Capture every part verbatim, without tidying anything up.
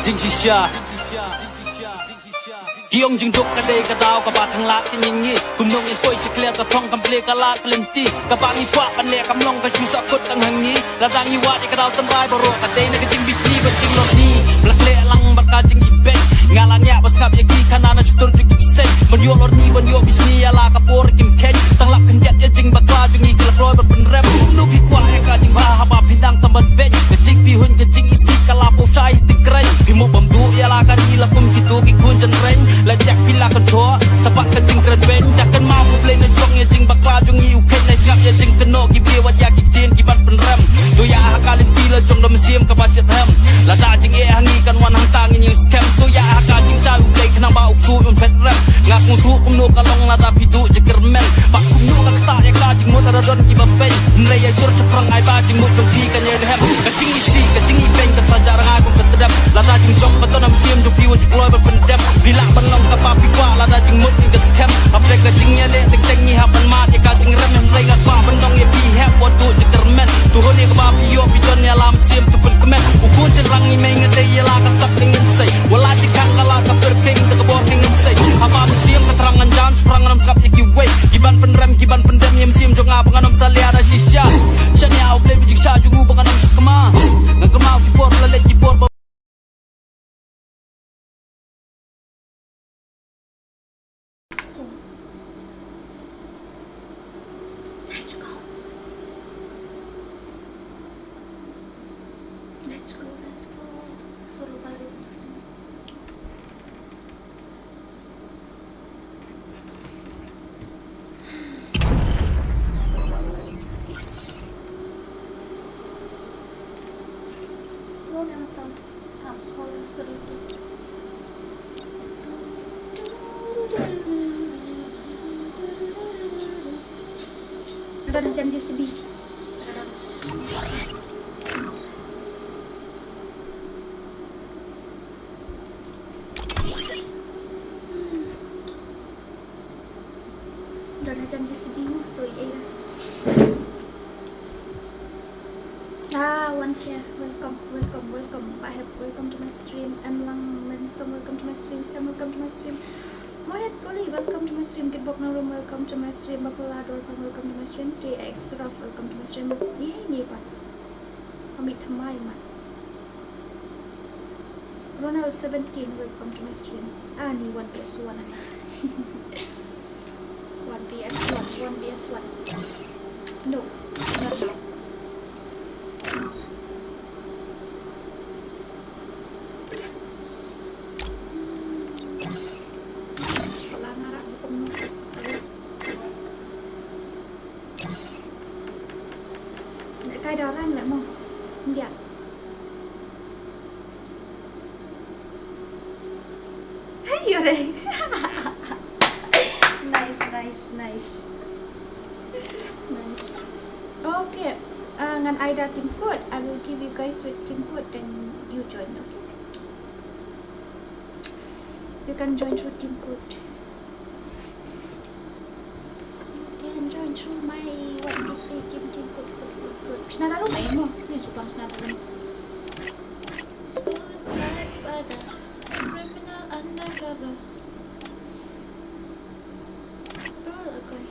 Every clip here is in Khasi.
Jingshisha. Ki ong jingduk ka dei ka daw kaba khang lad ka ngi ngi. Kumno ngin poi sha clear ka thong kam plie ka lad ka lynti. Kaba ngi kwah ban leh kam long ka shu sah kut tang ha ngi. Lada ngi wad ïa ka daw tynrai baroh ka dei na ka jingbishni bad jinglorni. Ba la khleh lang bad ka jingibeiñ. Nga la ngiah ba sngap ïa ki khana na shutur jong ki bseiñ. Ban ïoh lorni ban ïoh bishni ïa la ka por kim kheiñ. Tang lap khyndiat ïa jingbakla jong ngi ki la kloi ban pynrem. Kumno phi kwah ïa ka jingbha haba phi nang tam ban beiñ. Ka jingpyrhuh ka jingisih ka la pynshai ha tyngkreiñ. Phi mut bam duh ïa la ka ri la kum kito ki khun jynreiñ. La jak phi la kynjoh sa bad ka jingkren beiñ. Ïa kynmaw U Blei na jong ïa jingbakla jong ngi u kheiñ. Nai sngap ïa jingkynnoh ki briew wat ïa ki ktien ki ban pynrem. To ïa ha ka lynti la jong da mynsiem kaba shitrhem. Lada jingeh ha ngi kan wan hangta ngin ïeng skhem. To ïa ha ka jingshai U Blei khnang ba u ksuid un phet rem. Nga sngewthuh kumno ka long lada phi duh jingkyrmen. Bad kumno ka ktah ïa ka jingmut lada don kiba beiñ. Hynrei ïa jur shaphrang ai ba jingmut jong phi kan ïai lhem. Ka jingisih ka jingibeiñ ka saja rngai kum ka tdem. Lada jingjop ba don ha mynsiem jong phi wat ju kloi ban pyndem. Phi lah ban long kaba phi kwah lada jingmut ngi ka skhem. Hapdeng ka jingïaleh teng teng ngi hap ban mad ïa ka jingrem. Hynrei nga kwah ban ong ïa phi hep wat duh jingkyrmen. To hun ïa kaba phi ïoh phi don ïa la mynsiem to pynkmen. U khun jynrang ngi mei nga dei ïa la ka sap ka ngin sei. Wat la jingkhang ka la ka pyrkhing da ka bor ka ngin sei. Haba mynsiem ka thrang ngan jan shaphrang ngan ym sngap ïa kiwei. Ki ban pynrem ki ban pyndem ïa mynsiem jong nga ba ngan ym salia da shisha. Shaniah U Blei ba jingshai jong u ba ngan ym sakma. Ngan kynmaw ki por ba la leit ki por ba Let's go. Let's go, let's go. Suruh balik langsung. Slow down some. Um, slow down, slow down. Ada dah jam J C B. Don hajan J C B mo, so ïa ira. Ah, One Care, welcome, welcome, welcome. Bahep, welcome to my stream. Emlang Mensong, welcome to my stream. Scam, welcome to my stream. Mohit Koli, welcome to my stream. Kitbok Narum, welcome to my stream. Bakula Dorpang, welcome to my stream. T X Rough, welcome to my stream. Ye, ni pa. Amit Thamai, man. Ronald seventeen, welcome to my stream. Ani one P S one ana. One P S one, one P S one. No, normal. Wala nga rak bukum no. Kai da rang le mo. Ndia. Hey, yore. Nice, nice, nice. Nice. Okay. Uh, ngan ai da team code. I will give you guys your team code, then you join, okay? You can join through team code. You can join through my, what to say, team, team code, code, code, code. Shna da room, eh, mo. Ni sukang shna da room. Spotlight brother, criminal undercover. Oh, okay.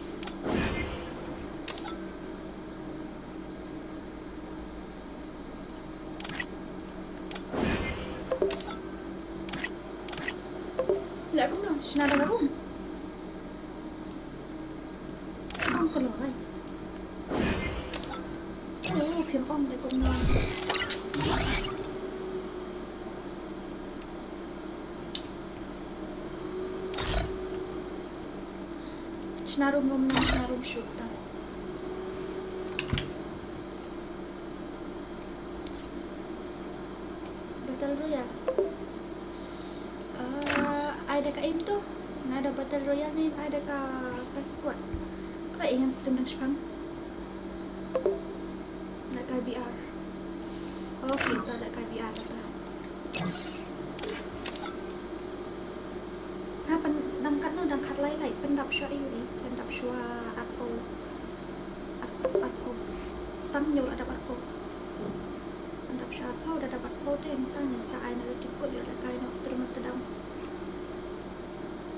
Leh kumno, shna da ka room. Ong ka lor ai. Oh, phim ong leh kumno. Shna room, room na, shna room shoot ta. Battle Royale. Ah, ai da ka aim to. Nga da Battle Royale ne ai da ka, ka squad. Kla ingan stream nang shpang. Da ka B R. Okay, to da ka B R da ka. Ha, pyn-, dang katno, dang khatlai lai, pyndap shuwa ïa u, pyndap shuwa arphew. Arphew, arphew. Stang hynñiew la dap arphew. Pyndap Sha phaw da dapat phaw te, mynta ngan sa ai na la tim kut ïoh da kai noh trum tdam.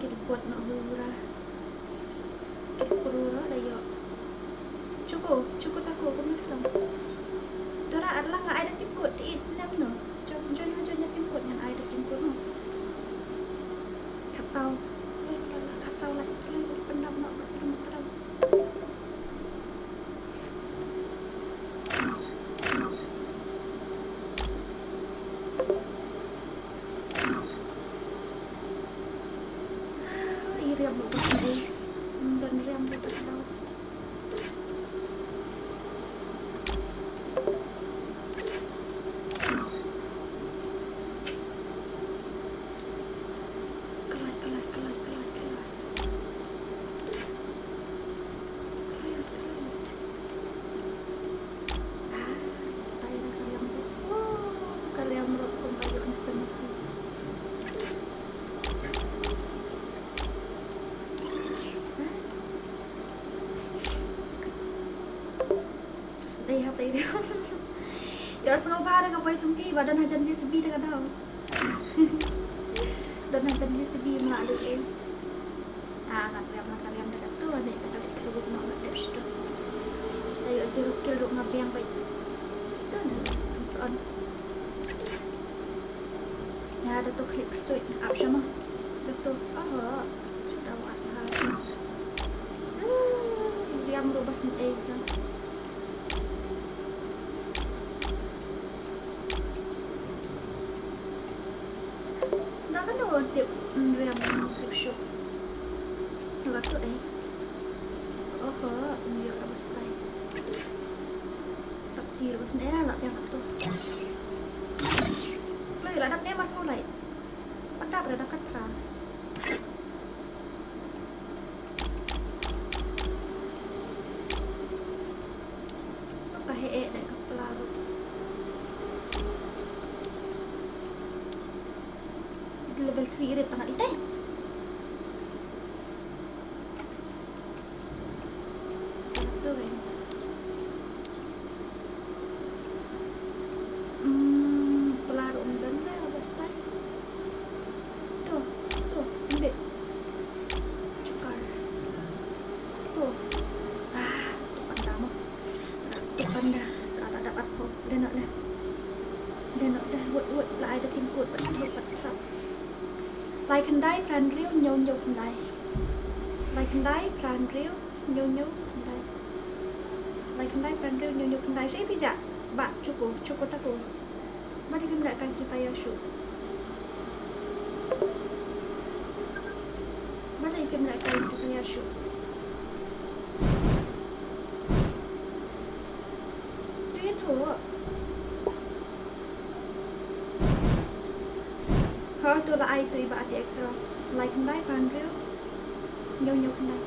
Ki bot noh hura hura. Ki pro ro da ïoh. Chuko, chuko tako kumno klam. Dora at lang ai da tim kut, it nam no. Jom jom jom tim kut ngan ai da tim kut no. Khat saw. Khat saw la, khat saw la. Khat saw la. Khat saw la. Ih, riam buka sendiri. Hmm, don riam buka sendiri. Kalai, kalai, kalai, kalai, kalai. Kalai, kalai. Ah, style na ka liang tu. Oh, ka liang tu pun tayo ang semasi. Ah. Dei ha tei dei. Ïa sngewbha da ka poi sumki ba don hajan J C B da ka daw. Don hajan J C B ma dei eh. Ah, nga triam, nga triam da ka tu, ane ka tarik ka rubut nok nga dep shito. Da ïoh zero kill ruh nga biang bai. Don, hands on. Ïa, da tu klik switch, ap shama. Da tu, ah, sudah ap ha. Ah, riam ruh bas ni eh. Da kano tip, mm, riam tip shuh. Nga tu eh. Oh, oh, ym ïoh da ba stai. Sap ti da ba stai la biang tu. Lai la dap ne mar ko lai. Pat dap da kat pra. Ka heh eh dei ka pla ruh. Level three rit tang ite. Ka tu kan. Hmm, pla ruh ym don re ba stai. Tu, tu, ambil. Cukar. Tu. Ah, tu panda mo. Tu panda. Tu ada dapat ho. Dah nak dah. Dah nak dah. Wot, wot. Lah ada tim kut. Pat, pat, pat. Lai khyndai pran hynriew hynñiew hynñiew khyndai. Lai khyndai pran hynriew hynñiew hynñiew khyndai. Lai khyndai pran hynriew hynñiew hynñiew khyndai. Sha ipi ja. Ba chuko, chuko tako. Balei phim lehkai Free Fire shuh? Balei phim lehkai Free Fire shuh? Tu ïathuh. Ha, tu la ai tu i Bah Ati Extra. Lai khyndai pran hynriew hynñiew hynñiew khyndai.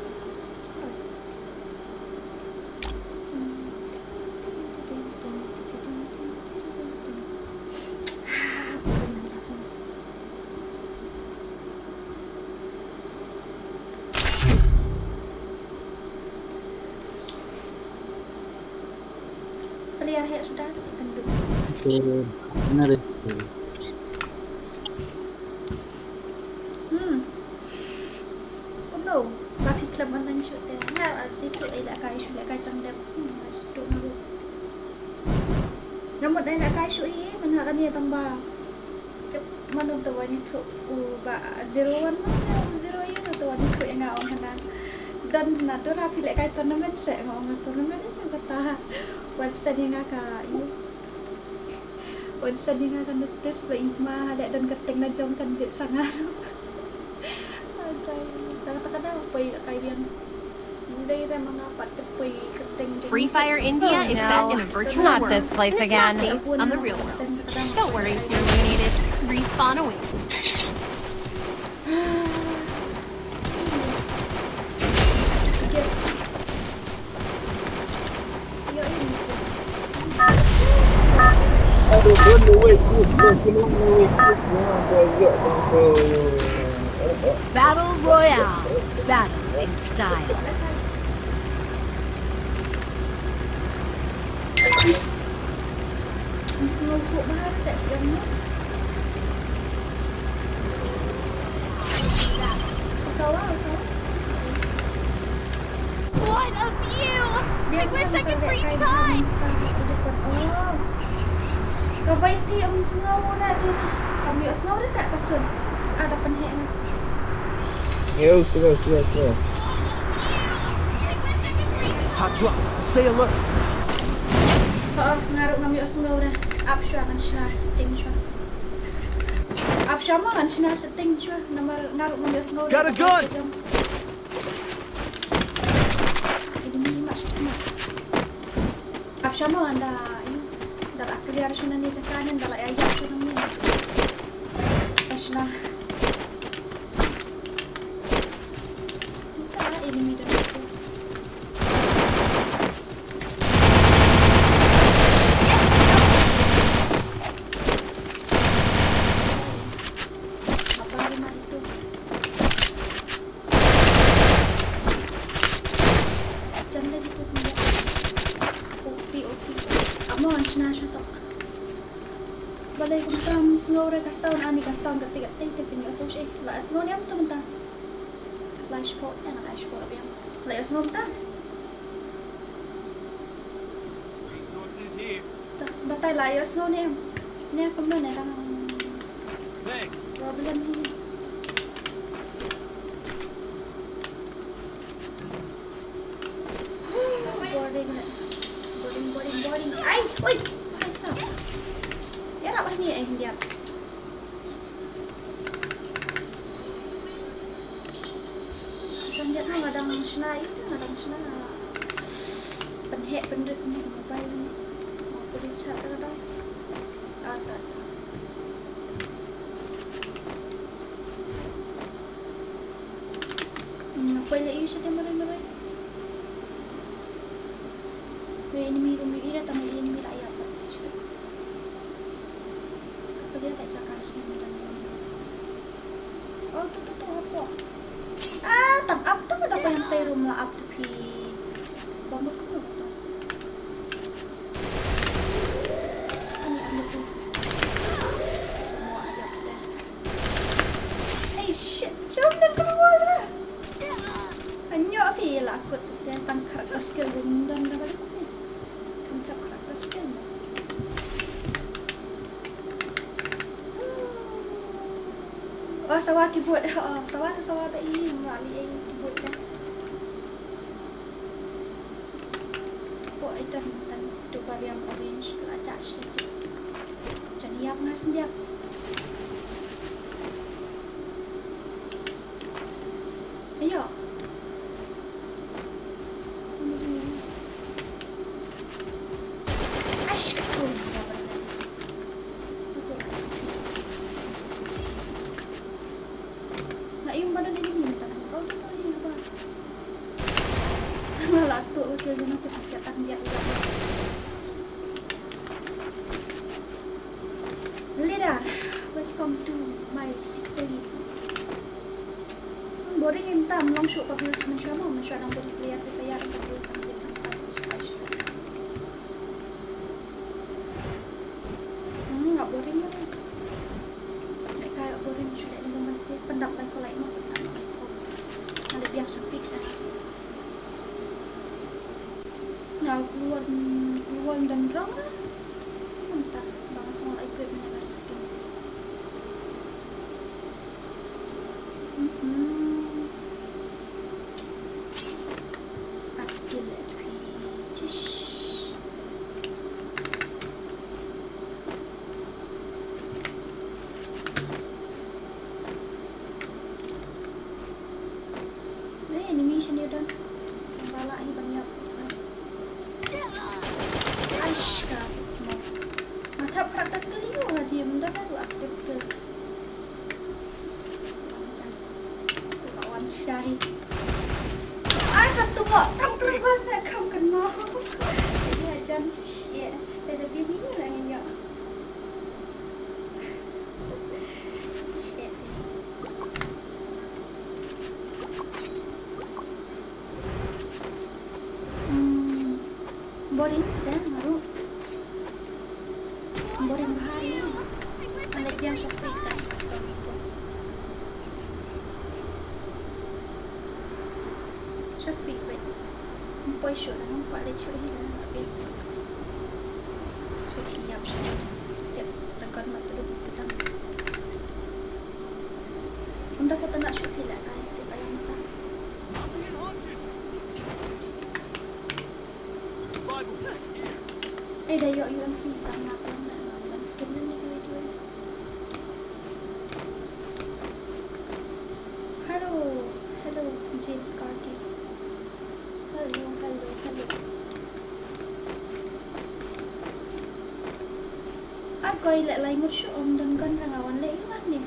Player heh suda kan duk. Oke, benar itu. Hmm. Kumno? Ba phi khlem online shuh te. Nga, ah, jitu ai lehkai shuh, lehkai tang dep. Hmm, jitu nga ruh. Nga mut ai lehkai shuh i, mynta kane tang ba. Mano te wan ïathuh u Bah Zero One, mano Zero One te wan ïathuh ïa nga ong hana. Don hana, don ha phi lehkai tournament se, nga ong tournament ïa kata. Wan send ïa nga ka, ïa. Wan send ïa nga ka notice ba i ma leh don ka teng na jong ka bit sa nga ruh. Adai, ta ta ka da poi lehkai biang. Dei re ma nga pat te poi ka teng jong. Free Fire India is set in a virtual world. Not this place again. It's not based on the real world. Don't worry if you're eliminated. Respawn awaits. Battle Royale. Battle in style. Ym sngew thuh bha te ïa nga. Sawa, sawa. What a view! I wish I could freeze time! Oh. Ka voice ni ym sngew ra dur. Kam ïoh sngew ra sa ka sun. Ada pynheh nga. Yo, slow, slow, slow. Hot drop. Stay alert. Ha, nga ruh ngam ïoh sngew ra. Ap shuwa ngan shna setting shuwa. Ap shuwa mo ngan shna setting shuwa. Namar nga ruh ngam ïoh sngew ra. Got a gun! Enemy mat shuwa. Ap shuwa mo ynda, ynda la clear shuwa nane jaka ne, ynda la ïaid shuwa nane. Sa shna. Ynda enemy da. Abar ma itu. Jan lagi tu sendiri. O P, O P. Amo an shna shna tok. Balei kumta ym sngew re ka sound, ani ka sound kate kate te pynïoh sngew shi. La sngew ne em tu mynta. La spot, eh, la spot biang. La ïoh sngew mynta. Resources here. Batai la ïoh sngew ne em. Ne kumno ne dang. Thanks. Problem hi. Boring ne. Boring, boring, boring. Ai, oi. Ai, sa. Ïarap hangne ai hyndiat. Shen diat nga dang shna ïa nga dang shna. Pynheh pynrit ni mobile ni. Nga pynrit chat ka dang. Ah, ta, ta. Nga poi la ïa sha te marai marai. Wei enemy room ïa ira tang enemy la ïa pa. Ka dia ka jaka sini macam ni. Oh, tu, tu, tu, apa? Ah, tang ap tu dah payah tai room la ap tu phi. Bamut ku tu. Ani anu tu. Mo ayat tu. Hey, shit. Jom dan keluar lah. Anyo phi la kut tu tang character skill room dan dah balik ni. Kam tap character skill mo. Oh, sawa keyboard. Oh, sawa tu sawa ba i ma li ai keyboard dah. Pok item tan tu bariam orange la chak shi tu. Jan ïap ngas ndiap. Ayo. Ash, oh. Na ïung ba don enemy mynta na kau tu ni ba. Nga la tu kill jana tu ka siat tang dia udah. Leader, welcome to my city. Boring im tam long shu ka views men shwa mo men shwa nang body player Free Fire ka views nang body player. Hmm, nga boring mo. Lek kai boring shu lek ni mo man si pendap lai ko lai mo pendap lai ko. Nga lek biang sempit kan. Nga keluar keluar dan rong lah. Entah bang asal equipment ada skin. Mhm. Akil Edwin. Cish. Ni enemy sini don. Bala hi ban ïap. Aish ka sukmo. Matap character skill ïa u ha diem don active skill. Ai ka tu mo tang tu mo na kam kan mo. Ïa jan shi. Ïa da bini la ngi ïa. Hmm, boring sih dah, baru. Biang sha phi ka. Sha phi beit. Ym poi shuh la, ngam kwah leit shuh hi la, la beit. Shu ïap sha siat da kon ma tduk ma tdang. Ym da sa tnat shuh hi la kai Free Fire mynta. Ei, da ïoh U M P sa nga pynlong na, na, na skin na ni dua dua. Hello, hello, James Carty. Hello, hello, hello. A koi leh lai ngut shu ym don gun ra nga wan leh ïa ngan ni.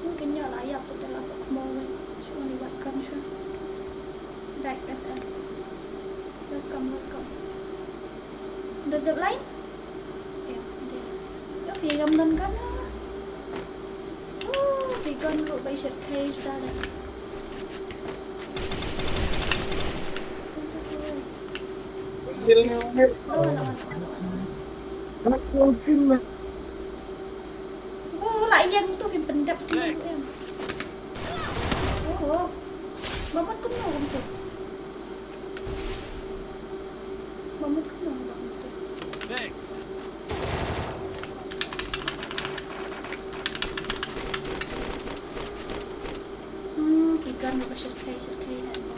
Mungkin ïa la ïap tu te la sa kmo wei. Shu ni wat gun shu. Dak F F. Welcome, welcome. The zip line? Ïa, ïa. Ïa, phi ngam don gun la. Oh, phi gun ruh bai shet kai sdang. Lawan, lawan, lawan, lawan, lawan. Oh, la ïeng tu phi pyndep sendiri em. Oh, oh. Mamut kumno kumtu. Mamut kumno, mamut tu. Thanks. Hmm, ikan ba shirkai, shirkai na mo.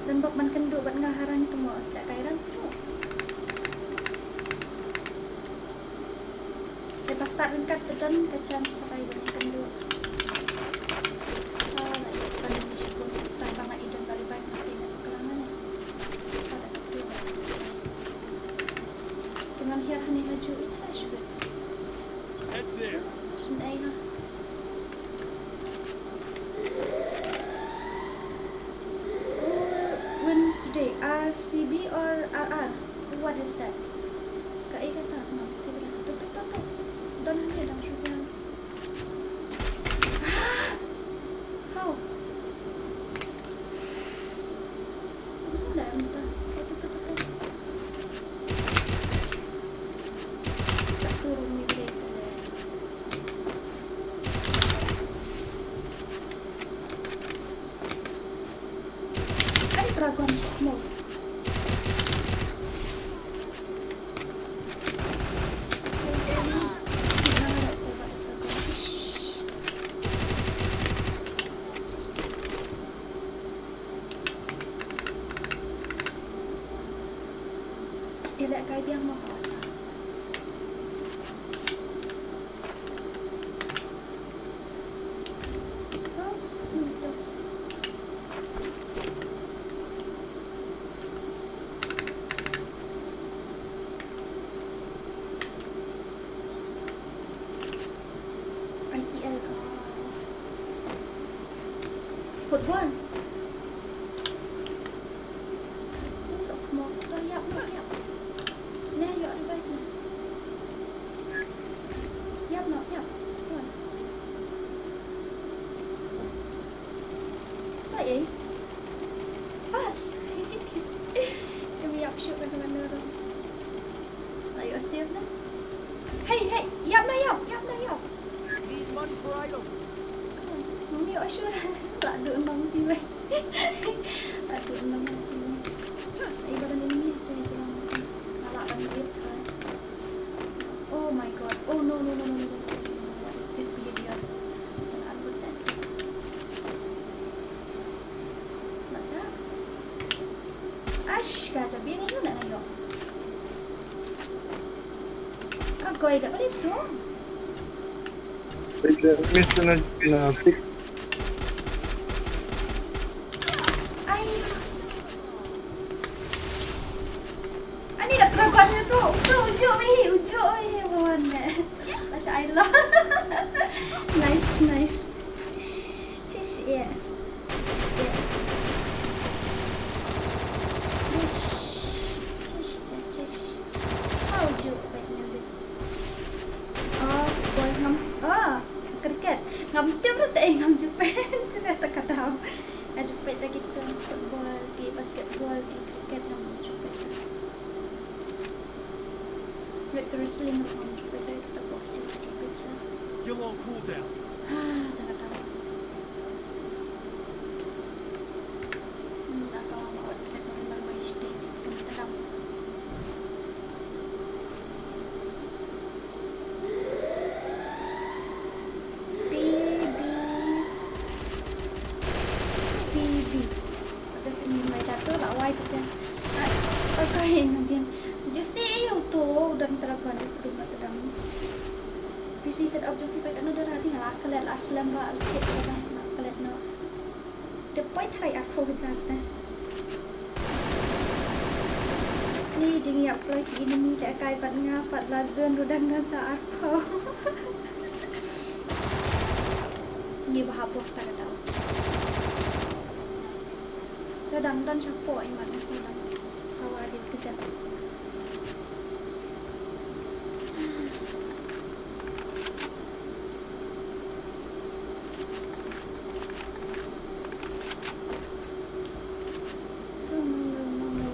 Dan bok man kendu bat nga harang tu mo, tak kai rang tu. Te ba start ryngkat te don ka chance sa bai ban kynduh. Ah, la ïoh ban ni shibun. Tang ba nga i don ba revive mati na klangan. Pada katu ba start. Te man hiar hani haju i tha shibun. Head there. Shin ai ha. Who will win today? R C B or R R? What is that? Kaei kata? Ngam tip ïa. Tuk, tuk, tuk, tuk. Don hangne dang shu biang. Ah! How? Kumno da mynta? Tuk, tuk, tuk, tuk, tuk. Ka turun ni break le. Ai, dragon, sok mo. Ila kai biang mo. I P L, uh, football. Who's of more? Ïap, ïap, ïap. Ne, ïoh revive ne. Ïap noh, ïap. Wan. Wan, eh. Fast. Kami ïap shuh ka dengan orang. Lah, ïoh save ne. Hey, hey, ïap noh, ïap, ïap noh, ïap. Need money for items. Mami ïoh shuh. Lah, duh nong ti wei. Lah, duh nong ti wei. Ai, ba kan ini tu yang curang. Lah, lah, kan dia kan. Oh my God. Oh no, no, no, no, no, no, no, no, no. What is this behavior? An an mut an. Lah ja. Ash, ka ja biang ïa u na ïoh. Ka goi da balik tu. Mister Najib, uh, pick. Ai. Ani ka dragon tu, tu ujuk wei, ujuk wei, wan ne. Masya Allah. Nice, nice. Tish, tish, yeah. Tish, yeah. Tish, tish, yeah, tish. Kau ujuk wei ngelit. Oh, football ngam. Oh, cricket. Ngam tip ruh te ngam ju peit. Te ruh te ka daw. Nga ju peit da kita football, ki basketball, ki cricket ngam ju peit. Wrestling ruh ngam ju peit, kita boxing ju peit. Skill on cooldown. Ah, ta ka daw. Hmm, ta ka daw, ma wat peit, ma wat peit, ma wat peit, ta ka daw. P B. P B. Ada sini mai jatuh lah, wai tu kan. Ah, okay, nanti. Jesse, eh, auto, udah terlalu banyak, udah terlalu. P C set up joki pakai anu darah tinggal lah, kelet lah, selam ba, kelet lah, kelet no. Te poi tharai arphew hajar te. Ni jingïap kloi ki enemy te kai pat nga pat la zone ruh dang don sa arphew. Ni ba hapoh ta ka daw. Te dang don shapoh i mat nasi dang. Sawa dei kejap. Oh, no, no, no, no.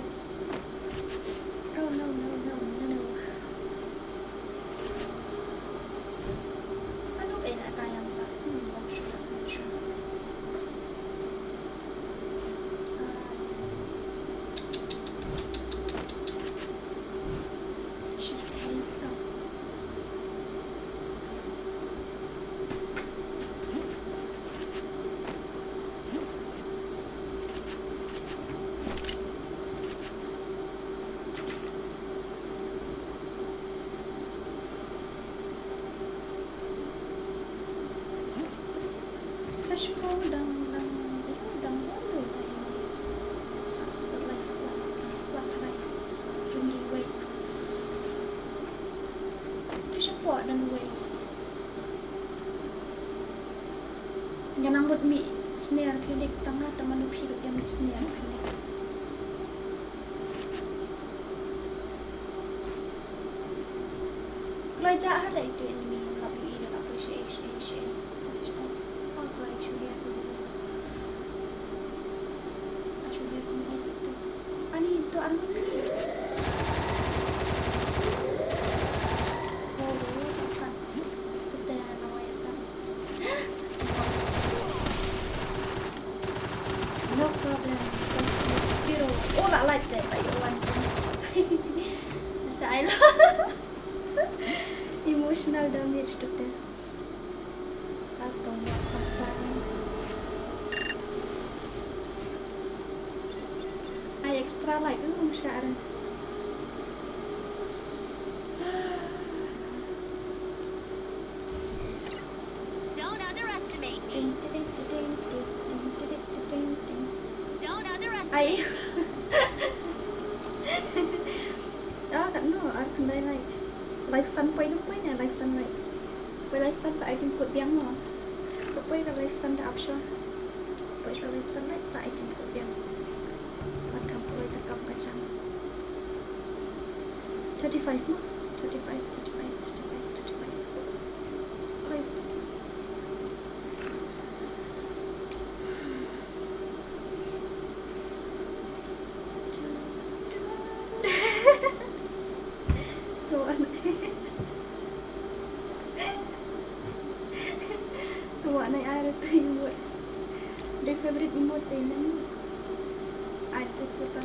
Oh, no, no, no, no, no. Ano ba ina kayang ta? Hmm, not sure, not sure. Ah. Should I help them? Sa shiphew dang, dang, dang bun dei ta ïa sa squad, lai squad, lai squad tharai. Jong ngi wei. Te shapoh dang wei. Nga nang mut mih snare phi nik tang nga, tang mano phi ruh ïa mih snare phi nik. Kloi ja ha da itu enemy, lap ïohi da lap poi shaei shaei shaei. Pas ita. Oh, kloi shu hiar tu. Ah, shu hiar tu ni itu. Ani to arngut phi. Oh, sa sa. Kita na wai ta. No problem. Zero. Oh, la light deh, la ïoh wan. Masya Allah. Emotional damage tu deh. Atong ya, apa? Ai extra light tu, masya Allah. Don't underestimate me. Ding, ding, ding. Don't underestimate me. Ai. Ah, katno, ar khyndai light. Life san poi, no poi ne, life san light. Poi life san sa item kut biang mo. Poi ka life san da ap shuwa. Poi shuwa life san light sa item kut biang. Mat kam poi ka kam ka jam. Thirty-five mo. Thirty-five, thirty-five, thirty-five, thirty-five. Oi. Tuan. Tuan ai ai tu emote. Dei favorite emote dei nang. Ai tu tu ta.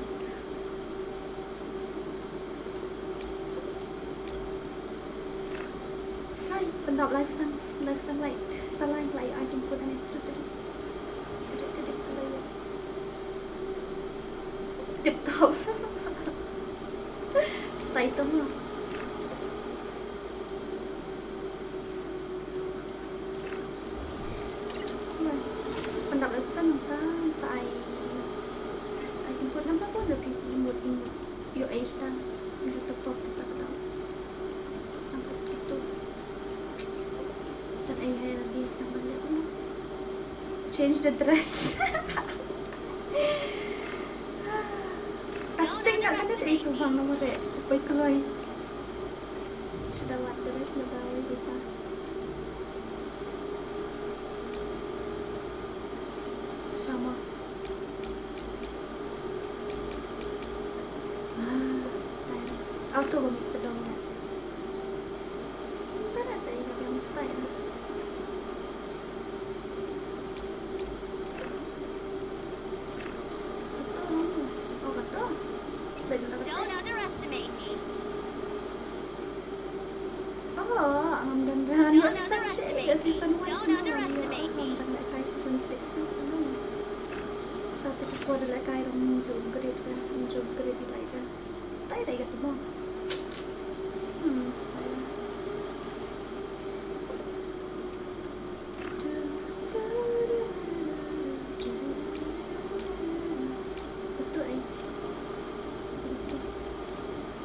Hai, pyndap life san, life san light, sa light light item kut ane. Tip tip. Tip tip tip. Tip top. Stay top lah. Pyndap life san ta, sa ai, sa ai jemput nampak pun lebih imut imut. Yo ai sta, jemput top kita kita. Nampak gitu. San ai hai lagi tambah lagi. Change the dress. Asting nak kena tak isu bang nama dek. Pai keloi. Sudah wat dress na dawi kita. Sama. Ah, style. Auto kami pedang. Ngam don re, ïoh season six, ïoh season one, ngam don re, kai season six. Sa te ka kwah da lehkai ruh, ngam ju upgrade re, ngam ju upgrade ïa ka. Style re ïa ka tu mo. Hmm, style. Betul eh.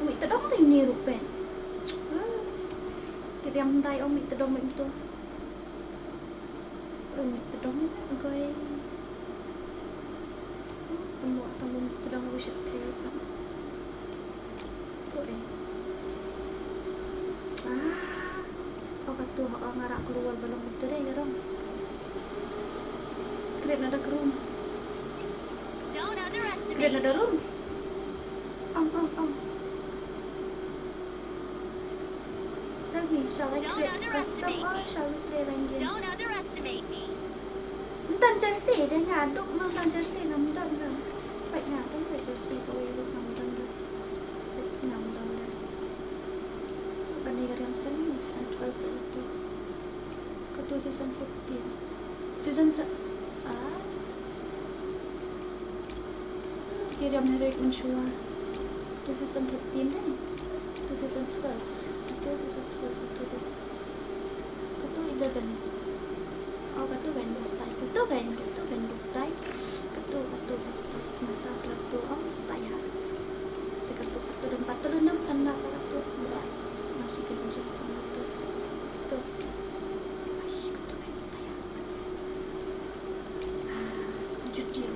Ui, tadong dei ni ruh pet. Ki riam dai ong mih tdong mih mtu. Ong mih tdong gai. Tamo tamo mih tdong wi sha khe sa. To eh. Ah. Ong katu ha ong ara keluar balong mtu dei garong. Create another room. Create another room. Ong ong ong. Tell me, shall I click custom or shall we play rank game? Don't underestimate me. Ym don jersey, dei nga duk ma ym don jersey ngam don re. Peit nga don re jersey kawei ruh ngam don re. Peit ngam don re. Kane ka riam season, season twelve ïa katu. Katu season fourteen. Season se-, ah. Ki riam heroic mynshuwa. Katu season thirteen dei. Katu season twelve. Katu season twelve, katu dei. Katu eleven. Oh, katu kan ba style. Katu kan, katu kan ba style. Katu, katu ba style. Mynta sa katu, oh, style ha. Sa katu, katu don, katu don, katu don, katu. Ba. Masih kena siap katu. Katu. Aish, katu kan style ha. Jut jut.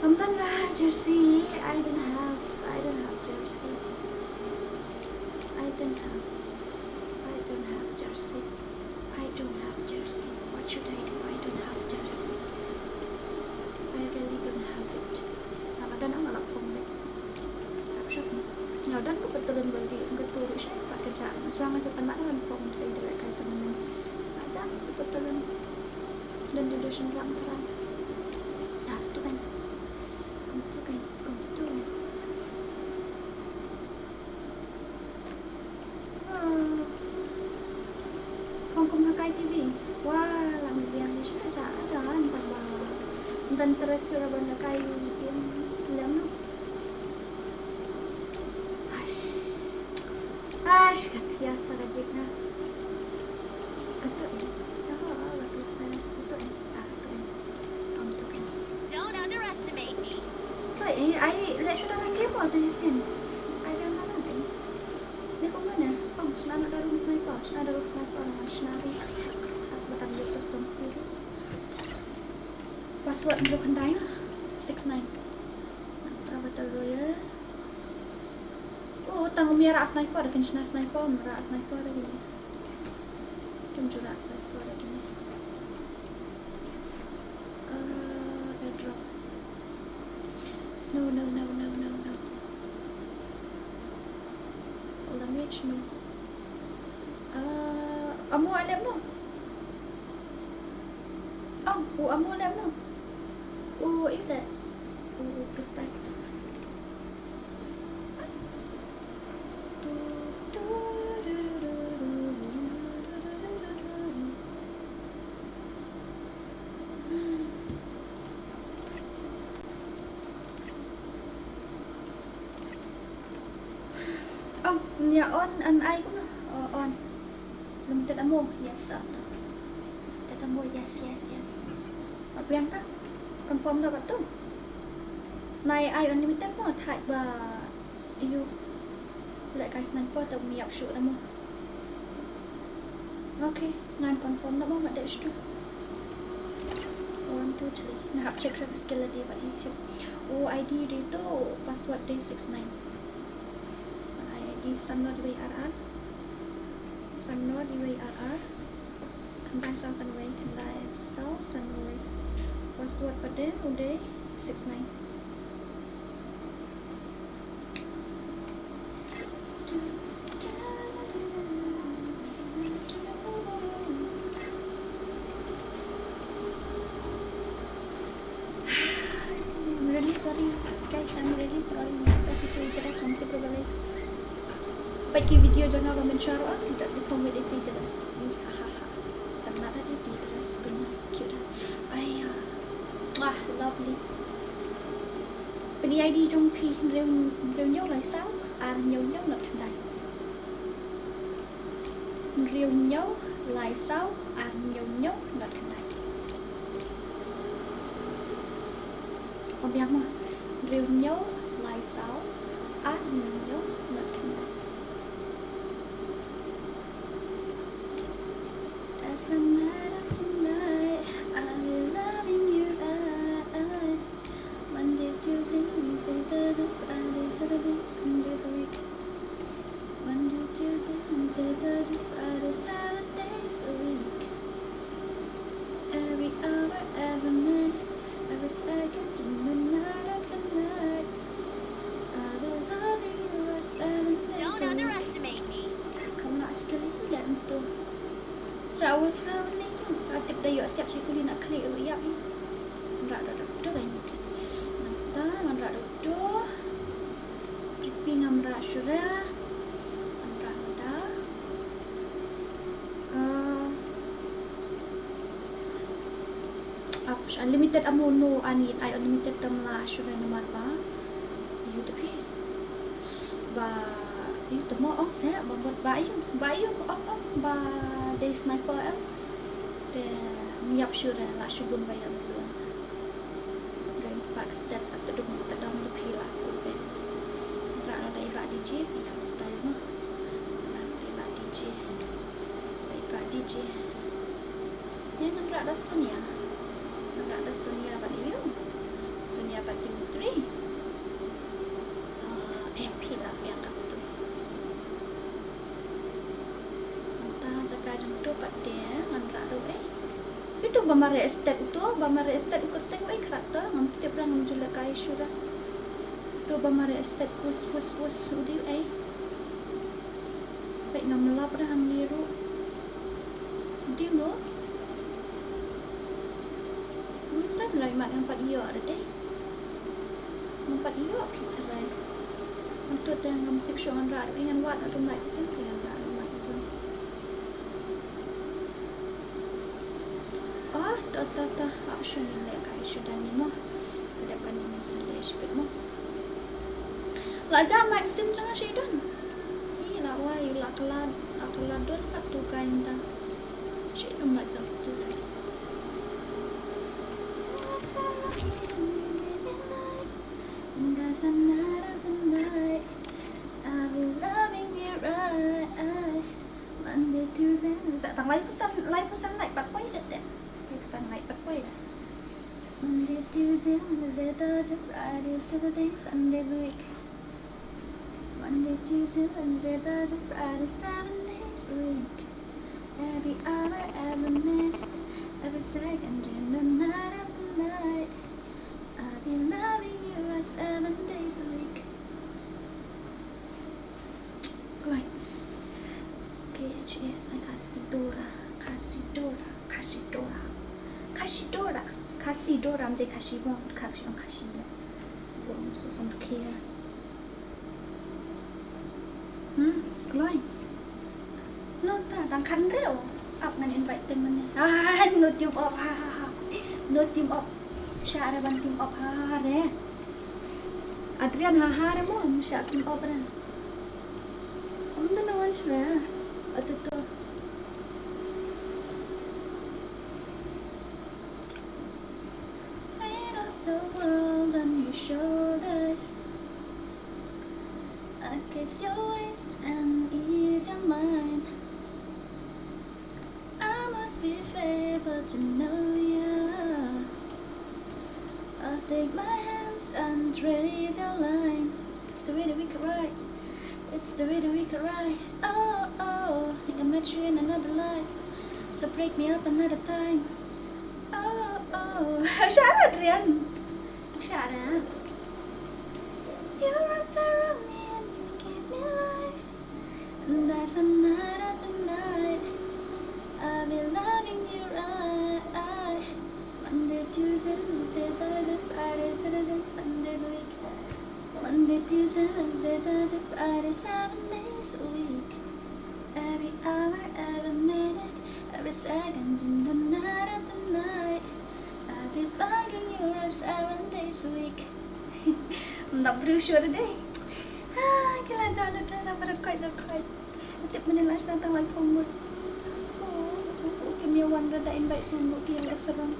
Ngam don re jersey. I don't have, I don't have jersey. I don't have, I don't have jersey. I don't have jersey. What should I do? I don't have jersey. I really don't have it. Ngam don, nga la phong beit. Nga don ka patalon ba dei, nga tu ruh sha pat ka jaka. Shuwa nga sa tang ba don phong dei dei ka patalon. Nga jam tu patalon. Don tu joshan rang terang. Ah, tu kan. Kum tu kan, kum tu kan. Ah. Hong Kong Hakai T V. Wah, lang biang ni sha ka jaka don tang ba. Don terus shuwa ban Hakai game lem no. Ash. Ash, ka thiah sa ka jik na. Katu eh. Ah, katu sa. Katu eh. Ah, katu eh. Ong tu eh. Don't underestimate me. Kai, eh, ai leh shuwa ka game mo sa jisin. Ai game na dei. Ni kumno ne? Ong, shna na da room sniper. Shna da room sniper. Shna ri. Batan di custom. Password bro khyndai six nine. Nang tra Battle Royale. Oh, tang ym ïa rah sniper, phin shna sniper, ym rah sniper lagi ni. Kim ju rah sniper lagi ni. Uh, airdrop. No, no, no, no, no, no. Lamage no. Uh, amo alem no. Oh, u amo lem no. U i le. U, u prostai. Oh, nia on, an ai kumno? Oh, on. Limited ammo, yes, ah, to. Limited ammo, yes, yes, yes. Ap yang ta? Confirm da katu. Nai ai unlimited mo, thait ba yu lehkai sniper ta ym ïap shuh da mo. Okay, ngan confirm da mo, ma dei shuh. One, two, three. Nga hap check shuwa skill lade ba i shuh. U I D dei to, password dei six nine. Ai, ai, di san nod wei ar ar. San nod wei ar ar. Khyndai saw san wei, khyndai saw san wei. Password pat de u dei six nine. I'm really sorry, guys, I'm really sorry. Kasi tu interest nanti berbalik. Peit ki video jong nga ba mynshuwa ruh, ah, dot dei pom dei phi dress. Ih, ha, ha, ha. Tang na dei phi dress phi cute. Aiya. Ah, lovely. Pyn I D jong phi hynriew, hynriew hynñiew lai saw ar hynñiew hynñiew nod khyndai. Hynriew hynñiew lai saw ar hynñiew hynñiew nod khyndai. Ong biang mo. Hynriew hynñiew lai saw ar hynñiew hynñiew nod khyndai. Doesn't matter tonight, I'll be loving you right. Monday, Tuesday, Wednesday, Thursday, Friday, Saturday, Sunday, the week. Monday, Tuesday, Wednesday, Thursday, Friday, seven days a week. Every hour, every minute, every second, in the night of the night. I'll be loving you right seven days Don't a week. Underestimate me. Kam lah sekali leh ntu. Rawa flower ni yu. Atip da yu siap sikuli nak klik yu yak yu. Rak da da tu kan. Nanta ngan rak da tu. Ripi ngam rak syura. Ngam rak da. Ah. Ap unlimited amu nu ani ai unlimited tam la syura number ba. Yu tapi. Ba yu temo ong se ba bot ba yu. Ba yu ong ong ba dei sniper em. Te ym ïap sure la shibun ba ïap zone. Ren pak step at the dum at the dum the pila kuben. Ra ra dei ba D J pila style mo. Ra dei ba D J. Dei ba D J. Ïa ngan rah da Sonia. Ngan rah da Sonia bad ïu. Sonia bad Dimitri. Ah, eh, phi lah biang kat tu. Ngan ta jaka jong tu pat de ngan rah da eh. Itu ba mare estet tu, ba mare estet u kerteng eh karakter ngam tip rang ngam julek kai syura. Tu ba mare estet kus kus kus udi eh. Peit ngam lap da hangne ruh. Dim noh. Mynta ngan rai mat ngam pat ïoh re dei. Ngam pat ïoh phi trai. Ngam tut da ngam tip shuh ngan rah ruh ngan wad ruh mat sim phi ngan rah ruh mat sim. Ah, ta ta ta. Ap shuh ngan leh kai shuh da ni mo. Ka dep ka ni ngan sa leh shipit mo. La jam mat sim jong nga shi don. Ih, la wai, la kylla, la kylla don pat tu kai mynta. Shi don mat jong tu kai. Doesn't matter tonight. I'll be loving you right. Monday, Tuesday, Wednesday, tang lai phew san, lai phew san night pat poi da te. Lai phew san night pat poi da. Monday, Tuesday, Wednesday, Thursday, Friday, Saturday, Sunday the week. Monday, Tuesday, Wednesday, Thursday, Friday, seven days a week. Every hour, every minute, every second, in the night after night. I'll be loving you right seven days a week. Kloi. K H A S I Kasidora. Kasidora. Kasidora. Kasidora. Kasidora. Mde Kashi mo. Kashi, Kashi le. Bom sa som kia. Hmm, kloi. No ta, tang khan reo. Ap ngan invite pyn mane. Ah, no team up. Ha, ha, ha. No team up. Sha re ban team up. Ha, ha, re. Adrian, ha, ha, re mo. Sha team up re. Ym don na wan shwe. Atuh to. Weight of the world on your shoulders. I kiss your waist and ease your mind. I must be favored to know ya. I'll take my hands and raise your line. It's the way that we could ride. It's the way that we could ride. Oh, oh, think I met you in another life. So break me up another time. Oh, oh. Sha Adrian. Sha Adrian. You wrap around me and you give me life. And that's the night after night. I'll be loving you right. Monday, Tuesday, Wednesday, Thursday, Friday, Saturday, Sunday, the weekend. Monday, Tuesday, Wednesday, Thursday, Friday, seven days a week. Every hour, every minute, every second, in the night of the night. I'll be fucking you seven days a week. Ym dap briew shuh da dei. Ah, ki la jah lut da, da ba da koit da koit. Tip mynne la shna tang laiphew ngut. Oh, oh, oh, oh, kim ïa wan da invite ngut ki ïa la sarong.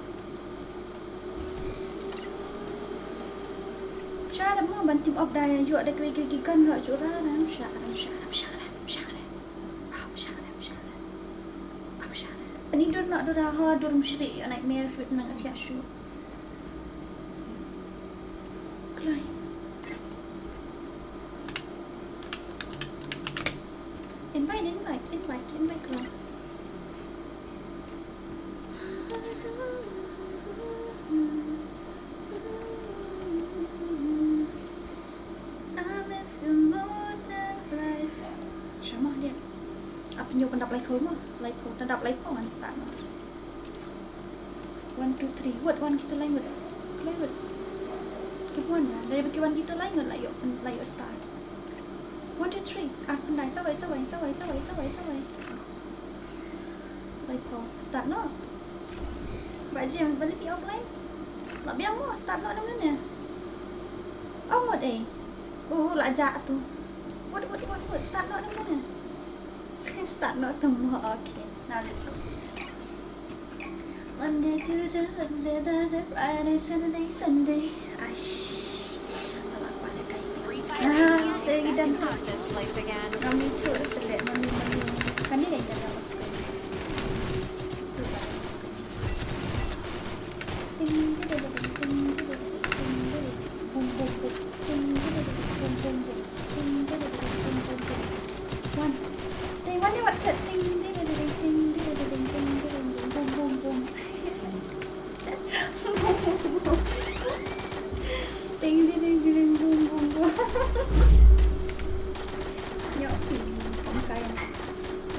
Shut up mo, ban team up da ïa ïoh da kiwei kiwei ki gun ruh ju ra na. Shut up, shut up, shut up, shut up. Up, shut up, shut up. Up, shut up. Ani dur na dur ha dur mshri ïa nightmare fit nang atia shu. Kloi. Invite, invite, invite, invite, kloi. I miss you more than life. Shama dia. Apa nyo pendap life ho mo? Life ho, pendap life ho ngan start mo. One, two, three. Wat wan kito lain wat. Lain wat. Kip wan na. Dari baki wan kito lain wat la ïoh, la ïoh start. One, two, three. Ah, kundai. Sawai, sawai, sawai, sawai, sawai, sawai. Laiphew. Start noh. Bah James, balei phi offline? La biang mo, start noh namar ne. Ong wat eh. Oh, la jah tu. Wat, wat, wat, wat. Start noh namar ne. Start noh tu mo. Okay. Now let's go. Monday, Tuesday, Wednesday, Thursday, Friday, Saturday, Sunday. Aish. Ala kwah leh kai. Ah, jadi dan tu. Ngam itu leh, mami, mami. Kani kan kani apa sekali. Tu kan apa sekali. Ting, ting, ting. Bum, bum, bum. Ting, ting, ting, ting. Ting, ting, ting, ting, ting, ting. One. Ting, one, one, ting, ting, ting, ting, ting, ting, ting, ting, ting, ting, ting, boom, boom, boom. Ting, ting, ting, ting, ting, boom, boom, boom. Yo, hmm, pangkai.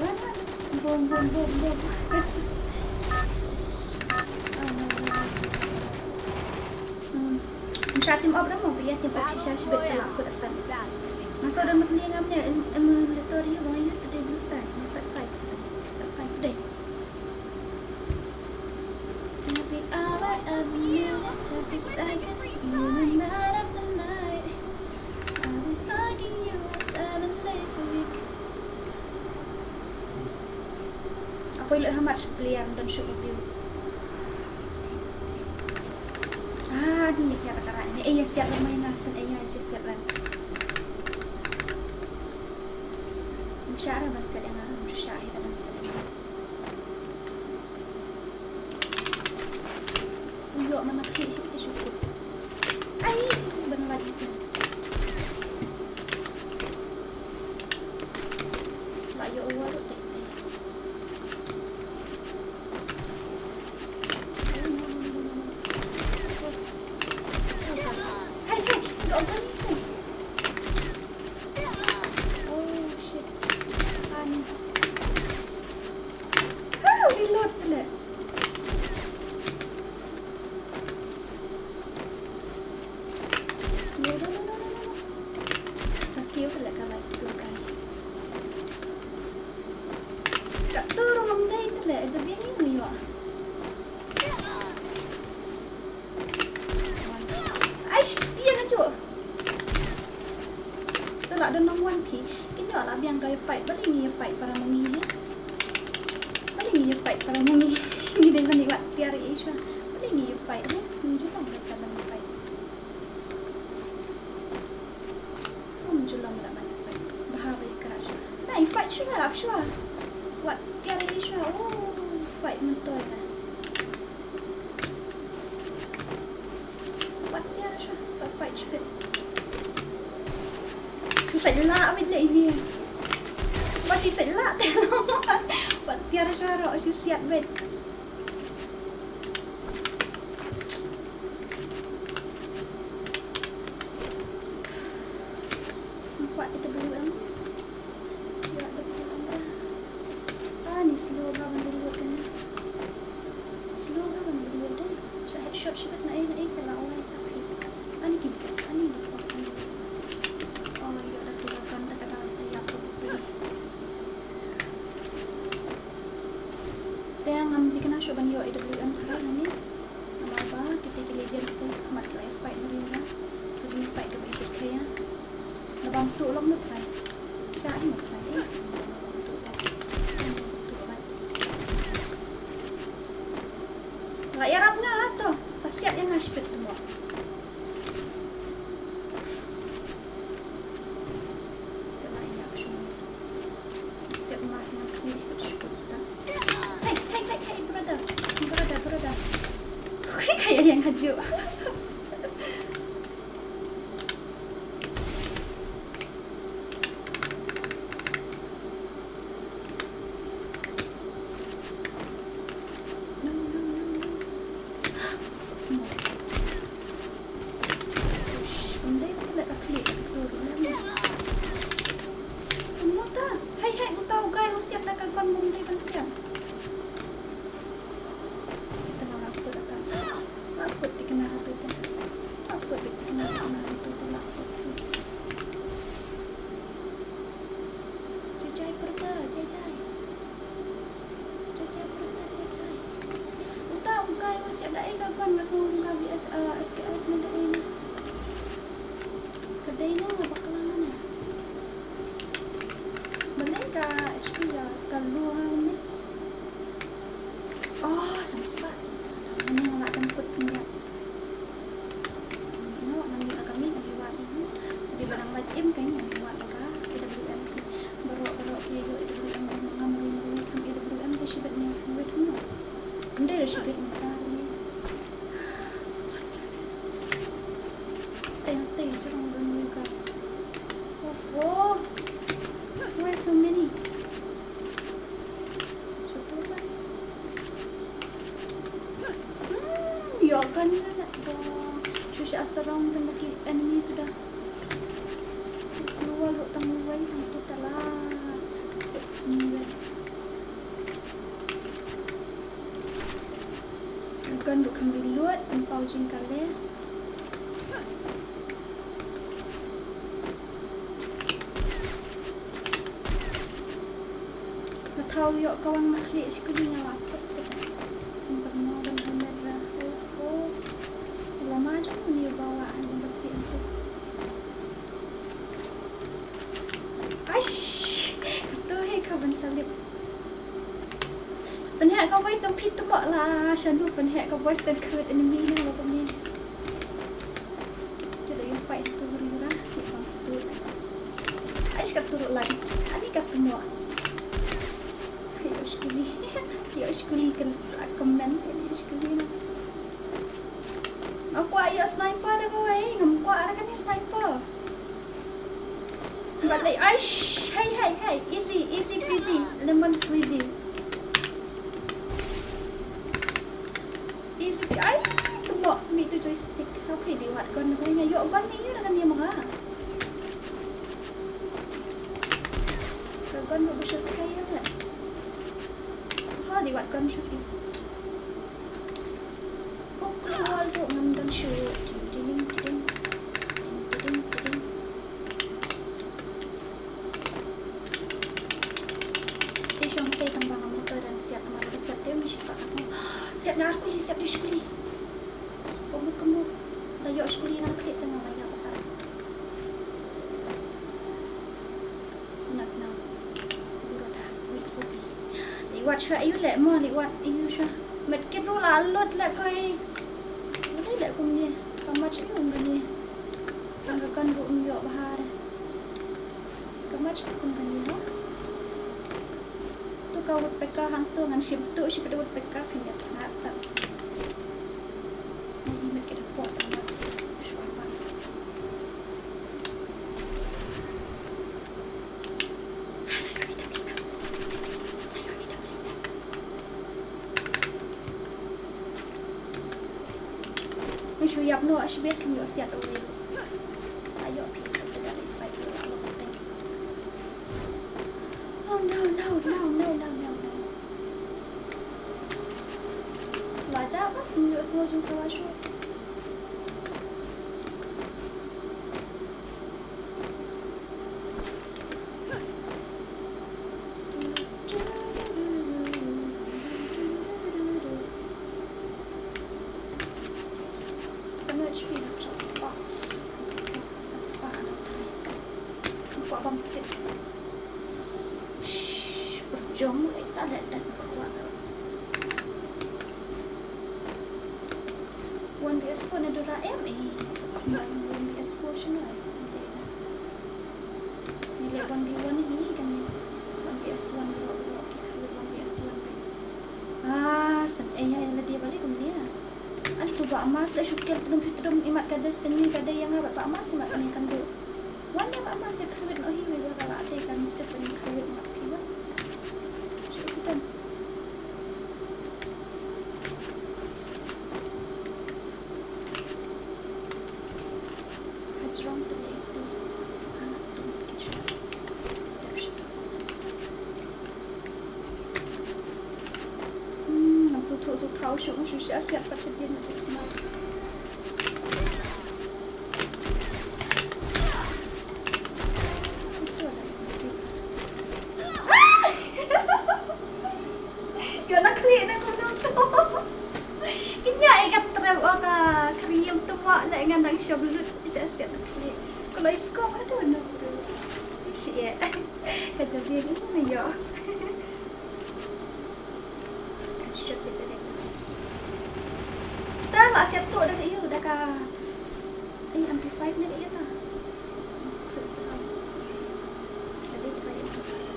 One, one. Boom, boom, boom, boom. Hmm. Ym shah team up re mo, ba ïa team up shisha shibit ka la kut atan. Nga shu don ma kane ngam ne, em, em, letter ïa ba nga use today blue sky, blue sky five, blue sky five today. Every hour, every minute, every second, in the night of the night, I'll be fucking you seven days a week. Apoi leh ha match player don shu review. Ah, ni ïa ka tara ni. Eh, ïa siat lam mai nga sen, eh, ïa siat lam. Ym shah re ban siat ïa nga, ym shah re ban siat ïa nga. Ïoh mana khlieh shi bit shu kut. Ai, ban lait ïa. La ïoh wa lut dei dei. Hai, hai, ïoh wa lut. Oh, shit. Ani. Ha, reload pala. No, no, no, no, no, no. Ka kiew pala ka live tu kai. Ka tur ngam dei tala, aja bini mu yo. Aish, ïa nga ju. Te la don nang wan phi. Kin ïoh la biang ka ïa fight. Balei ngi ïa fight para ma ngi hi? Balei ngi ïa fight para ma ngi? Ngi dei ban ïa wat tiar ïa i shwa. Balei ngi ïa fight hi? Ngi ju long ka ban ïa fight. Ngi ju long ka ban ïa fight. Bha ba ïa kra shwa. Na ïa fight shwa, ap shwa. Wat tiar ïa i shwa. Oh, fight myntoi na. Wat tiar sha, sa fight shibit. Shu sa la wit le ini. Wat shu sa la te. Wat tiar sha ro, shu siat wit. Kwah A W M. Ïa, da, da, da, da. Ah, ni slow ba ban reload kane. Slow ba ban reload dei. Sha headshot shibit na ei, na ei, te la ong ai tap hi. Ani ki box, ani ki box, ani ki box. Ban ïoh A W M tharai nangne. Namar ba kita ki legend te khmat ki la fight na ring ba. Ka jingfight kaba i shit khia. Naba ym tuh long na tharai. Sha i na tharai eh. La ïarap nga to. Sa siat ïa nga shipit tu mo. Hey, hey, hey, hey, brother. Brother, brother. Hey, kaya yang haju. No, no, no, no. Ush, ym dei ban leh ka khlieh ka tur lem. Kumno ta? Hei, hei, uta u guy u siat da ka gun, ym dei ban siat. Kita nga la kut ata. La kut thikna ha tu te. La kut thikna ha tu te, la kut. Jai jai pyrta, jai jai. Jai jai pyrta, jai jai. Uta u guy u siat da ei ka gun, nga sngew ka V S, eh, S K S ne da ei ne. Ka dei ne nga bakla ne. Balei ka H P ka, ka low hangne. Oh, sang spah. Hangne nga la dang kut synñiat. Ino, ngan ïoh na ka miej, ngan ïoh wad ino. Dei ba dang lait im kein, ngan ïoh wad ba ka A W M. Baroh, baroh ki ïoh A W M, ngam ri, ngam ri, kam A W M te shibit ne, wait, no. Ym dei re shibit mynta re. Teng, teng, jrong don ri ka. Ofo. Why so many? Satu lah. Hmm, ïoh gun na dong. Shu sha sarong tang da ki enemy suda. Keluar ruh tang wei hangtu tala. It's me. Gun ruh kham reload, pynpaw jingkale. Nga thaw ïoh kawang na khlieh shkuli nga la put kata. Nga kynmaw ban hammer ra. Ofo. Lama jong ni ba wah ni ba sien tu. Aish. Kato hi ka ban salib. Pynheh ka voice jong phi tu mo la shanu, pynheh ka voice jong ka enemy ne ba kumne. Kita ïa fight tu ri ra, ki bang tu. Aish ka tu lai. Ani ka tu mo. Ïoh shkuli. Ïoh shkuli kan comment, ïoh shkuli na. Nga kwah ïoh sniper da kawei, ngam kwah da kane sniper. Balei, aish, hey, hey, hey, easy, easy peasy, lemon squeezy. Easy, ai, tu mo, mi tu joystick. Okay, dei wat gun, nga ïoh gun ni, ïoh gun ni ma nga. Ka gun ba shirkai ïa ka. Ha, dei wat gun shirkai. Oh, ka wall tu ngam dang shu. Ding, ding, ding, ding. Ding, ding, ding, ding. Te shong te tang ba ngam motor dan siat, ngam motor siat te, mi shi spah satu. Siat nga ar kuli, siat di shkuli. Ka mut, ka mut. Da ïoh shkuli nga klik tang ba ïa ka tar. Not now. Buroda, wait for me. Liwat shwa ayu leh mo, liwat ayu shwa. Met kit ruh la lut leh koi. Wala leh kumne. Ka match ayu kumne. Tang ka kan ruh um ïoh bha re. Ka match ayu kumne ha. Tu ka woodpecker hangtu ngan shim tu shi ped woodpecker phin ïa tngat ta. Ngi met kit hapoh tang ba shuwa ba. Ngi shu ïap noh shibit, kim ïoh siat uwei ruh. Ayo, phi, phi, phi, phi, phi, phi, phi. Oh no, no, no. La jah ba, kim ïoh sngew jingsawa shuh. Kwah bam kit. Shh, pyrjong lei ta lei dat kwah. One V S four na dura em eh. One V S four shano. Ni leh one V one hi kan ni. One V S one dura dura ki khrwit one V S one be. Ah, san eh ya la dia balik kumne. An tu ba amas la shukel tudum shu tudum imat kada seni kada yang apa ba amas imat kami kan du. Wan da ba amas ya khrwit no hi we wa la te kan sip ni khrwit ma phi wa. Shu tudum. Hajrong tu le tu. Anak tu ki shu. Dar shu. Hmm, ngam sngewthuh sngewthaw shuh, shuh sha siat pat sha dien ma jingmut. Ïoh na khlieh na kumno to. Kñia ïa ka trep, oh, ka khriam tymmoh leh ngan dang shong lut sha siat na khlieh. Ko loi skop haduh no. Shi ïa. Ka jabieng ïa. Should be the red. Ta la siat to da ka ïu da ka. Ai, M P five ne ka ïa ta. Must close the hub. Ka dei ta M P five.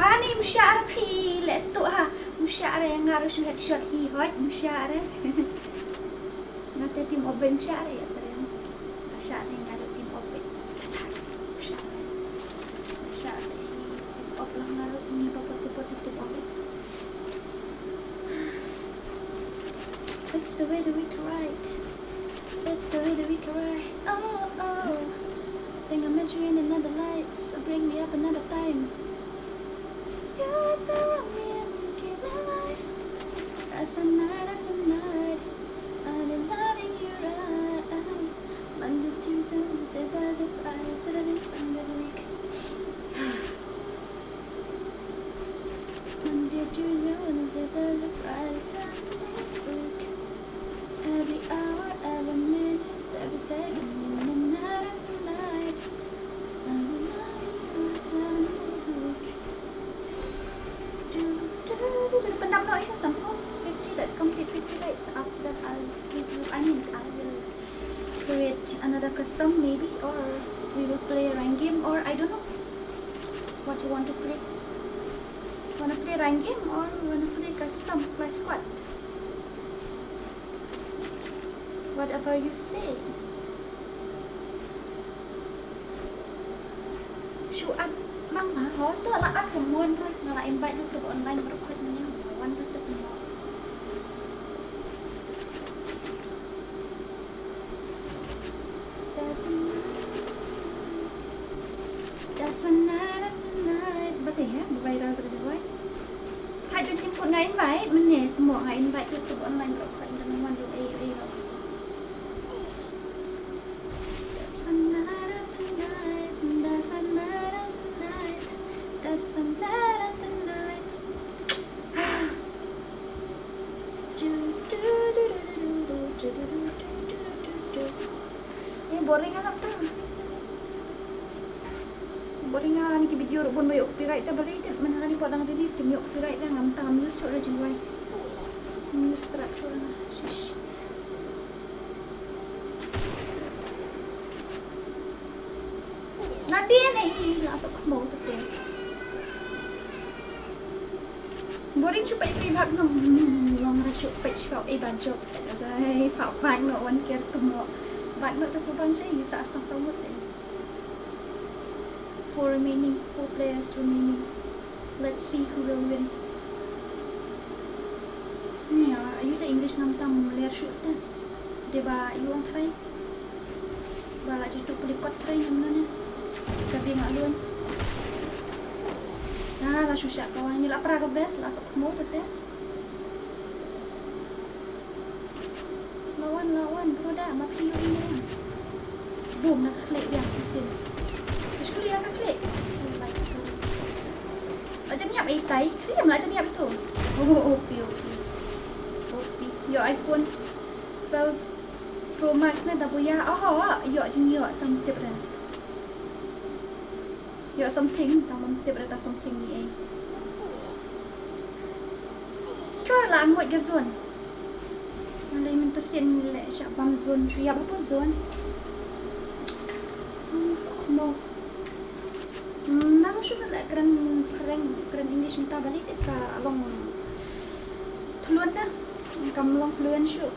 Ani msha ara phi le tu ha. Msha ara nga ru shu headshot hi hot msha ara. Nga te team open msha ara ya tare. Msha ara nga ru team open. Msha ara. Msha ara team open nga ru ni ba ba ba team open. That's the way that we can ride. That's the way that we can ride. Oh, oh. Think I met you in another life, so bring me up another time. You wrap around me and give me life. That's a night after night. I've been loving you right. Monday, Tuesday, Wednesday, Thursday, Friday, Saturday, Sunday, the week. Monday, Tuesday, Wednesday, Thursday, Friday, Saturday, this week. Every hour, every minute, every second, in the night and tonight. I'll be loving you seven days a week. Do, do, do, do. Pyndap noh ïa ka sample. Fifty, let's complete fifty likes. After that, I'll give you, I mean, I will create another custom maybe, or we will play a rank game, or I don't know. What you want to play? Wanna play rank game or wanna play custom, play squad? Whatever you say. Shu add lang ma ho to la add kumno wan ra nga la invite lut to online baroh khoit mynne wan ra to kumno. Doesn't matter tonight. Ba te ha ba viral ba te jawai. Ka jong tim pun nga invite mynne mo nga invite lut to online baroh khoit mynne wan lut ei ei. Doesn't matter tonight, doesn't matter tonight, doesn't matter tonight. Ni boring alam ta. Boring ani ki video ruh bun ba ïoh copyright ta balei te man hani ba dang release kim ïoh copyright da ngam tang ngam use shuh da jingwai. Ngam use track shuh da shish. Nadien ei la sa khmo to te. Boring shu peit phi bhag no. Long ra shu peit shu ei ban jop. Ei fa bhag no wan ker khmo. Bhag no ta sa bang sei sa stang sa mut. Four remaining, four players remaining. Let's see who will win. Nia, ayu ta English ngam tam ler shuh ta. Deba ayu ang try. Ba la jitu peli kot trai nyam nane. Ka bing alun. Na la shu sha ka wang ni la pra ka best la sok mo te. Lawan lawan bro da ma phi yu ni. Boom na ka klik dia kisin. Skuli na ka klik. La jan ïap ei tai. Khlieh la jan ïap ito. Oh, oh, pi, oh, pi. Oh, pi. Ïoh iPhone twelve Pro Max na da buya. Oh, ïoh jingïoh tam tip ra. Ïoh something tam tip ra da something ni ei. Kyo la ngot ga zone. Malai mynta sien le sha bam zone shu ïap hapoh zone. Hmm, sok mo. Hmm, nang shu le kren phareng kren English mynta bali te ka long fluent da. Kam long fluent shu.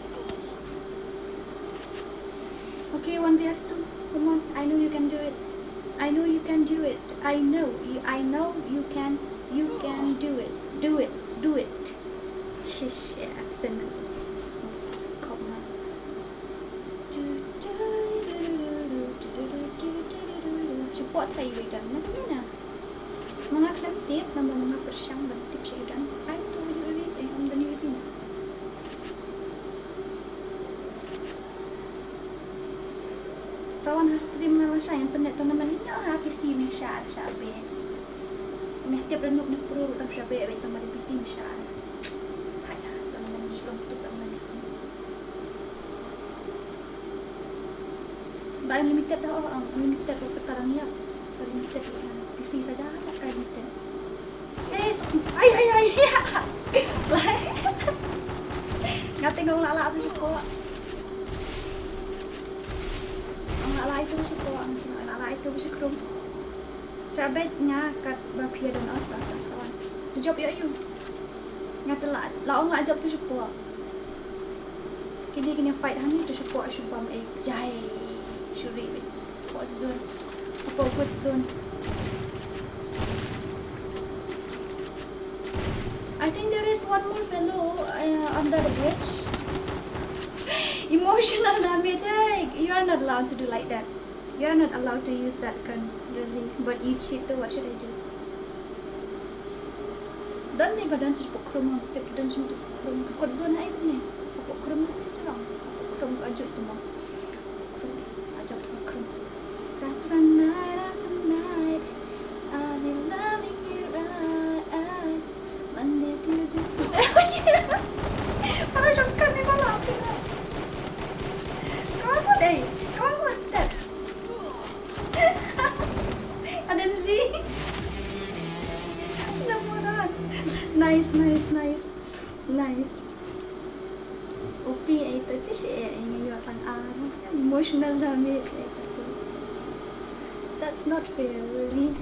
Okay, one v one. Come on, I know you can do it. I know you can do it. I know you, I know you can, you can do it. Do it, do it. Shish, accent is so smooth. Come on. Shapoh tai wei dan na kena. Ma nga khlem tip, namar ma nga pyrshang ban tip sha ïa u dan. Ai to ïa u Aries eh, ym don ïa u Aries na. Sa wan ha stream nga la shai, ngan pynleh tournament, ngi ïoh ha P C, me shah shah be. Me tip ra nuk ne pro ruh tang shah be, be tang ba da P C me shah. Hai ha tournament shlong tu tournament P C. Ba unlimited dah, oh, unlimited ruh kata dang ïap. Sa limited ruh, ah, P C saja ka limited. Eh, so, ai, ai, ai. Nga tengok la la tu shuh. Nga la la itu shuh, nga tengok la la itu shuh krum. Sa bet nga kat ba pia don ot ba ta sawan. Tu jop ïoh ïoh. Nga te la, la ong la jop tu shuh. Kine kine fight hani tu shuh shu bam eh jai. Shu ri bit. Hapoh zone. Hapoh good zone. I think there is one more fellow uh, under the bridge. Emotional damage. Hey, you are not allowed to do like that. You are not allowed to use that gun, really. But you cheat, though, what should I do? Don ne ba don sha pokrum, tip don sha pokrum. Ka kot zone ai ne. Pokrum ne chulong. Pokrum ka jut tu mo. Pokrum. Ajak pokrum. That's the night of the night. I'll be loving you right. Monday, Tuesday, Tuesday. Para shortcut ni pala. Come on, eh. Come on, step. Aden zi. Number one. Nice, nice, nice. Nice. O P ai to chish eh, ai ngi ïoh tang ar. Emotional damage ai to. That's not fair, really.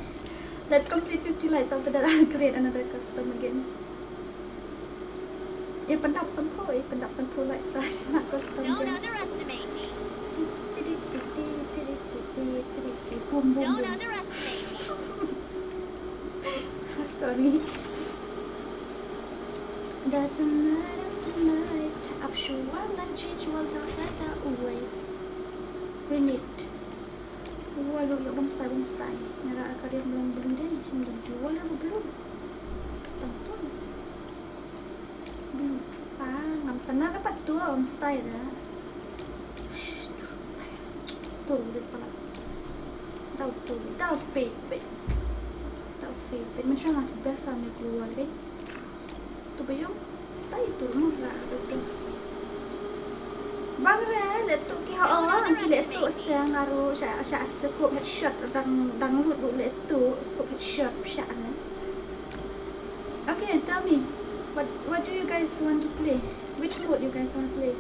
Let's complete fifty likes, after that I'll create another custom again. Ye pyndap sanphew, ye pyndap sanphew likes sa shna custom. Don't again. Underestimate me. Boom, boom, don't boom. Underestimate me. Sorry. Doesn't matter tonight. Ap shuwa ngan change wal da da da uwei. Grenade. Wal ïoh bam stai bam stai. Nga rah ka riam long blue dei. Shim dei wal ïoh blue. Tang tu. Blue. Ah, ngam tana dapat tu bam stai da. Shh, tu bam stai. Tu rit pala. Dau tu, dau fade bit. Dau fade bit. Mynshuwa nga sbeh sa me keluar bit. Tu ba ïoh. Stai tu murah tu. Bang re le tu ki ha ong ki le tu stai nga ru sha sha scope headshot dang dang lut ru le tu scope headshot sha ne. Okay, tell me. What what do you guys want to play? Which mode you guys want to play?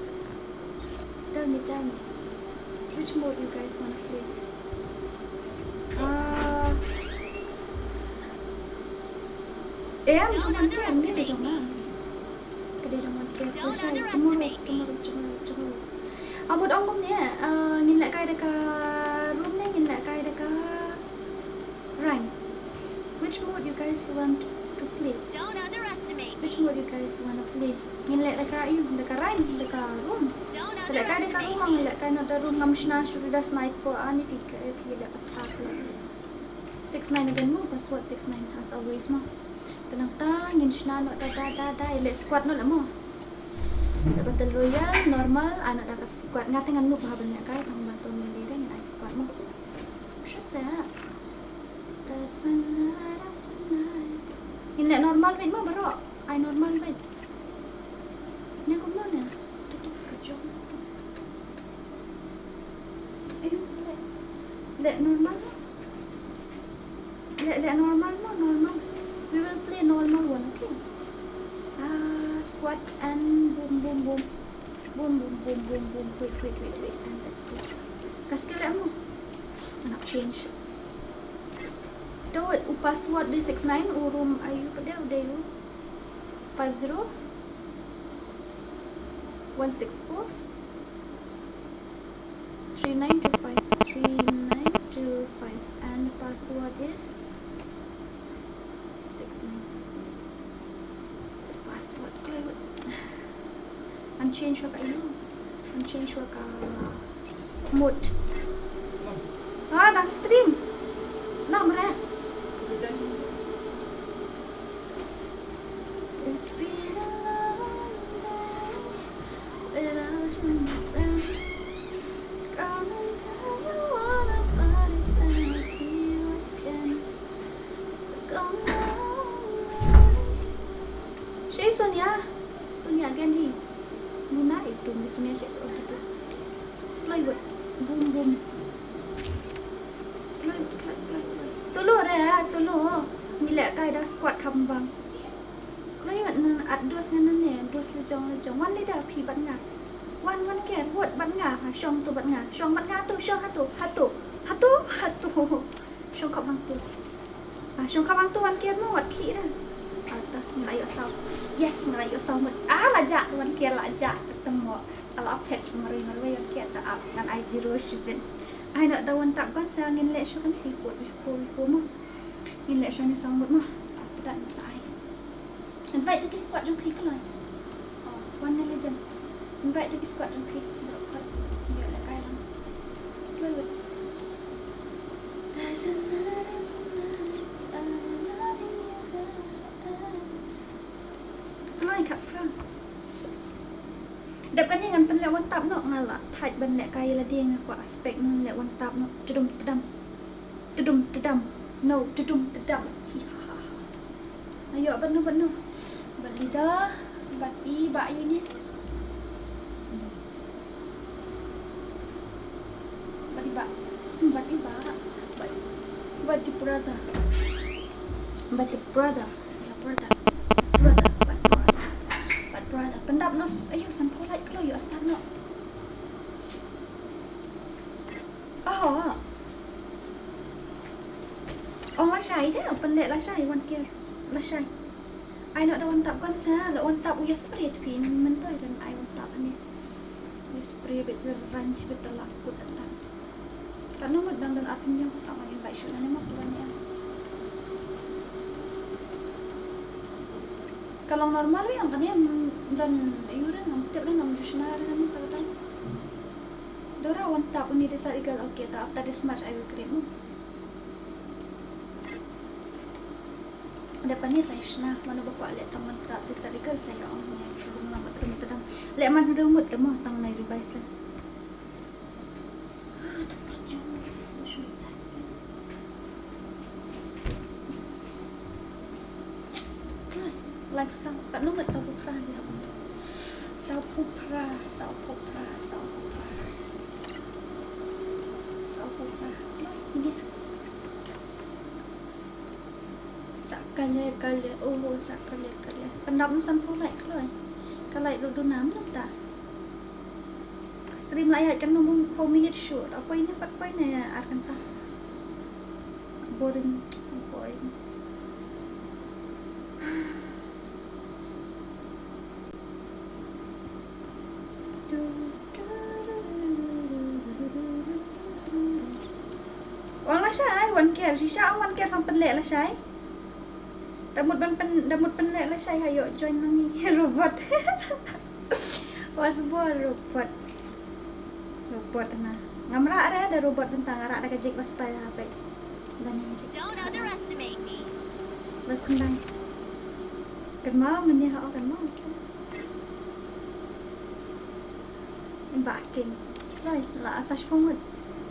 Tell me, tell me. Which mode you guys want to play? Uh, eh, I'm jong one K, I'm really jong one. Ka dei jong one K. Don't underestimate me. Tomorrow, tomorrow, tomorrow. Amut ong kumne, uh, ngin lehkai da ka room ne, ngin lehkai da ka rank. Which mode you guys want to play? Don't underestimate me. Which mode you guys want to play? Ngin leh da ka ïu, da ka rank, da ka room. Don't underestimate me. Lehkai da ka room, ngin lehkai noh da room ngam shna shuh da sniper ani phi ka phi leh ka attack leh. Six nine again mo, password six nine as always mo. Te nangta ngin shna noh da da da da leh squad noh leh mo. Da battle royale normal, ai noh da ka squad. Nga te ngan noob ha ban lehkai tang ba to me dei dei ngin ai squad mo. Sure sa. Doesn't matter tonight. Normal bad mo baroh. Ai normal bad. Ne kumno ne? Tutup rajong. Ayo, leh. Leh normal mo. Leh, leh normal mo, normal. We will play normal one, okay? Ah, squat and boom, boom, boom. Boom, boom, boom, boom, boom. Wait, wait, wait, wait. And let's go. Kas ke leh mo. Nak change. Dawit, u password dei six nine, u room ayu pdeu dei u five zero one six four three nine two five, three nine two five, and password is six nine. Password kloi. Ngan change ka ïa u. Ngan change ka mode. Ah, dang stream. Namar. It's been a long day without you, my friend. Come and tell you all about it, and I'll see you again. We've come a long way. Shei Sonia. Sonia Gandhi. Luna itu ni Sonia shei so gitu. Plywood. Boom, boom. Plywood, plywood, plywood. Solo re, solo. Ngi leh kai da squat kham bang. Kloi wat nan at dos ngan nan ne, dos lajong lajong. Wan lada phi bad nga. Wan, wan ker, wat bad nga. Ha, shong tu bad nga. Shong bad nga tu, shong hatu, hatu. Hatu, hatu. Shong khap hangtu. Ah, shong khap hangtu wan ker mo, wat khih da. Ah, ta, nga la ïoh saw. Yes, nga la ïoh saw mut. Ah, la jah, wan ker la jah. Kata mo. Ala phet marwei marwei wan ker ta ap. Ngan ai zero shibit. Ai noh da wan tap ban sa ngin leh shuh kane. Before, before, before mo. Ngin leh shuh ne saw mut mo. After that, sa ai. Invite to ki squad jong phi kloi. Oh, one na legend. Invite to ki squad jong phi. Bro, kot. Ïoh leh kai lang. Kloi wut. Kloi khap phrang. Dep kane ngan pynleh wan tap noh, nga la thait ban leh kai lade, nga kwah spek ngan leh wan tap noh. Tdum tdam. Tdum tdam. No, tdum tdam. Hi ha ha ha. Ayo, bad no, bad no. Bad lida, bad i, bad i ni. Bad i bad. Bad i bad. Bad, bad i brother. Bad i brother. Ya, brother. Brother, bad brother. Bad brother. Pyndap nos, ayo, san phew lait kloi, ïoh start noh. Oh. Ong lashai de, pynleh lashai, wan ker. Lashai. Ai noh da wan tap kan sa, da wan tap u ïa spray te phi, myntoi dan ai wan tap ne. U ïa spray bit zerran shi bit da la kut atan. Katno ngut dang don ar pynïeng, ka ngan invite shuh na ne mo, tu ban ïa. Ka long normal ïa kane, mm, don ïa u ring, ngam tip ring, ngam ju shna ring kane, ta kata. Dora wan tap uni Desert Eagle, okay, ta after this match I will create mo. Dep kane sa ïa shna, mano ba kwah leh tang wan tap Desert Eagle sa ïa ong ne, ka bung lang ba trum tdam. Leh man ring mut da mo, tang nai revive ring. Live saw, katno ngat saw phew phra ïa. Saw phew phra, saw phew phra, saw phew phra. Saw phew phra. Live ni. Sa kale kale, oh, sa kale kale. Pyndap ni san phew lait kloi. Ka lait ruh duna mynta. Stream la ïaid katno phew minit shuh. Poi ne pat poi ne ar kynta. Boring, boring. Wan lashai, wan ker, shisha wan ker, phan pynleh lashai. Da mut ban pyn, da mut pynleh lashai ha ïoh join lang ngi robot. Was bor robot. Robot na. Ngam rah re da robot bynta, nga rah da ka jik ba style ha peit. Da ni jik. Don't underestimate me. Ba khundang. Kan mau mene ha kan mau style. Ba king. Lai, la asas pyngut.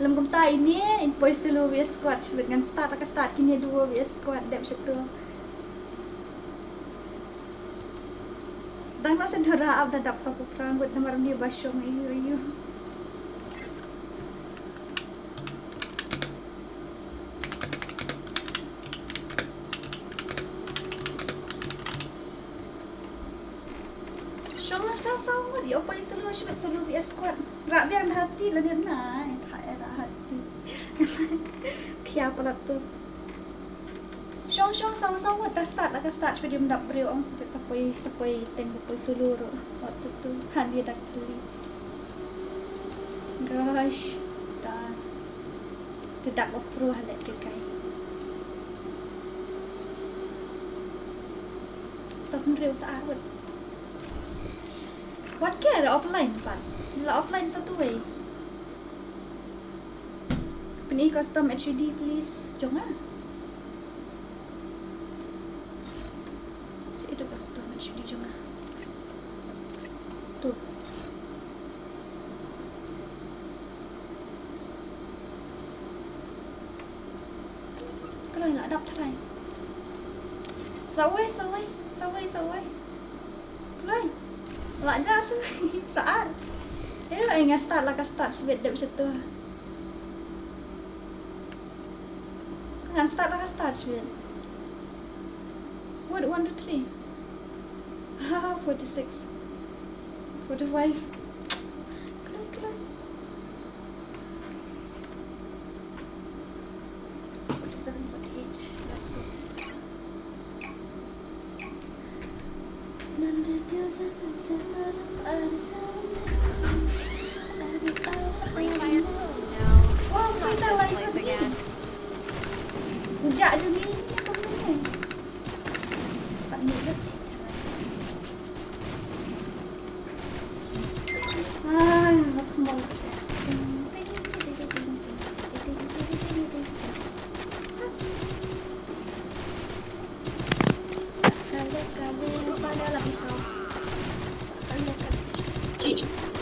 Lem kumta ine, in poi solo V S squad, shibit ngan start, ka start kine duo V S squad, dep shatu. Tang la sendora ap da dap sa ku prang gut namar ni ba shong ayu ayu. Shong la shong shong ngut ïa u poi solo shibit solo V S squad. Rah biang hati la ngen na, eh, tha eh rah hati. Khia palat tu. Shong shong shong shong ngut da start la ka start shibit ym dap briew ong shibit sa poi sa poi teng ba poi solo ruh. Wat tu tu han ïa dak teli. Gosh. Da. Te dak of pro ha leh te kai. Sa pynriew sa arwet. Wat ke da offline pat. La offline sa tuwei. Pyni custom H U D please jong nga. Si itu custom H U D jong nga. Tu. Kloi la dap trai. Sawei sawei sawei sawei. Kloi. La ja sawei sa ar. Eh ai nga start la ka start shibit dep shitu. Ngan start la ka start shibit. What one two three. Haha forty six. Forty five. Kloi kloi. Forty seven forty eight. Let's go.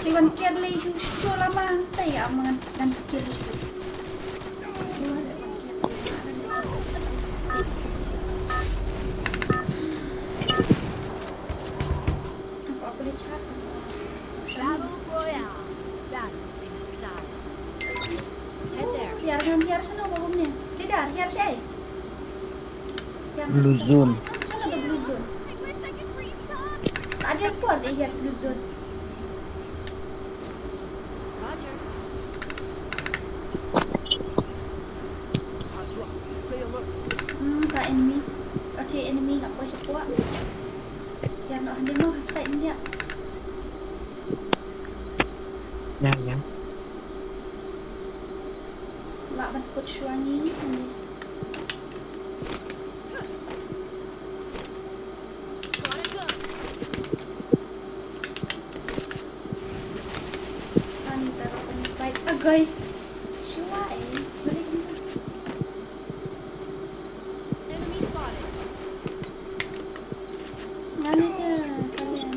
Iwan kiad lei shu shu lama te ya mangan kan kiad shu. Battle Royale. Battle in style. Head there. Hiar kan hiar sano bagum ni. Tidak hiar shay. Blue zone. Sana ada blue zone. Tak ada apa ada ya blue zone. Roger. Hmm, ka enemy. Ka enemy nak poi support. Ya no dia no side dia. Ya ya. Lah ban kut shuangi ni. Kan kita akan fight agai. Shua eh. Balik ni. Enemy spotted. Ngani dia kalian.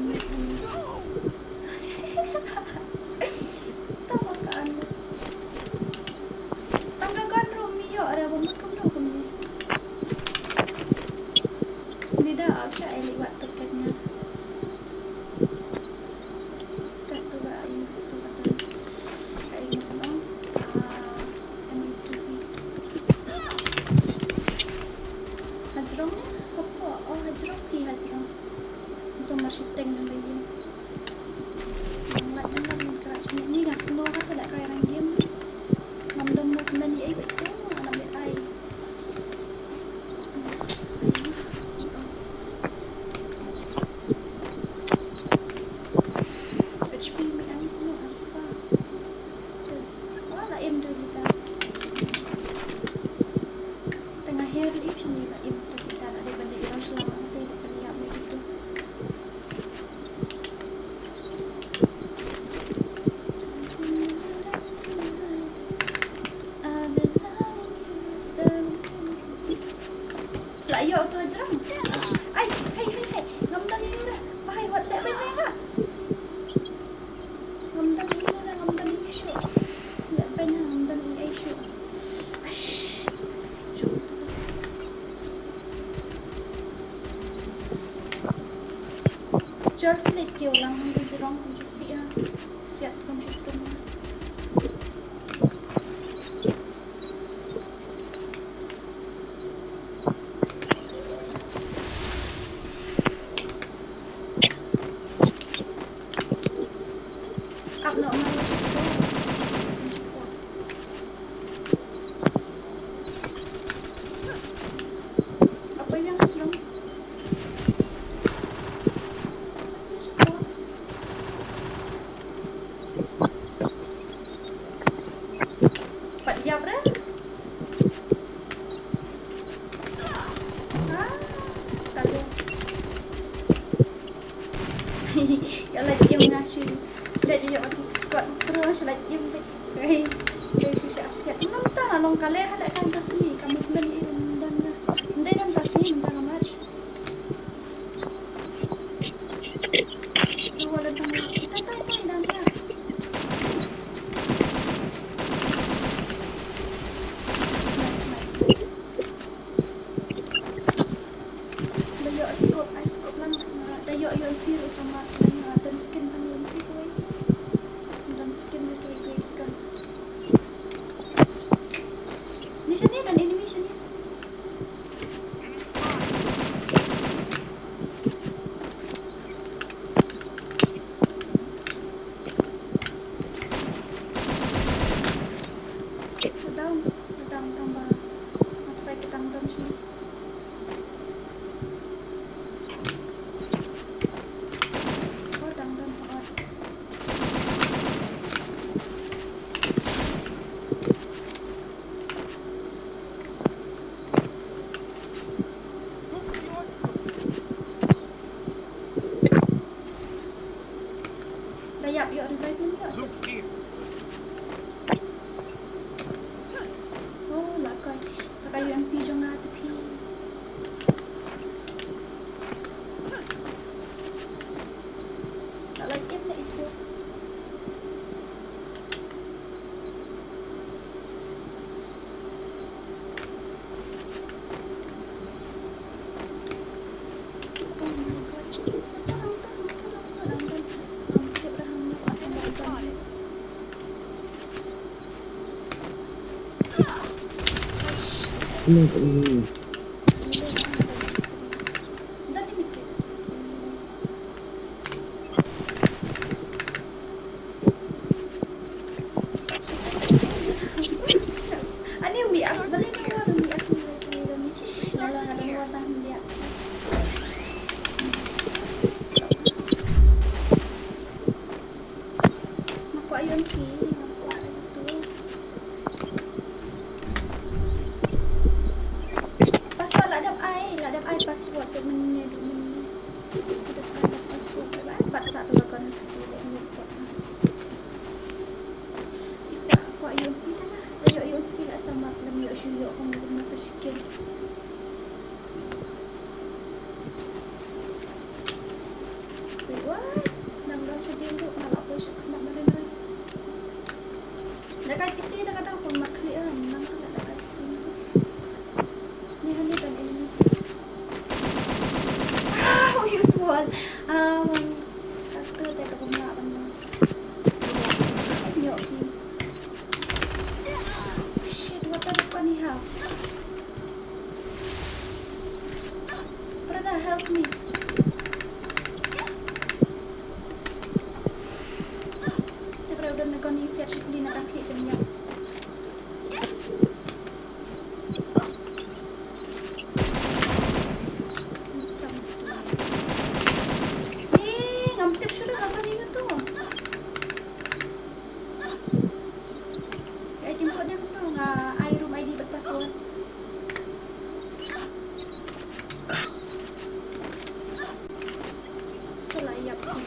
Tama ka anu. Tangga kan rumi yo ada bamut kamu dong kami. Nida aksha eli wat terketnya. Kat tu ba ayu tu kata. Ka ayu tu no. Ah, M two B. Hajrong ni? Apa? Oh, hajrong ni, hajrong. Itu masih tank yang lain. Yang lain yang lain kerja ni, ni dah slow kata dah kayak orang game ni. Ngam dong movement ni, eh, betul. Ngam betai. H P mi ang no aspa. Wala em do kita. Tengah hair li sini la em do kita la de bende ira shlama te de peniap ni gitu. Jar fillet kiew lang hangta jrong, hangta siat, siat kum shi kum. Ap noh ma. Apa yang belum? Pat ïap re. Ah, talo. Ïa la jim nga shu. Jait ïa Scott pro shu la jim beit. Hei. Hei shu shu asiat. Mynta long ka leh ha la kan ka sngi ka movement i ym don na. Ym dei don ka sngi mynta ka match. Ruh la dang. Tai tai tai dang ïa. Nice nice nice. Da ïoh scope, ai scope lang, ah, da ïoh ïoh phi ruh samar, ah, don skin tang ïoh phi kawei. Don skin ruh kawei kawei ka. Ni shane, don enemy shane. Down, down, down ba. Nga try ka tang down shane. Oh, dang don hooid. Da ïap ïoh revive ïoh. Oh, la kai. Ka ka U M P jong nga te phi. Ka la ïap na ito. Password la dep ai, la dep ai password te mynne du mynne. Dep ai password te ba, bat sa tu la kon. Ita kwah ïoh phi ta nga. Ïoh ïoh phi la samar lem ïoh shu ïoh kum kum masa shikin. Wait, what? Nang dang shu ding tu, nang la poi shu kena marin rin. Dak kai P C dak kata pun mak kli ah, nang kena dak kai P C. Ni hani kan ini. Ah, use wall. Ah, mami. Kata dak kena ban. Ïoh phi. Shit, what the fuck do you have? Brother, help me. Te brother, me kon ïa siat shipli na dang khlieh jam ïa. Ih, ngam tip shuh da ka kali ka tu. Ai kim khot ïa nga, ai room I D bad password. Te la ïap ki.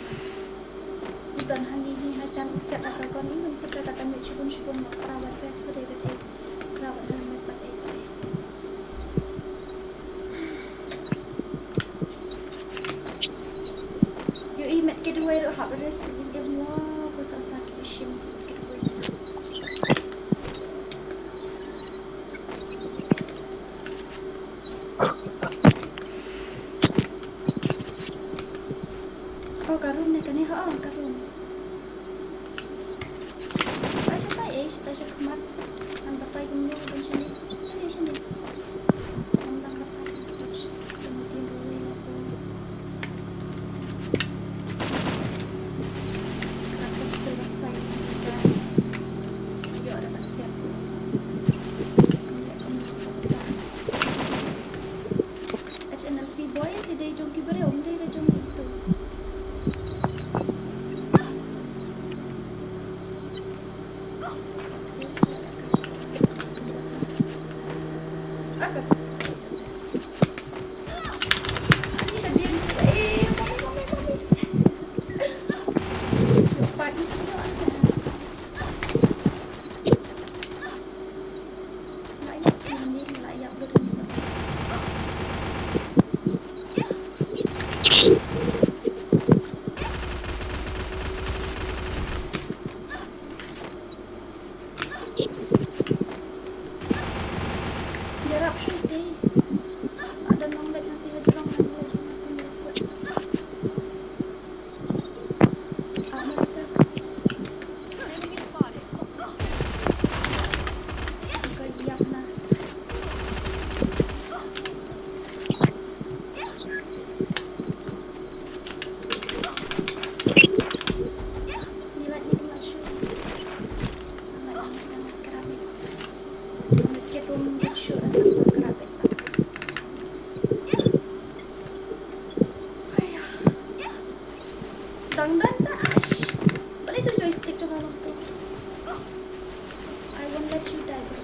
U don hangne hi hajan u siat na dragon, i mynta ka kata miet shibun shibun ma kra wat vest bad ei bad ei. Kra wat helmet bad ei bad ei. Ïohi met ki duwai ruh hap res ki jingim mo, ko sa sa ki shim ki duwai. Oh, ka room ne kane, ha, oh, ka room. Ai, shatai, eh, shatai sha khmat. Ngan batai kumno ban shane. Shane, shane. Ngan dang batai. Shane, shane. H N L C boy, si dei jong ki briew, um dei re jong ki tu. Dang dang sa, ash. Balei tu joystick jong nga long tu? I won't let you die, bro.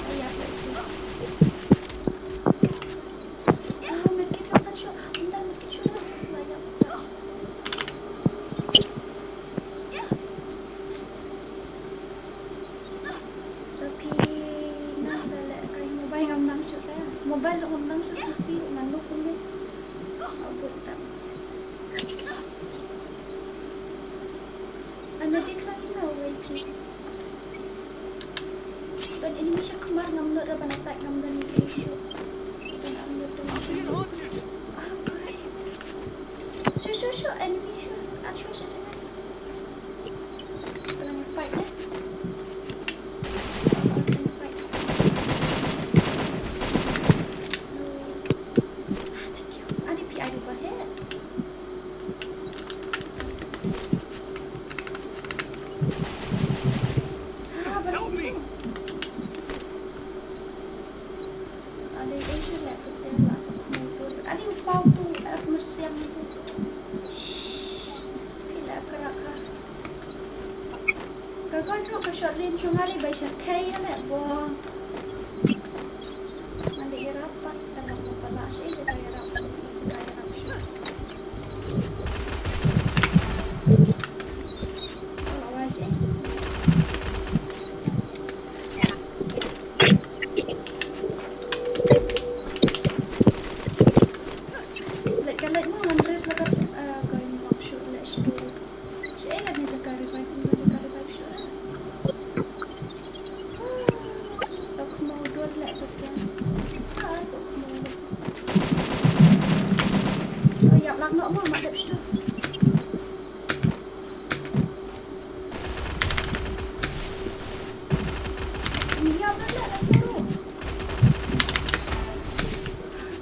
Ai, ya, bro. Ah, medkit long kan shoh. Bentar, medkit shoh. Ai, ya, bro. Tapi na da leh kai mobile ngam nang shuh da. Mobile ngam nang shuh, pusi ngam nuk kumne. Abot tam. Ana dik lagi na wei ki. Ban enemy sha khmar ngam nud da ban attack ngam da ni ei shuh. Ban am nud da. Ah, kai. Shuh, shuh, shuh, enemy shuh. At shuh, shuh, shuh. Kena fight, eh. Kena fight. Ah, thank you. Ada P I di bawah, eh. Ah, help me. Ada yang sih lah, kita masuk motor. Ada yang pau tu, eh, mersiang tu. Shh. Pila kerak ha. Ka gun ruh ka short range jong nga lei bai sha khei ïa leh bong. Ngan dei ïarap pat tang ba pala shi jaka ïarap shi jaka ïarap shi. Ala wai shi. Leh ka leh mo ngan rest la ka, ah, ka im lok shuh leh shuh. Shi ai leh ni jaka revive, ni jaka revive shuh. Sok mo dur leh tu kan. Ah, sok mo. Oh, ïap lang nok mo, mat dep shuh. Ïap lang nok mo.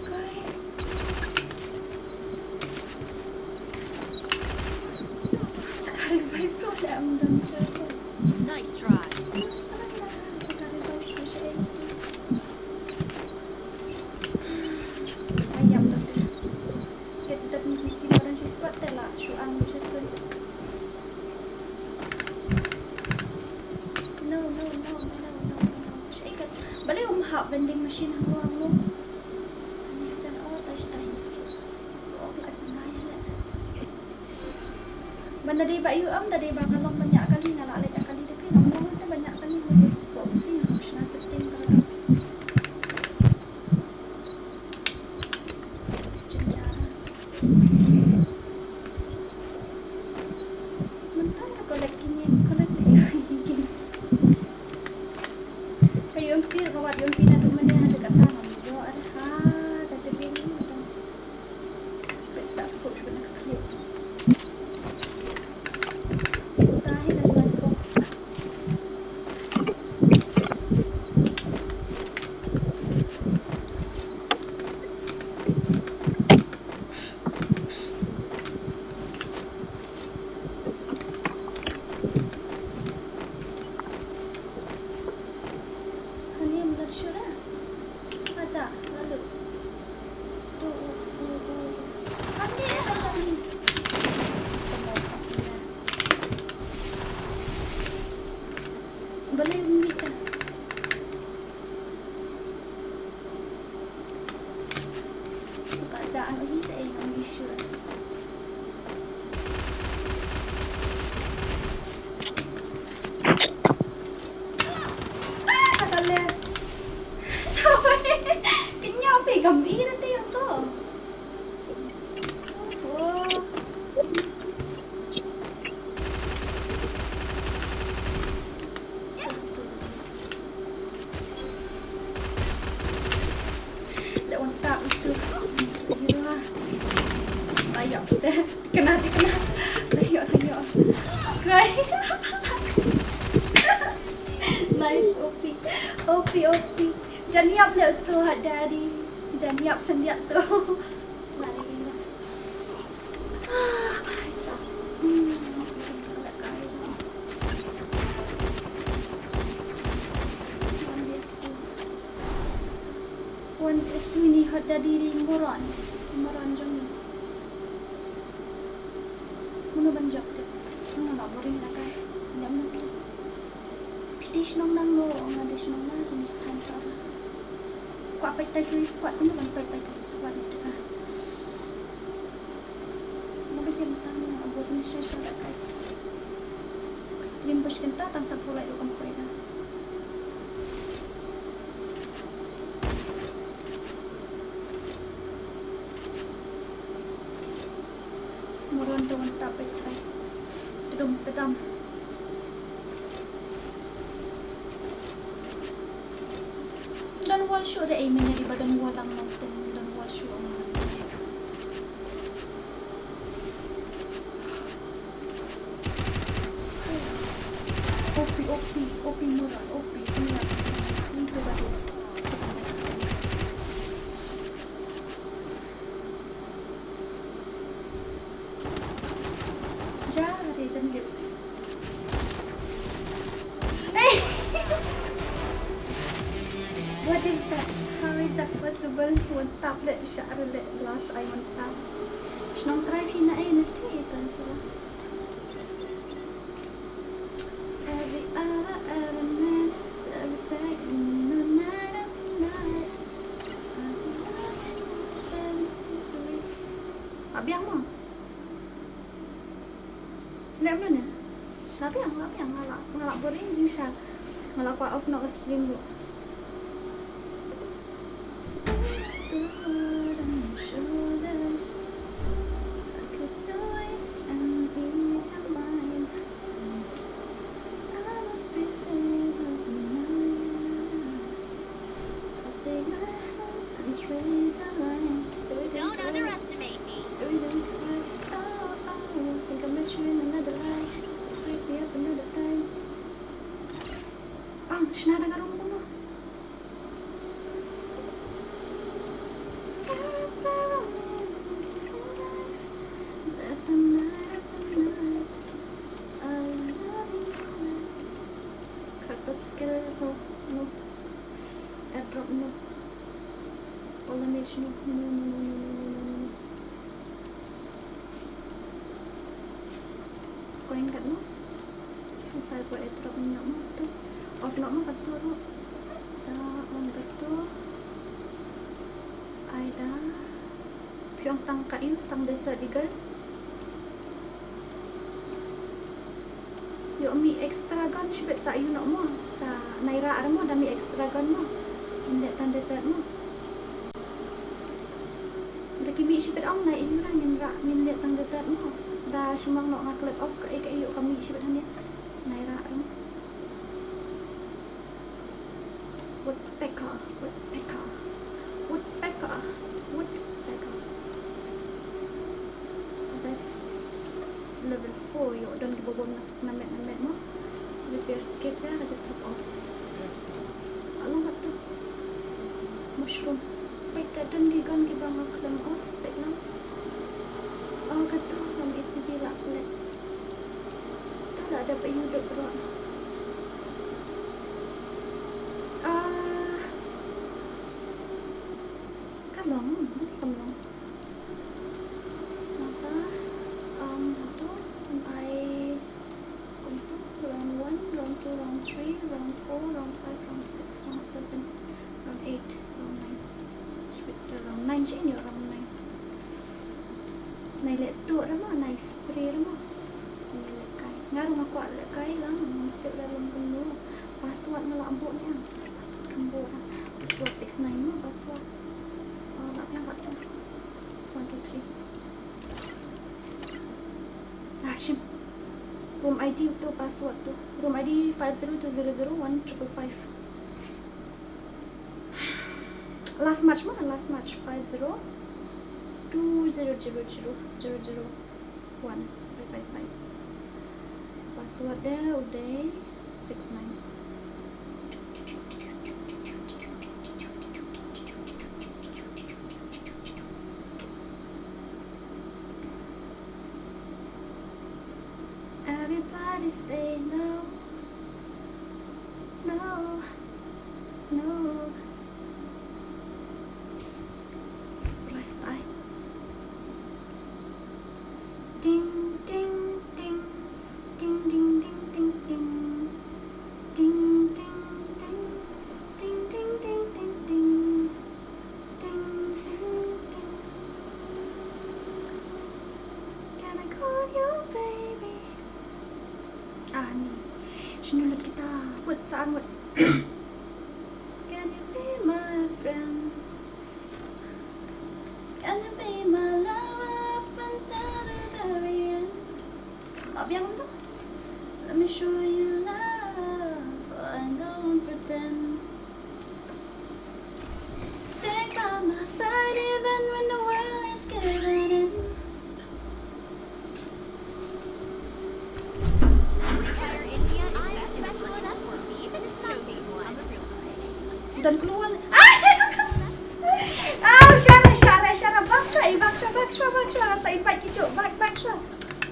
Kai. Nice try. No, no, no. Balei um hap vending machine hangne? Ani hajan, oh, touch time. Oh, la jngai le. Ban da dei ba ïoh em, da dei ba ka long ban ïa kali, nga la leit ïa kali da phi, ngam long te ban ïa kali, nga bus boxing, nga shna setting ka. Jynjar. Mynta ïa collect kine, collect kine. Ka ïoh em phi, ka wat ïoh em phi na tu mane ha, da kata ngam ïoh, ada ha, ka jading. Ka jaan u hi te ngam bi sure. Ah, ka le. Sorry. Kenyap phi kam i rete to. Oh. Leh wan tap itu. Gitu lah. Ayo, kita kena, kita kena. Ayo, ayo. Okay. Nice, O P. O P, O P. Jan ïap leh tu, ha, daddy. Jan ïap sendiri tu. Lari. Ah, nice. Hmm. One S two ini hot daddy ri moron. Moron jong ni. Mano ban jop te. Nga la boring na kai. Jam tu. Phi dei shnong nangno, nga dei shnong na, shnong East Thain Sara. Kwah peit Tiger Squad, mano ban peit Tiger Squad ni ka. Nga ba jem tang nga boring shisha da kai. Stream ba shi kynta tang sa pulai do kam poi da. Moron te wan tap beit kai. Tdum tdam. Don wall shuh re ei mynne, dei ba don wall lang nongpyn, don wall shuh. O P, O P, O P moron, O P, O P moron. Itu baru. Ja, re jan lip. Hey! What is that? How is that possible? One tap leh, sha re leh, last I one tap. Shnong try phi na ei na sti ita so. Every hour, every minute, every second, the night after night. Abiang mo. Leh mano ne? Sha biang, la biang, nga la, nga la boring jingshisha. Nga la kwah off noh ka stream ruh. Don't underestimate me. Ah, shna da ka room kumno? Character skill, no, no. Airdrop, no. All damage, no. No, no, no. Coin katno? Sa ko airdrop na mo tu. Off noh mo katto ruh. Da on katto. Ai da. Phi ong tang ka ïu, tang desert eagle. Ïoh mih extra gun shibit sa ïu noh mo. Sa naira ar mo da mih extra gun mo. Ngin leh tang desert mo. Da ki mih shibit ong na ïu ra ngin ra ngin leh tang desert mo. Da shu mang noh nga clip off kaei kaei ïoh ka mih shibit hangne. Naira ar mo. Woodpecker, woodpecker, woodpecker, woodpecker. Best level four, ïoh don kiba bom na met na met mo. Repair kit ïa ka jaka off. Along katto. Mushroom. Peit ka don ki gun kiba nga claim off, peit lang. Oh, katto ngam ïohi ba la collect. To la dep ïa u dep ruh. Ah. Ka long, ka long. Nata, um, to, ai, kumto, round one, round two, round three, round four, round five, round six, round seven, round eight, round nine. Shibit, round nine, shini round nine. Nai leh tuh ra mo, nai spray ra mo. Nai leh kai. Nga ruh nga kwah leh kai lang, ngam tip leh long kumno. Password nga lah buh ne em. Password kam buh ra. Password six nine mo, password. Oh, lah biang, lah biang. One, two, three. Ah, shim. Room I D to, password to. Room I D five zero two zero zero one triple five. Last match mo, last match five zero two zero zero zero zero zero one five five five. Password de u dei six nine. Everybody say no, no, no. Bye, bye. Ding, ding, ding. Ding, ding, ding, ding, ding. Ding, ding, ding. Ding, ding, ding, ding, ding. Ding, ding, ding. Can I call you baby? Ah, ni. Shinu lut kita. Wut saan wut. Can you be my friend? Can you be my lover up until the very end? Lah biang tu. Let me show you love, I don't pretend. Stay by my side even when the world is giving in. Dan keluar. Ah! Ah, shara, shara, shara. Bak shwa, eh, bak shwa, bak shwa, bak shwa. Nga sa invite ki ju. Bak, bak shwa.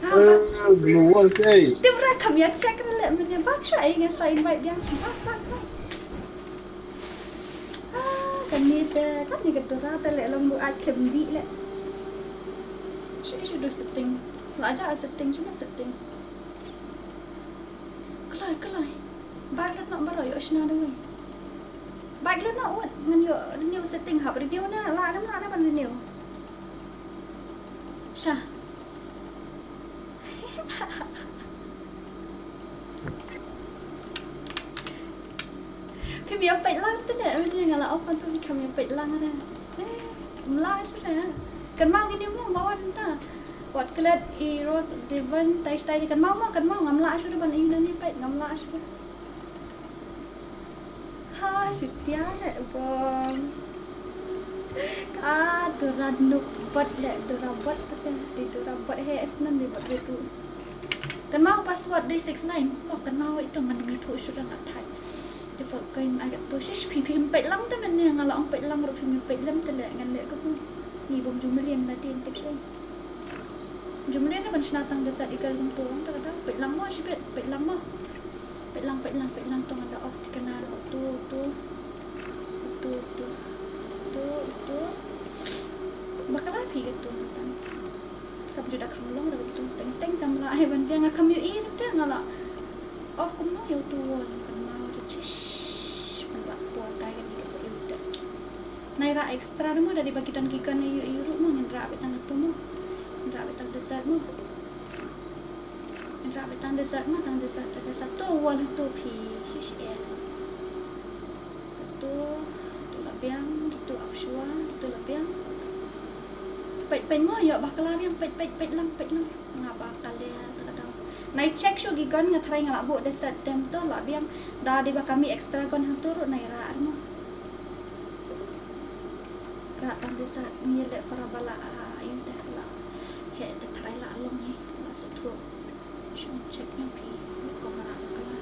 Ah, bak. Eh, keluar, say. Tip ra kam ïa check ra leh mynne. Bak shwa, eh, nga sa invite biang. Bak, bak, bak. Ah, kane te, kane ka Dora te leh long buaid khlem dih leh. Shi, shi do setting. La ja setting, shi na setting. Kloi, kloi. Back lut noh baroh, ïoh shna da wei. Back lut noh, wat ngan ïoh renew setting, hap renew na, la dam la na ban renew. Sha. Phim ïa peit lang te ne, mynne nga la off pyntu phim ïa peit lang ne. Eh, mla shu ne. Kan mau ngin ïa mo, mau wan ta. Wat klet i rot di ban tai stai di kan mau mo, kan mau ngam lah shu di ban i nani peit, ngam lah shu. Ha, shu tia ne bom. Ah, Dora nuk bot le, Dora bot kata, di Dora bot he esnan di bot betu. Kan mau password di six nine. Mo kan mau itu man mi thu shu rang athai. Default kau yang agak tu shish phi phi peit lang te mynne nga la ong peit lang ruh phi phi peit lem te le ngan le ka pu. Ni bom jumlien la tin tip shai. Jumlien na ban shna tang da sat igal kumtu. Ong ta kata peit lang mo shibit peit lang mo. Peit lang peit lang peit lang tong da off ti kana ro tu tu. Tu tu. Tu tu. Bakla phi ka tu tang. Kam ju da kham long da tu teng teng kam la ai ban biang nga kham ïohi ruh te nga la. Off kumno ïa utu wall kan ma utu chish. Ban la pua tai kan ïa utu. Nai rah extra ruh mo da dei ba ki don ki gun ïa ïa ruh mo ngin rah beit tang utu mo. Ngin rah beit tang desert mo. Ngin rah beit tang desert mo tang desert tang desert tu wall utu phi chish eh. Tu, tu la biang, tu ap shwa, tu la biang. Peit peit mo ïoh bakla biang peit peit peit lang peit lang. Nga ba ka le ta ka dau. Nai check shu ki gun nga tharai nga la buh da set dem to la biang. Da dei ba ka mih extra gun ha to ruh nai rah mo. Rah tang da set ngi le para ba la a yu te la. He te tharai la long he la sa thu. Shu check ïa phi ko mara ka la.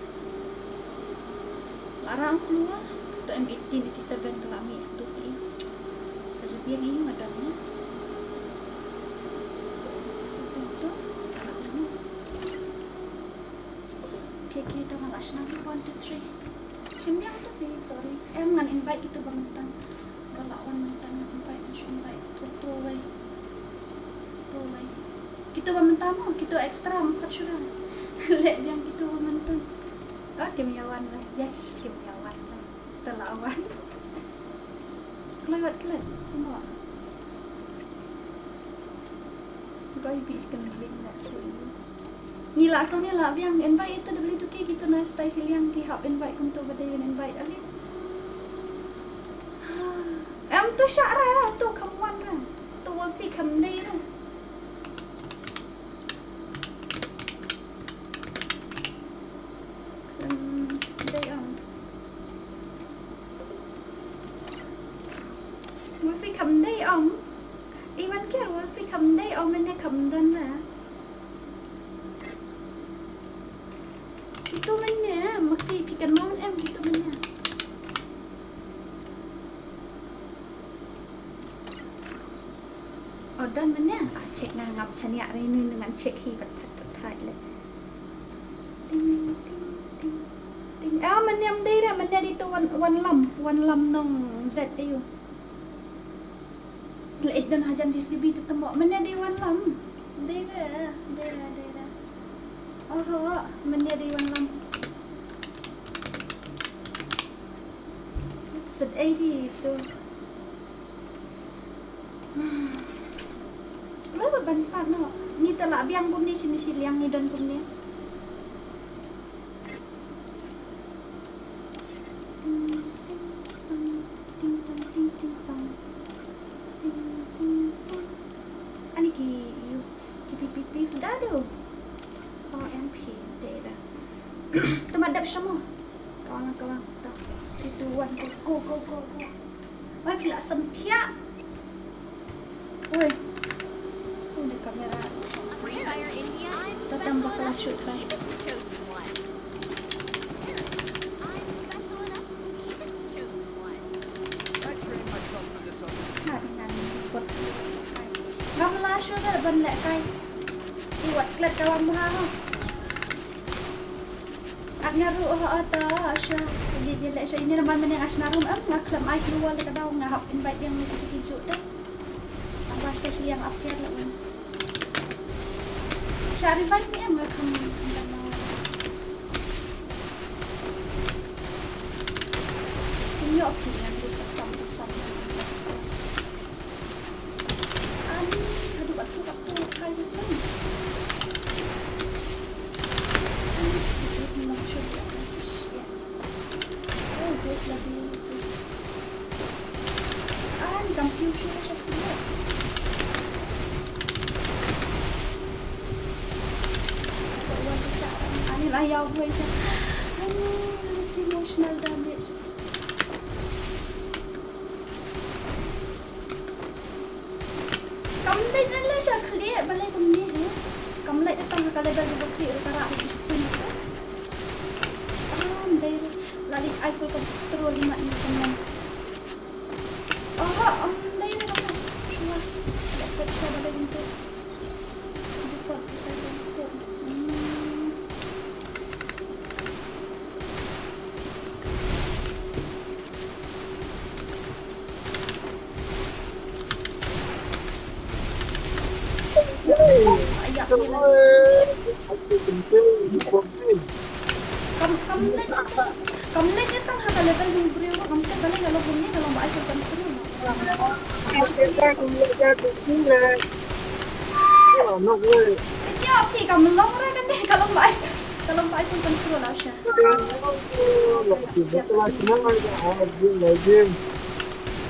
La rah klua to M eighteen eighty seven ka la mih tu phi. Ka je biang ïa nga dang ni. Tu tu. Ka la ni. Ke ke to nga la shna tu one two three. Shim ïa tu phi sorry. Em ngan invite kitu ba mynta. Ba la wan mynta ngan invite ngan shu invite. Tu tu wei. Tu wei. Kitu ba mynta mo kitu extra mo kat shu ra. Leh biang kitu ba mynta. Oh kim ïa wan wei. Yes kim ïa wan wei. Te la wan. Kloi wat klet. Tunggu. Bai bit skem bit na tu. Ngi la tu ngi la biang invite itu debeli tu ki gitu na stai siliang ki hap invite kum tu bedai invite ali. Em tu syak ra tu kam wan ra. Tu Wolfie kam dei ra. Kam dei om. Wolfie kam dei om. Iwan ker Wolfie kam dei om mene kam don ra. Kitu mene maki pikan maun em kitu mene. Oh, don mene. Ah, check na ngap chania ri nu ngan check hi pat pat pat le. Ting ting ting ting. Ah, mene am dei ra mene di tu wan wan lam wan lam nong Z A U. Le ek don hajan J C B tu temo mene di wan lam. Dei ra dei ra dei ra. Oh, mene di wan lam. Z A U tu. Lo ba ban start no. Ni ta la biang kumni sini si liang ni don kumni. Ting tong ting ting tong. Ting ting tong. Ani ki yu ki pi pi pi sudah do. Oh M P dei ra. Temat dap semua. Kawan kawan. Three two one go go go go go. Wai phi la sam thiah. Woi. Uni kamera. Free Fire India. Tatang bakla shoot bai. Ngam la shu da ban leh kai. I wat klet ka wan bha. Ak nga ruh ha ata sha. Di di leh sha ini naman mane nga shna rum em nga khlem ai keluar da ka daw nga hap invite yang ni ki ju da. Ang ba sha shi yang apker la un. Sha revive ni em nga kham. Nyok ki yang di kosong kosong. Ani, aduh, aduh, aduh, kai je sen. Ani, aduh, ni maksud dia, aduh, shit. Oh, guys, lagi. Ani, confuse je, shit. Ani, lah, ya, gue, shit. Ani, emotional damage. Kam leit re le sha khlieh balei kumne he. Kam leit re tang ha ka level jong ka khlieh re ka rah re shisien. Am dei re la leit Eiffel Control hi mat ni kumne. Aha, am dei re ka shuwa. Leit peit shuwa balei kumtu. Default precise scope. Hmm. Kam, kam leit, kam leit tang ha ka level jong u briew ruh, kam leit balei ka long kumne, ka long ba ai kam leit. Ïa phi kam long re kane, ka long ba ai, ka long ba ai kam leit la sha.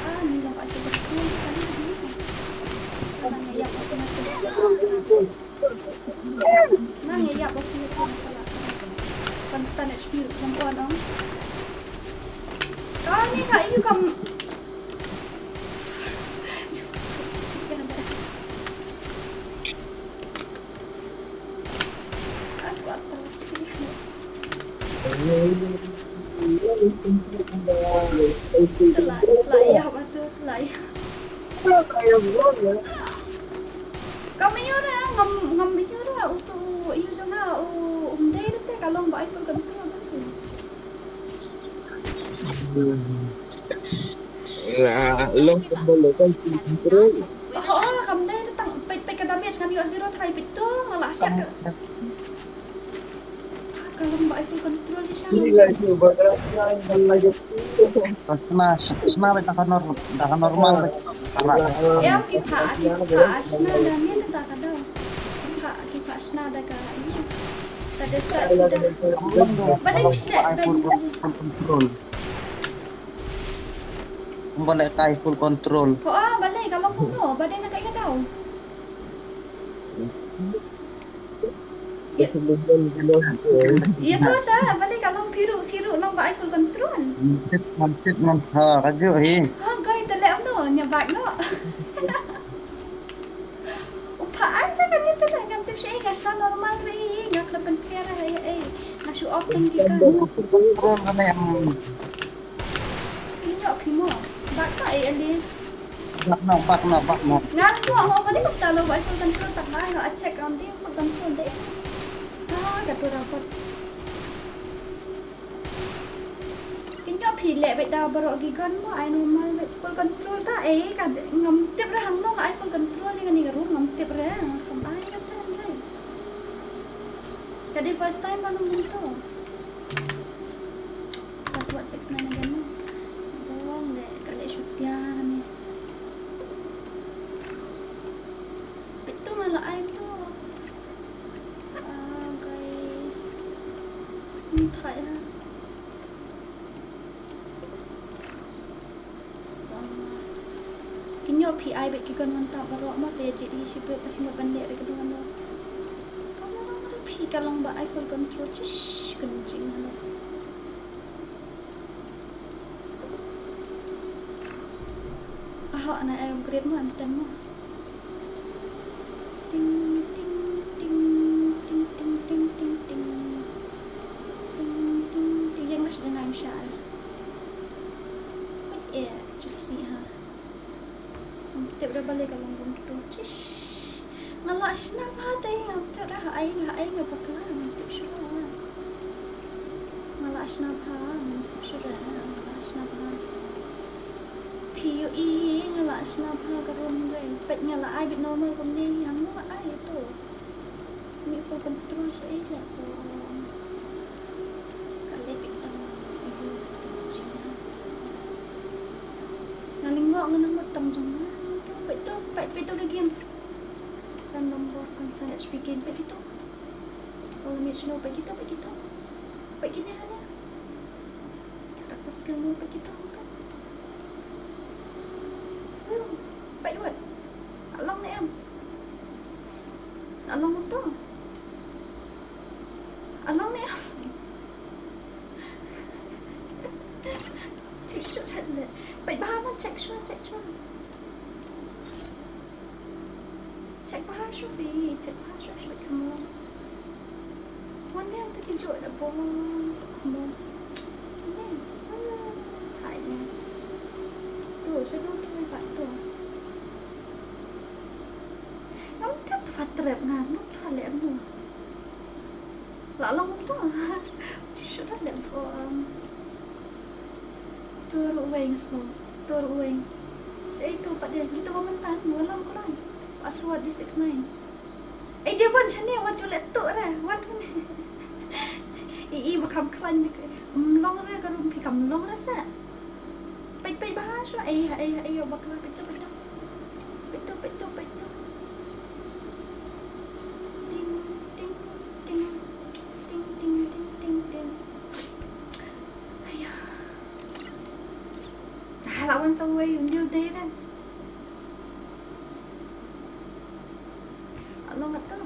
Ah, ni long ba ai kam leit. Nang ïa ïap ba phi ïa phi. Kan tan H P ruh kan on ong. Kane ka ïu kam. Aku atas sih. Telah, telah ïa ba tu, telah ïa. Kam ïoh re, ngam, ngam ïoh re, utu, ïoh jong nga, u, um dei re te, ka long ba ai full control ba tu. La, long ba lo kan full control. Oh, oh, kam dei re tang, peit, peit ka damage, ngam ïoh zero try, peit tu, nga la siat ka. Ka long ba ai full control shisha. Shna, shna beit da ka nor-, da ka normal beit. Ïa ki pha, ki pha, shna da mid da ka down. Ki phah shna da ka, ka da sa suda. Balei phi leh, balei? Balei ka full control. Ko a, balei ka long kumno? Balei na ka ïa daw? Ïa to sa, balei ka long phi ruh, phi ruh long ba ai full control. Sit man, sit man. Ha, ka ju hi. Ha, guy, te leh amno, nya bak no. U pha ai na kane te leh, ngam tip sha ei, nga shna normal re, nga khlem pynpher re ei. Nga shu off tang ki ka. Phi ïoh phi mo. Bak ka ei ali. Bak no, bak no, bak no. Nga mo mo, balei kumta lo, ba ai full control tak ba nga check am dei full control dei. Ah, ka tu rapot. Kin ïoh phi leh beit da baroh ki gun mo, ai normal beit full control ta ei, ka ngam tip re hangno nga ai full control ïa kane ka room, ngam tip re, ngam ai ka tren re. Ka dei first time ba long kumto. Password six nine again mo. Bong de ka leh shutia kane. Peit to nga la ai to. Ah, guy. Ni thai ha. Kin ïoh phi ai beit ki gun mynta baroh mo, sa ïa jied hi shibit, phi mut ban leh re ka dei ano. Ka long re phi, ka long ba ai full control, chish, kan jing ano. Aha, ana ai upgrade mo, am ten mo. Ting, ting, ting, ting. Ting, ting, ting. Ïeng na sha jngai, ym shah re. Wait, eh, just see ha. Ngam tip re balei ka long kumto. Chish. Nga la shna bha te, ngam tip re ha ei, ha ei nga bakla, ngam tip shuh re. Nga la shna bha, ngam tip shuh re, nga la shna bha. Phi ïohi nga la shna bha ka room re. Peit nga la ai beit normal kumne, hangno nga ai to. Mih full control sha ei leh ko. Ka leh beit tang. Nga lyngngoh, nga nang mut tang jong nga. Peit to, peit, peit to ka game. Random bot constant H P game, peit kito. Ka la mih shuh, peit kito, peit kito. Peit kine ha ria. Ka dak ta skill mo, peit kito. Peit wat. Along ne em. Along to. Along ne em. Check shuh rat le. Peit bha mo, check shuh, check shuh. Check bha shuh phi, check bha shuh shuh, come on. Wan biang to ki jot da bong, come on. Ne, ah, thai ne. To, sha do to, ba to. Ngam tip to pha trap nga, no pha leh no. La long to. Shu da leh bong. To ruh weng sngewbha. To ruh weng. Shaei to pat de. Kito ba mynta mo lam ko lai. Password D six nine. Ei, Devon, shane, wat ju leh to re. Wat shane. I, i, ba kham khlaiñ de. Ym long re ka room phi, kam long re sa. Peit, peit bha shuh. Ei, ei, ei, bakla, peit to, peit to. Peit to, peit to, peit to. Ting, ting, ting. Ting, ting, ting, ting, ting. Aya. Ah, la wan sa wei, ym dei re. Along ato.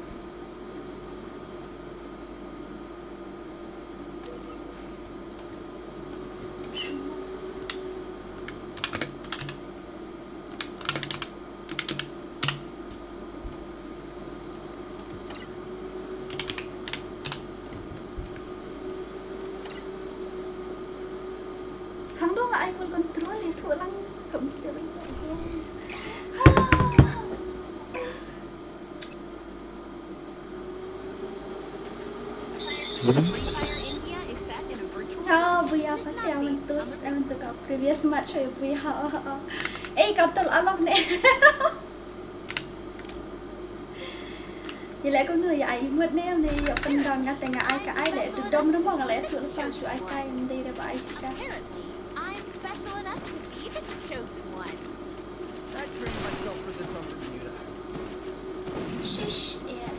Hangno nga ai full control, ïathuh lang. Kam te bang. Ah, buya, pati awan tus, awan tu ka previous match, eh, buya. Eh, katul along ne. Ïa leh kumno, ïa ai mut ne, ne ïa pyndon nga te nga ai ka ai leh, tu dom ruh mo nga leh tu lepas shu ai kai, ym dei re ba ai shisha. Apparently, I'm special enough to be the chosen one. I trained myself for this on Bermuda. Shish, eh.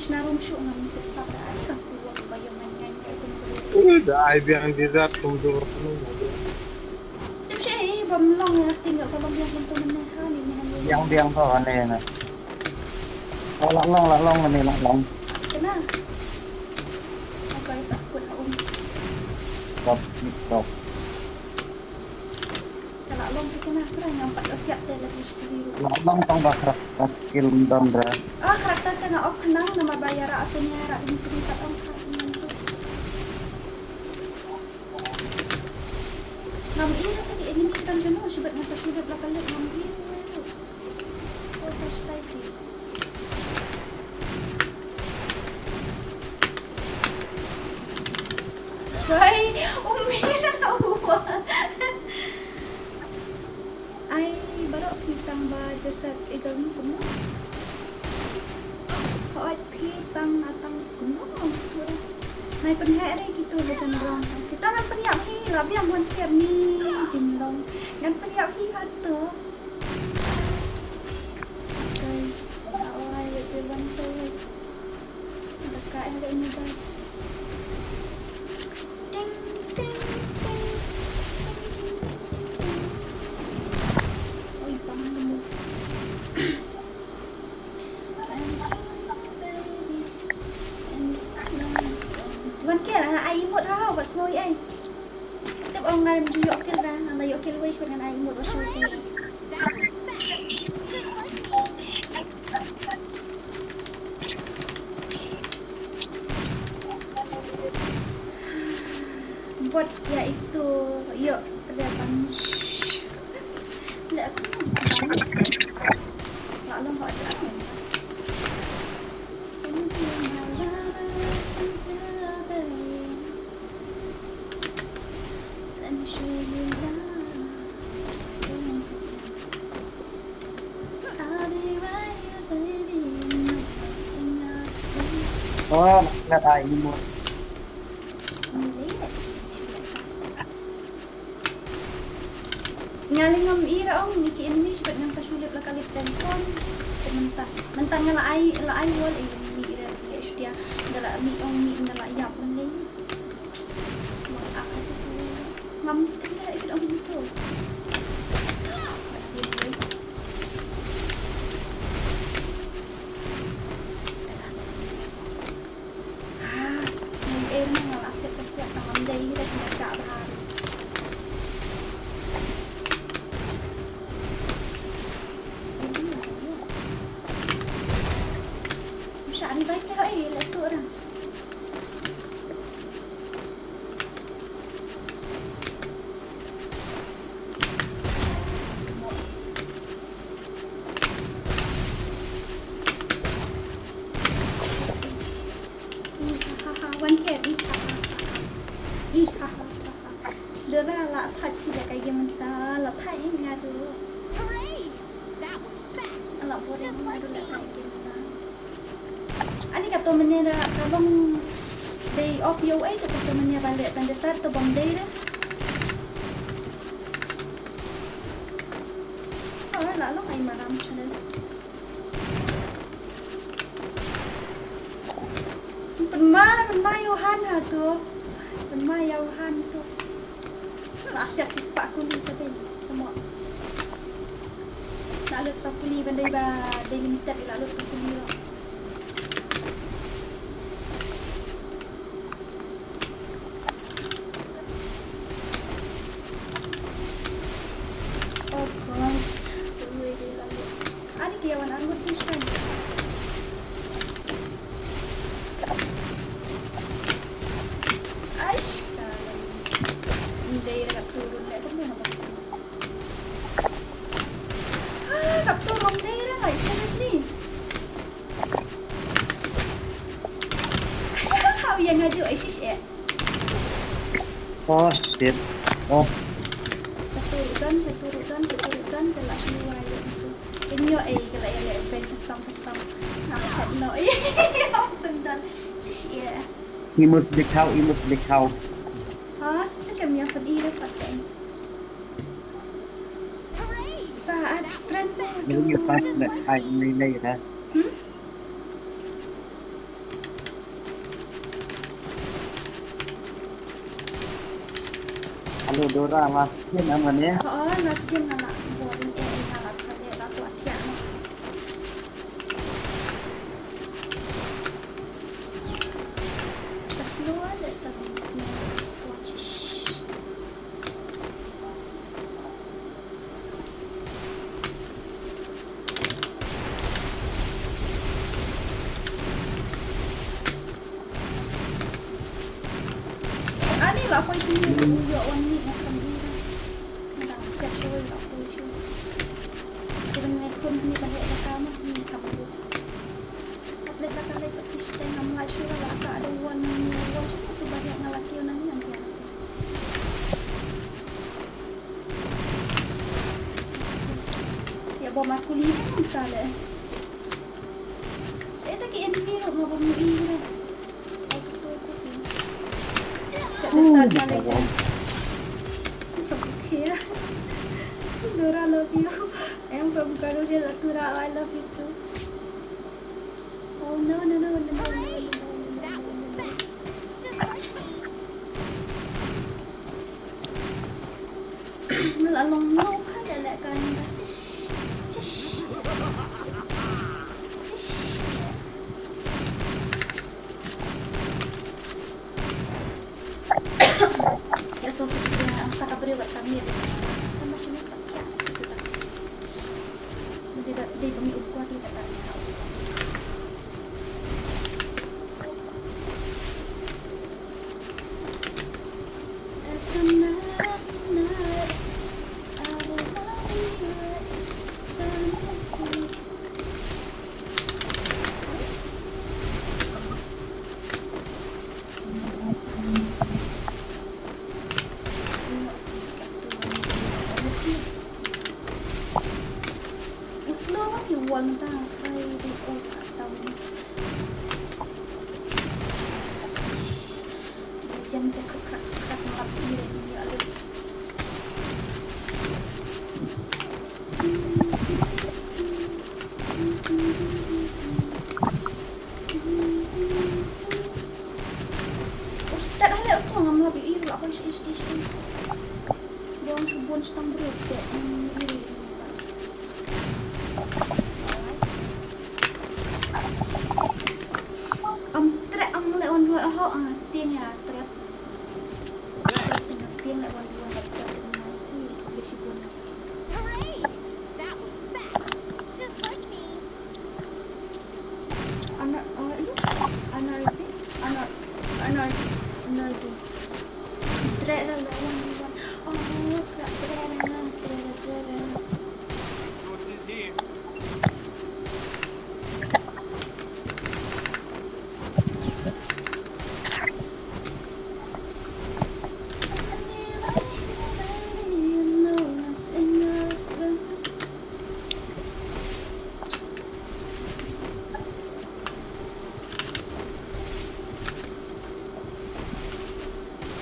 Na rum shu ngam kut sap da ai ka kuwang ba yong ngan ngai ngai kum tu. Ui, da ai biang di zat kum tu. Tim shi ai bam long ya ting ya ka bam biang kum tu mene ha ni ni ha ni. Biang biang tu ane na. Oh, la long, la long ni, la long. Kena. Apa sa kut ha um. Stop, stop. Ka la long te kena, kena ngam pat ïoh siap te lagi shkri ruh. La long tang ba khratta skill ym don re. Ah, khratta te nga off khnang namar ba ïa ra asun ïa ra ding kri pat ong kha ngan tu. Ngam i te ki enemy kan jano, shibat nga sa shudep la ka lek ngam i. Oh, dash tai ki. Kai, umi na uwa. Ai, baroh phi tang ba desert eagle ni kumno? Hooid phi tang na tang kumno? Nai pynheh re kitu ha jan rong. Kita ngan pynïap hi, la biang wan kiar ni jinglong. Ngan pynïap hi ha tu. Kai, la oi, wait, wait, one, two, wait. Dekat yang ada ni, guys. Ting, ting, ting. Oi, jangan gemuk. Wan kiar, nga ai emote ha, wat sngew ai. Tip ong ngan ju ïoh kill da, ngan da ïoh kill wei shuwa ngan ai emote wa shuwa. Bot ya itu, ïoh, kena punch. Leh aku tu. La long hot. Let me show you love. I'll be right here, baby. Oh, ngat ai emote. Nga leh ngam i ra ong ni ki enemy shibat ngan sa shu lip la ka lip ten kon. Te mynta, mynta nga la ai, la ai wall e mi ra ya shutia. Nga la mi ong mi nga la yap mynlei. Ngam i ra ong tu. Sa revive te hoi le tu orang. Ihahaha, one kill, ihahaha. Ihahaha. Dora la thait ki da kai game ta, la thait ing nga tu. Hooray! That was fast. La boring nga tu la thait game ta. Ani ka to mene da ka bang day off yo ai to ka to mene ba le tan de sat to bang day da. Oh, la long ai maram channel. Pynma, pynma ïa u han ha tu. Pynma ïa u han tu. La siap shi spah kuli sa dei. Tamo. La lut sa kuli ban dei ba dei limited la lut sa kuli lo. Oh God. Ui, dei la lut. Ani ki ïa wan armor pierce kan. Aish, ka. Ndei ra ka turun le kumne ha ba. Ah, ka turun ndei ra, like, seriously. Hau ïa nga ju ai shish eh. Oh, shit. Oh. Satu ruk don, satu ruk don, satu ruk don, te la shu wai ïa itu. Kynjoh ei, ka la ïaleh beng kosong kosong. Nga hap noh ei. Sendal. Chish ïa. Imut dikhaw, imut dikhaw. Ha, stik em ïa padi ïa pat ei. Sa at friend. Ini pas leh ai ini leh dah. Hmm? Hello Dora, last game em ne? Oh, last game nga la boring eh, nga la thale la tu atia no. Slow ale ta. Ani la poi sini, yo wan ni na kam ni na. Nda sia shu la poi shu. Kita ngai kun ni kan ya kama ni kam ni. Upload la kali pati stai ngam la shu la ka ada wan ni wan shu tu banyak ngalaki wan ni nanti. Ya bom aku ni kan kale. Saya tak enemy lo ngabom ni. Aku tu aku tu. Saya tak sadar lagi. So okay ya. Dora love you. Em from Garuda Latura, I love you too. Oh no no no no no no no no. La long no pha da la kan da chish chish chish. Ya so so ya sa ka bri wat kami. Tambah sini tak ya. Dei ba ngi u kwah te kata. U slow wan ïa u wall mynta, try to go down. Jam te krak krak krak, ngat ïa ïa lut. U start hale u tong, ngam hap ïohi ruh la poi shi shi shi. Bong shu bun shi tang briew te, em, ïohi ruh. Am trap, am leh wan ruh ho, ah, tieng ïa trap. Tieng leh wan ruh ho, trap. Ui, leh shi bun. Hooray! That was fast. Just like me. Anar-, uh, ini? Anarzi? Anar-, Anarzi. Anarzi. Dre, dre, dre, dre, dre. Oh, dre, dre, dre, dre, dre, dre. Resources here.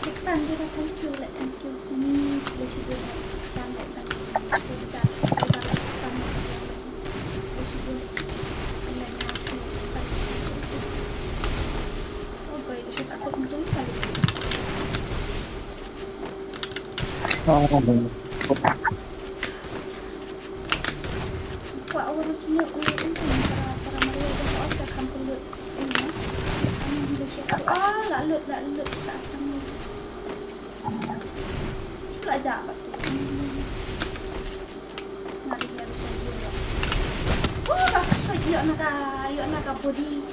Big fan, Dora, thank you, like, thank you. Hmm, boleh sibuk, like, fan, like, thank you. Boleh tak, boleh tak, like, fan, like, thank you. Boleh sibuk, like, fan, like, thank you. Oh, boy, it's just, aku untung sekali. Oh, boy. Kwah wan sini, u, u, para, para marwei da ka os da kham pynlut. Ina. Ani hynda sha. Ah, la lut, la lut sha sani. Shu la jah bad tu. Nga dei ïa sha zero. Oh, ba ka shot ïoh na ka, ïoh na ka body.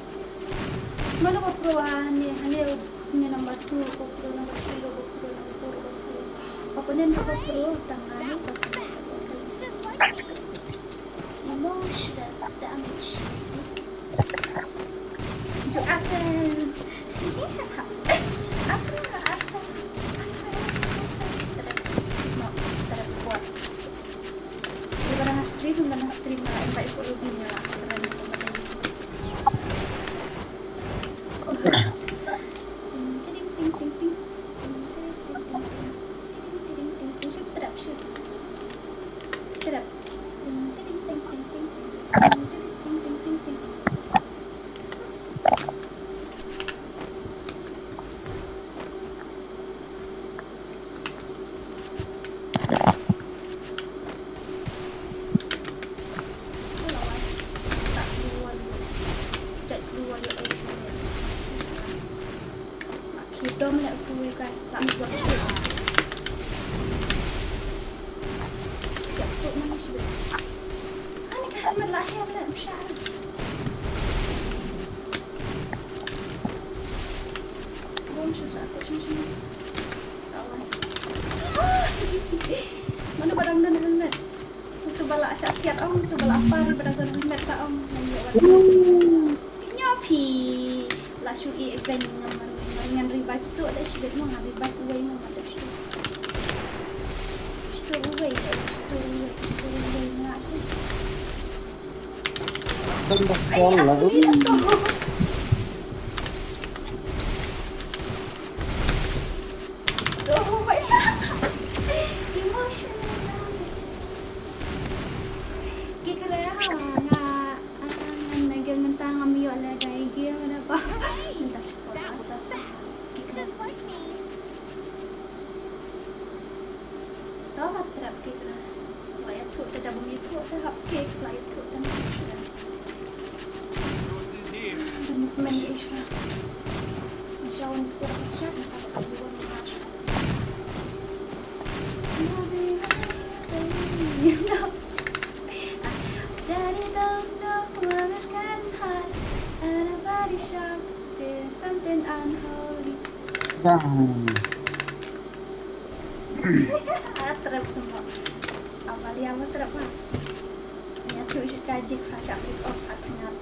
Mano ba pro, ah, ne, ne. Ni number two, GoPro number three, GoPro number four, GoPro. Opponent GoPro, tang ngai GoPro. Emotional damage. You are the, apa, apa, apa, apa. No, tak ada buat. Dia barang stream, barang stream lah. Invite follow dia lah. Keren, keren. Leh utu wei kai, la mih bor utu. Siap tu mana sih. Ani ka helmet la her le, um shah. Bom shu sa tu shu shu. Kawan. Mana barang dan helmet? Utu ba la shah siat ong, utu ba la par ba dang don helmet shah ong. Nang ïoh wan. Nyo phi la shu i event ngam mar ngan revive tu ada shibit mo ngan revive uwei mo ada shibit. Shibit uwei, shibit uwei, shibit uwei nga shibit. Kan ba kol la. Emotional damage. Ki kre ha nga. Ah, ngan nagel mentang ngam ïoh la dai game ada ba. Mentang syukur. Ki kre. Ka ba trap ki kre. La ïathuh te da bym ïathuh te hap ki la ïathuh te na. The movement is. Masya Allah, kurang chat na ka ba ka buan na. Daddy don't know what is getting hot. And a body shop doing something unholy. Dah. Ah, trap tu mo. Apa dia mo trap ha? Ïa tu shu ka jik ha sha pick up ha tengah.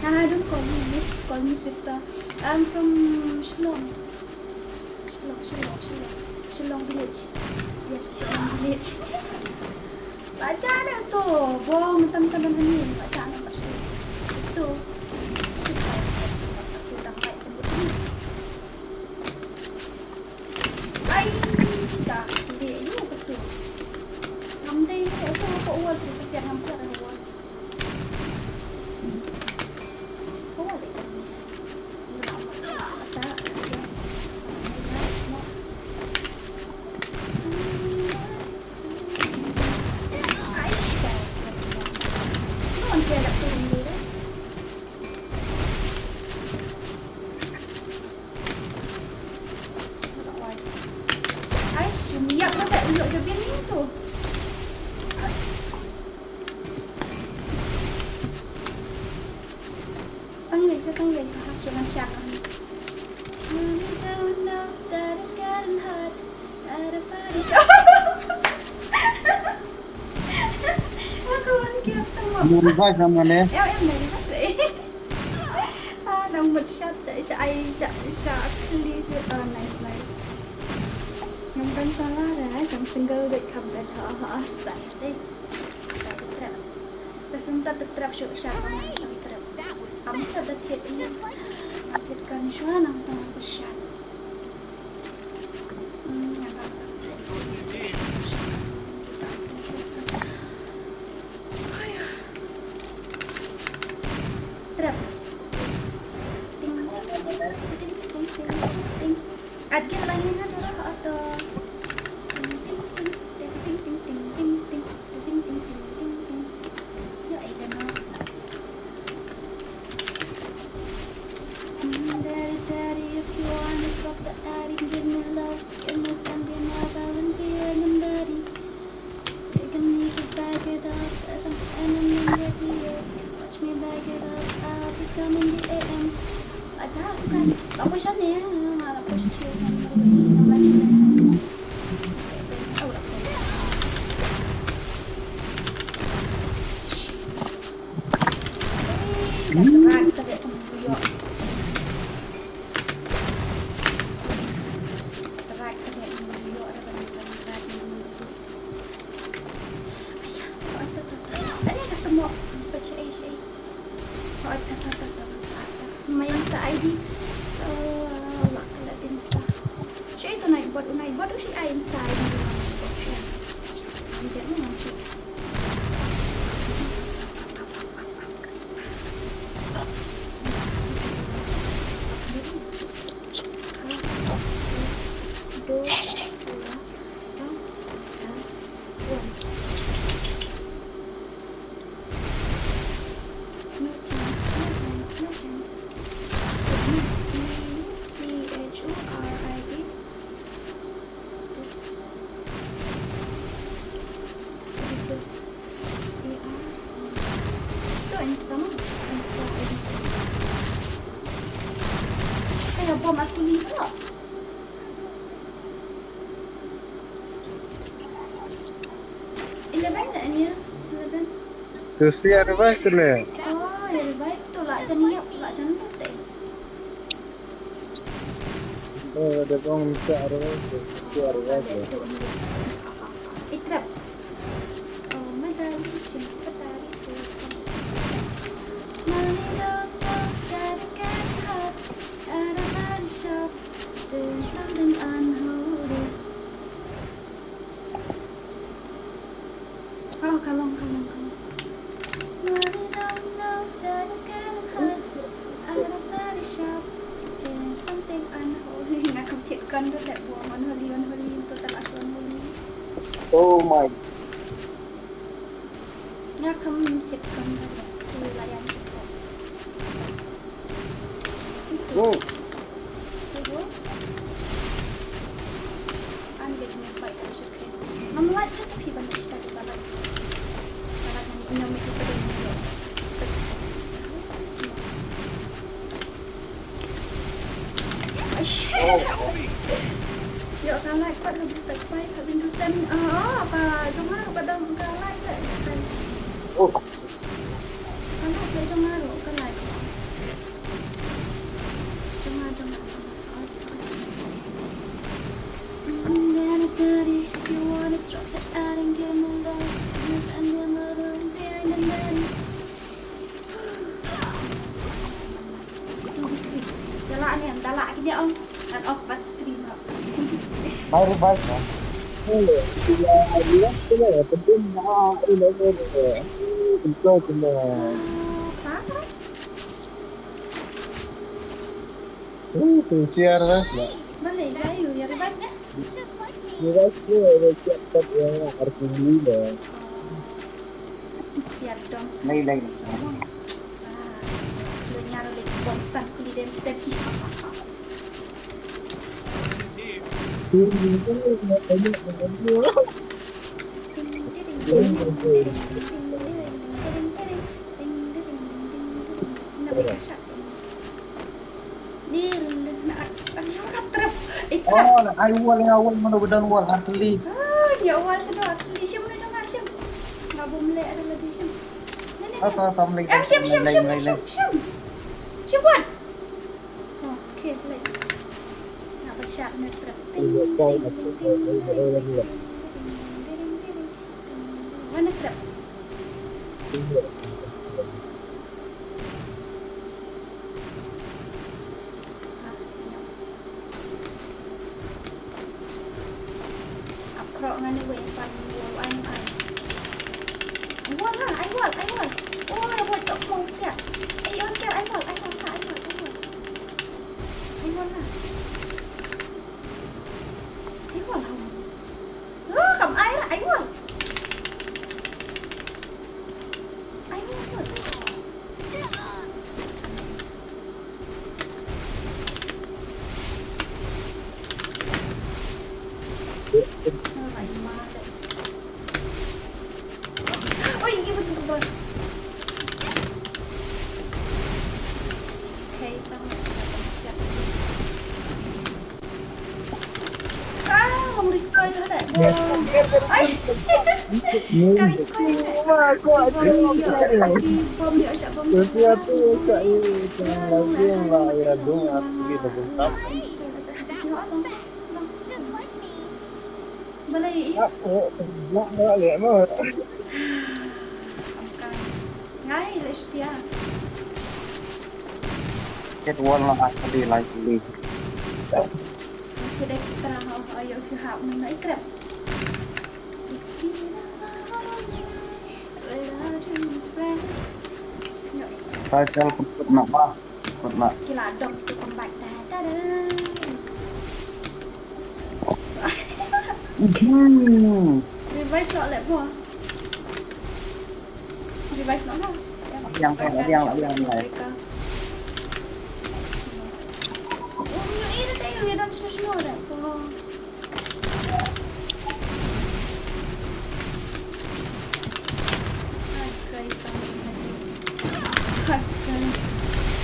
Ah, don't call me miss, call me sister. I'm from Shillong. Shillong, Shillong, Shillong. Shillong village. Yes, Shillong village. Baca na tu. Bong, tam, tam, tam, ni. Baca na, baca. Tu. Shillong. Tu, dah baik, tunggu, tunggu. Ai, dah. Dia, you, betul. Ngam dei, tu, apa awal, sudah siap, ngam siap, dah awal. Ai, shum ïa ka ba ïoh jabian ni tu. Tang wei, tang wei, ha, ha, shu ngan shah. Mommy don't know that it's getting hot at a party shop. Aku wan kiap tang mo. Mun ba sama ne. Em, em, dari mana? Ah, nang mut shot, shot, ai, shot, shot, kli, shot. Oh, nice, nice. Ngam ban salah dah, jong single dei ka best, ha, ha, ha, start dei. Shot trap. Ka sum ta trap, shot, shot, trap. Am ta da thied ni. Thied kan shwa nang ta sa shot. Hmm, ya ba. Trap. Ting, ting, ting. At git la ngi na dara ato. Ting, ting, ting, ting. Ya, ai da na. Mm, daddy, daddy, if you wanna drop the attic, give me love, give me something, I volunteer, nobody. You can need to back it up, as I'm standing in the D M. Watch me back it up, I'll be coming the A M. Aja, bukan. Aku sana ya, aku sih, aku sih. Shit. Rat ka dei kum buyok. Rat ka dei kum buyok, rat ka dei kum buyok. Aiya, oh, ata, ata, ata. Ani ka temo. Baca ai, ai. Oh, ata, ata, ata, ata, ata. Mayang sa I D. Oh, la, la din sa. Shi ai tu nai bot, nai bot shi ai sa I D. Bot shi. Am dia ni, am shi. Bom aku ni tu. Eleven dah ni, eleven. Tu si ada revive tu le. Oh, ya revive tu lah, jangan ya, lah jangan tu teh. Oh, ada bom si ada revive tu. Si ada revive tu. Itrap. Oh, madam, shin katari tu. Mommy don't know that it's getting hot. At a body shop, doing something unholy. Oh, ka long, ka long, ka long. Mommy don't know that it's getting hot. At a body shop, doing something unholy. Nga kam thied kan do that buang unholy, unholy, total aku unholy. Oh my. Nga kam thied kan do that. Ku la yang check. Oh. Ngam like ka phi ban ista di balai. Balai ngan ina me ka ding yo. Stop. Aish. Yo, ka like pat ha bus tak pai ha bindu ten. Ah, ka jong nga ruh ka dang ka like ka. Oh. Ka like ka jong nga ruh ka like. Jong nga, jong nga, jong nga. Daddy, if you wanna drop it out and give me love, just end in my room, tearing the bed. Dala ni, dala kini ong. Kan off bat stream lah. Baru baik lah. Iya, iya, iya, penting dah, ini, ini, ini. Itu cuma. Apa? Uh, tu siar lah. Mana jaya ya revive nya? Revive nya, revive kat yang arti ni lah. Siar dong. Lain, lain. Ah, lu nyaro le bom san kuli den tadi. Ni lyngnat, ayo ka trap. Eh, trap. Oh, ai wall, ai wall, mano ba don wall, Atli. Ah, ya wall sha do, Atli. Shim mano jong nga, shim. Nga bom leh ada lagi, shim. Ni, ni, ni. Em, shim, shim, shim, shim, shim. Shim buat. Oh, okay, leh. Nga ba shah na trap. Ting, ting, ting, ting, ting, ting, ting. Mana trap? Ap khroh ngan ïa wei pan wall, ai, ai. Ai wall lah, ai wall, ai wall. Oh, ïa wall sok mong siat. Ai, on care, ai wall, ai wall lah, ai wall, ai wall. Ai wall lah. Ai wall lah. Oh, kam ai lah, ai wall. Ai wall. Oi, gibet, gibet. Okay, sama. Ah, long recoil hada. Ai. Ka recoil hada. Ki bom ïa, ki bom ïa, ki bom ïa. Balei ïa? Ngai le stia. Get one lah, aku di lagi. Kita extra ha, ayo jahap mun ai krep. It's been a long day without you, friend. No. Saya kalau keput nak mah, keput nak. Kila dong tu kembat dah, dah, dah. Hmm. Revive lah, let go. Revive noh ha. Yang, yang, yang, yang. Oh, ini, ini, ini, ini, ini, ini, ini.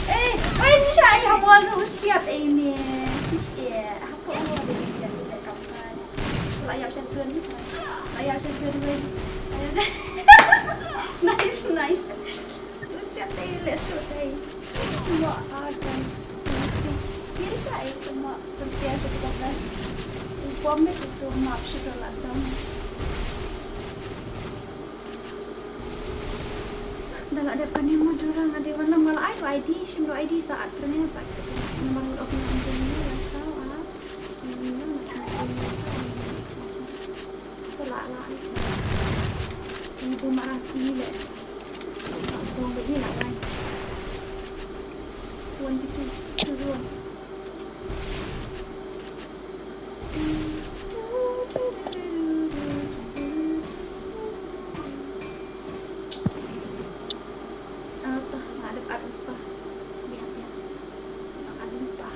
Eh, oi, ni sha ai ha wall ruh siat, eh, ni. Nice, nice. Let's get there, let's go there. Mo ar dang. Ye sha ai mo. Pyrkhat sha ka bas. Bom ne tu map sha ka la dang. Da la dep kane mo durang ade wan lam, nga la ai tu I D, shim tu I D sa at frene sa. Namar mut of ngan tu ni la sa a. Ni na na ni sa. To la la ai. Ni bu marah ni le. Bong ni la ai. One two two, two one. Ah, tah, nga dep ar lypa. Biang, biang. Nga ar lypa.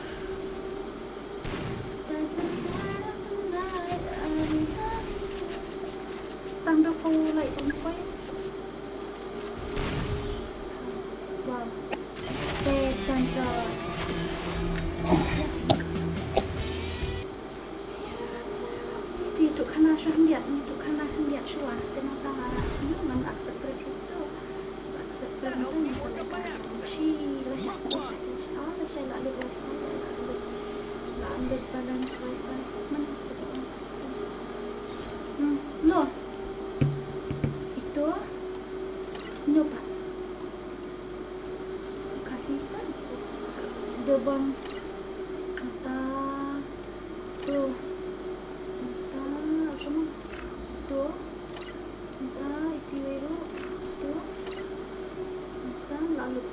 Doesn't matter tonight, I'm having sex. Tang da ko lai tang koi. Wow. Te dangerous. Ti tu khana shu hyndiat, tu khana hyndiat shuwa. Te nangta nga ngan accept friend tu. Accept friend tu ngan sa leka. Shi, lashai, lashai, lashai. Ah, lashai la lut wifi, la lut, la lut balance wifi. Man. Hmm, no. Ito. No pa. Khasi stan. Dobang. Ata. Tu. Ata, sama. Tu. Ata, itu itu. Tu. Ata, lalu.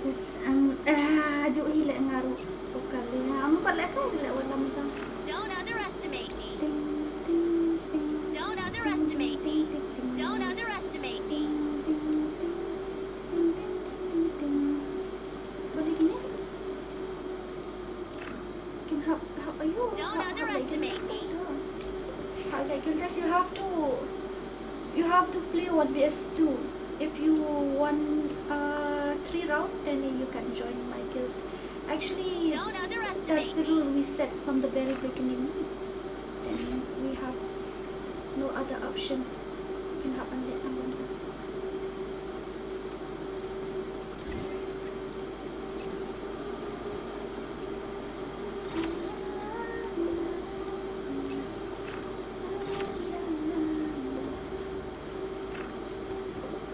Terus, em, eh, aju i le ngaru. Bukan le. Am, bukan le, kan le, wala mutan. Don't underestimate me. Ting, ting, ting. Don't underestimate me. Ting, ting, ting, ting. Don't underestimate me. Ting, ting, ting, ting. Boleh gini? Can help, help you. Don't underestimate me. Help like guild test, you have to, you have to play one v s two. If you won, uh, three round, then you can join my guild. Actually, that's the rule we set from the very beginning. Then we have no other option. Can help and let them.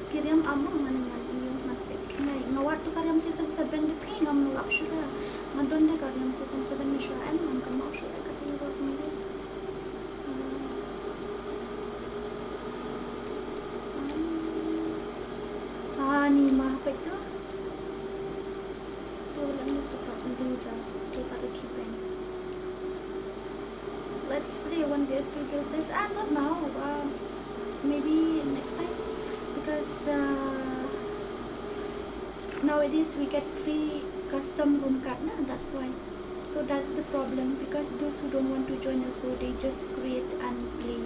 Ki riam amo ngan ngan ïoh ngan pek. Ngai nga wad tu ka riam season seven de phi ngam lap shuh. Nga don de ka riam season seven ne shuh em ngam kynmaw shuh ka riam season seven. Ah, ni ma pek tu. Tu lang tu ka Uduza, tu ka Lucky Bank. Let's play one v s two guild test. Ah, not now. Uh, maybe next time. Because, uh, nowadays we get free custom room card, na? That's why. So that's the problem, because those who don't want to join also, they just create and play.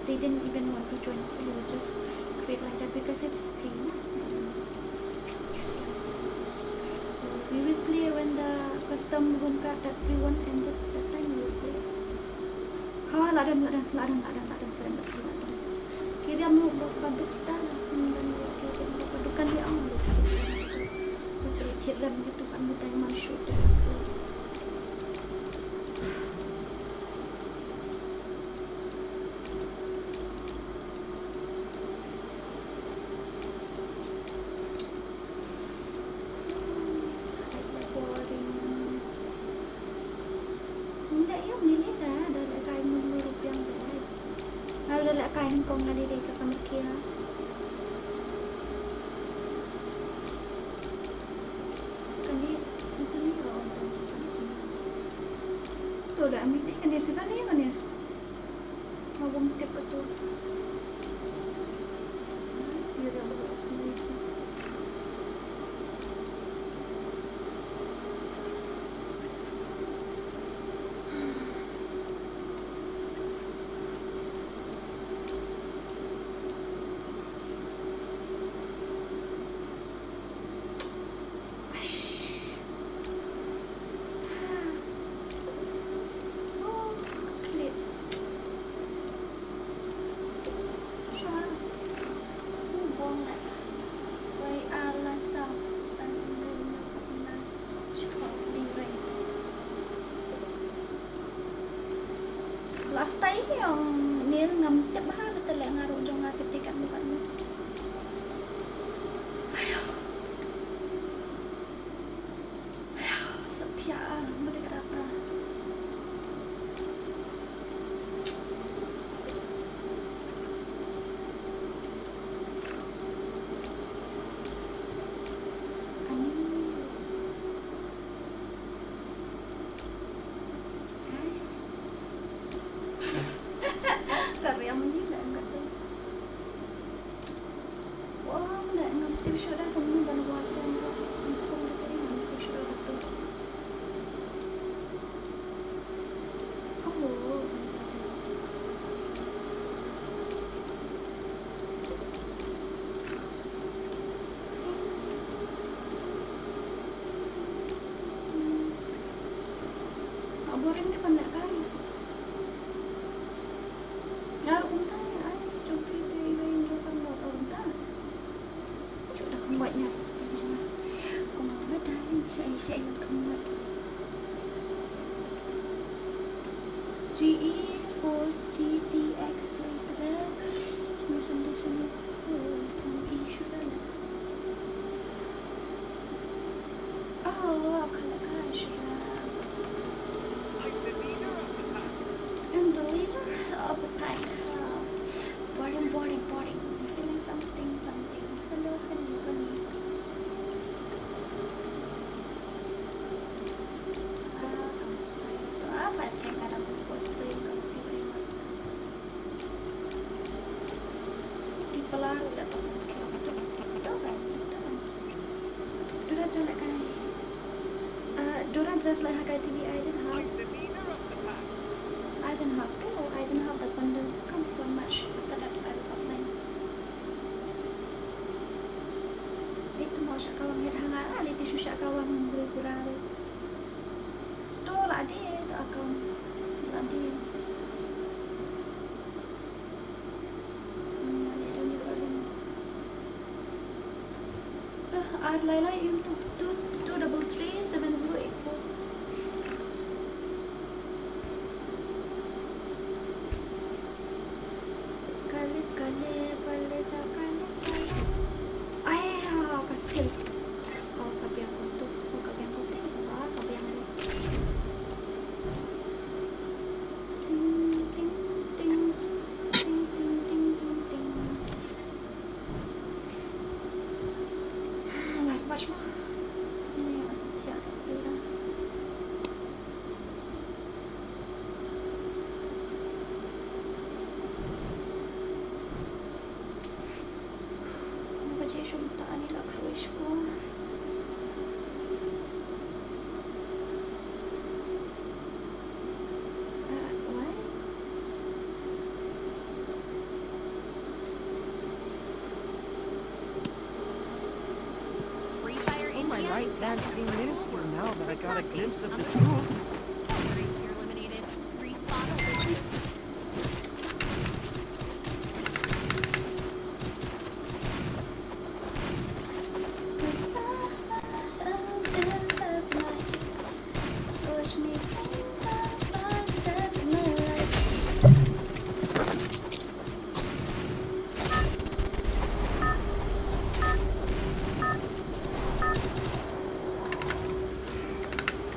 They didn't even want to join, so they will just create like that because it's free, na? Useless. We will play when the custom room card, that free one, ended. That time we will play. Ha, la don, la don, la don, la don, la don, friend, la don. Ki riam mo ba ka duk star. Hmm, dan ki riam mo ba ka duk kan di ang. Putri ki riam gitu kan mo diamond shoot. Boring. Nda ïa ngi lei da, da lehkai mut mut ruh biang da lei. Nga da lehkai nyngkong nga lei dei ka summer kia. Kane season ni, oh, kane season ni. To da, ami dei kane season ni kane. Nga bym tip kato. Ïa da ba la sngi sni. Tai ong nil ngam tip ha, betul le ngaru jong nga tip tiket bukan. Ayo. Ayo, setia, betul kata apa? Ani. Kari yang ni lah yang kata. Wah, nggak ngerti sudah kamu ban waktu nggak. Aku ngerti nggak ngerti sudah waktu. Aku. Abu rin ni kan nak kai. Ngar unta ai, jom pi te ibai nyo sang lo unta. Jom dah kembali nya seperti sana. Kau mau betul ni, saya saya kembali. G E Force G T X like that. Semua santai sana. Oh, kau issue dah. Oh, kala ka shira. I'm the leader of the pack. I'm the leader of the pack. Uh, boring, boring, boring. Feeling something, something. Hello, hello, hello. Ah, kamu style tu apa? Kayak ada post tu yang kamu terima. Di pelaru dah pasang kilometer. Itu kan, itu kan. Dora jalan kai. Uh, Dora dress like Hakai T V, I didn't have. I didn't have to. I didn't have the bundle. Come for much. After that, I will offline. Itu mau syak kawang hit hanga. Ali tisu syak kawang guru guru. Tu lah di tu account. Lah di. Hmm, lah di tu ni paling. Ar lai lai im tu two two double three seven zero eight four. Sekali kali boleh sekali kali. Ai ha ka skill. Oh ka biang tu, oh ka biang tu te, oh ka biang tu. Ting ting ting ting ting ting ting ting. Last match mo. Ni masih tiada. Ba ji shum ta ani la khrui shwa. Uh, why? Free Fire India. Oh my right, can't seem minuscule now that I got a glimpse of the truth. Don't worry, you're eliminated. Respawn.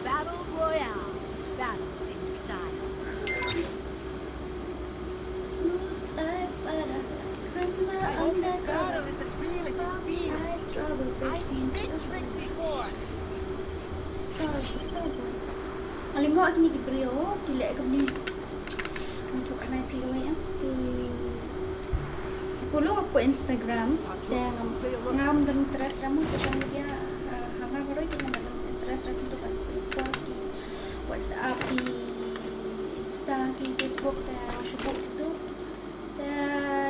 Battle Royale. Battle in style. Smooth like butter, criminal undercover. I hope this battle is as real as it feels. I've been tricked before. Nga lyngngoh kine ki briew ki leh kumne. Nga tu kane phi kawei em. Ki follow aku Instagram. Te ngam, ngam don interest ruh mo social media. Ha, ha nga baroh ki ngam don interest ruh, ki tu ban ki WhatsApp, ki Insta, ki Facebook te shu buh tu. Te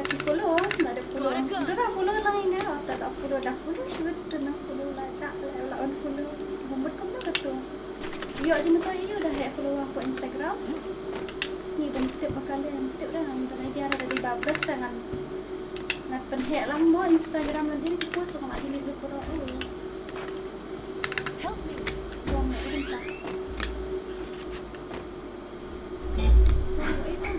ki follow, ba da follow. Da follow lang ine, ta da follow, da follow, shu tu na follow la, cha la, la unfollow. Ka mut kumno ka tu. Ïoh jingmyntoi ïoh da heh follow aku Instagram. Ngi ban tip ba ka leh, tip da ngam don idea da dei ba best da ngan. Ngan pynheh lang mo Instagram lane ki post ngam delete lut baroh. Help me. Wan mo ïa ka. Wan mo ïa ka.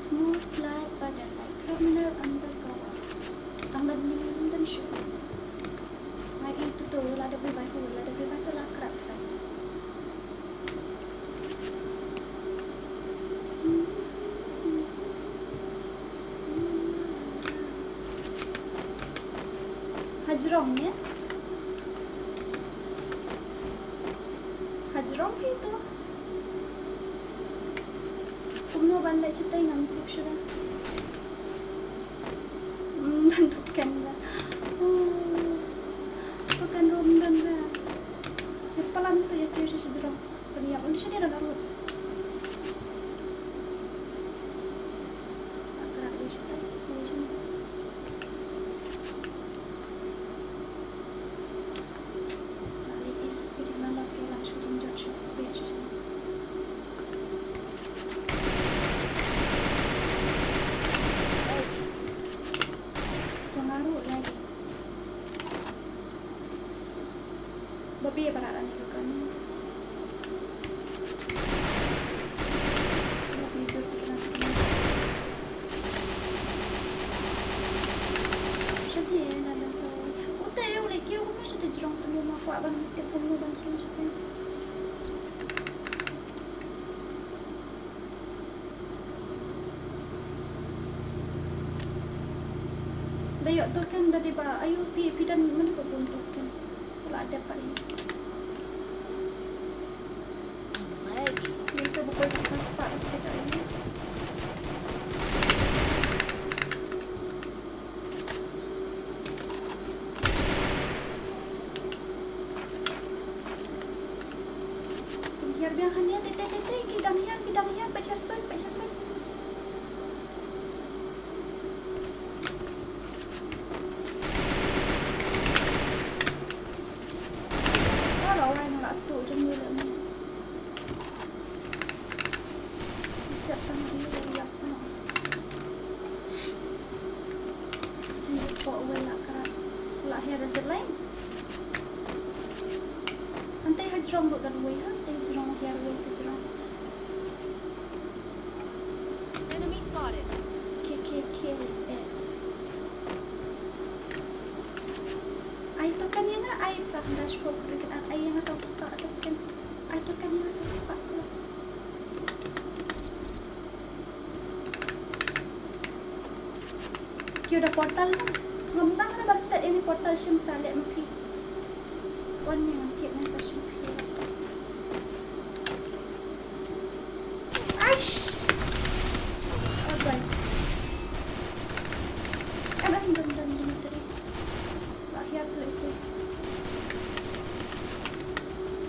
Smooth like butter, like criminal undercover. Tang ban nim nim dan shu. Ngai itu tu, la da bui bai hu, la da bui bai tu la krak krak. Hajrong ya? Hajrong itu. Kumno ban leh, chitai ngam tip shuh da. Hmm, dan token da. Hmm. Token room dan da. Ïa palan tu ïa kiew sha sha jrong. Pynïap un shane da la rut. Akra dei chitai. Dei shane. Babi ya para ni kan. Babi tu tu na. Shane na dan so. Utai u le kiew kumno shane jrong tu ma fa ban te kumno ban tu. Da ïoh token da dei ba ayu phi, phi don mano ba bun token. La dep pat ïa. I'm lagging. Ïa ka ba koi ka spah ka da ïa. Kim hiar biang hangne, te, te, te, te, ki dang hiar, ki dang hiar, peit sha suiñ, peit sha suiñ. Ah, la wai na la tu jong ni la ni. Siap tang ni la yak na. Jin ko wei la krat. La hiar zip line. Hantei hajrong ruh da wei, hantei hajrong hiar wei hajrong. Enemy spotted. Kill, kill, kill. Eh. Ai token ïa nga, ai prak dashboard kriket, ai ïa nga song spah token. Ai token ïa nga song spah ko. Kiew da portal na. Ngam tang na ban set ïa ni portal shim sa leh ma phi. Wan ni ngam tip na sa shim phi. Aish. Aban. Aban, ban, ban, ban, ban. Lah hiar pula itu.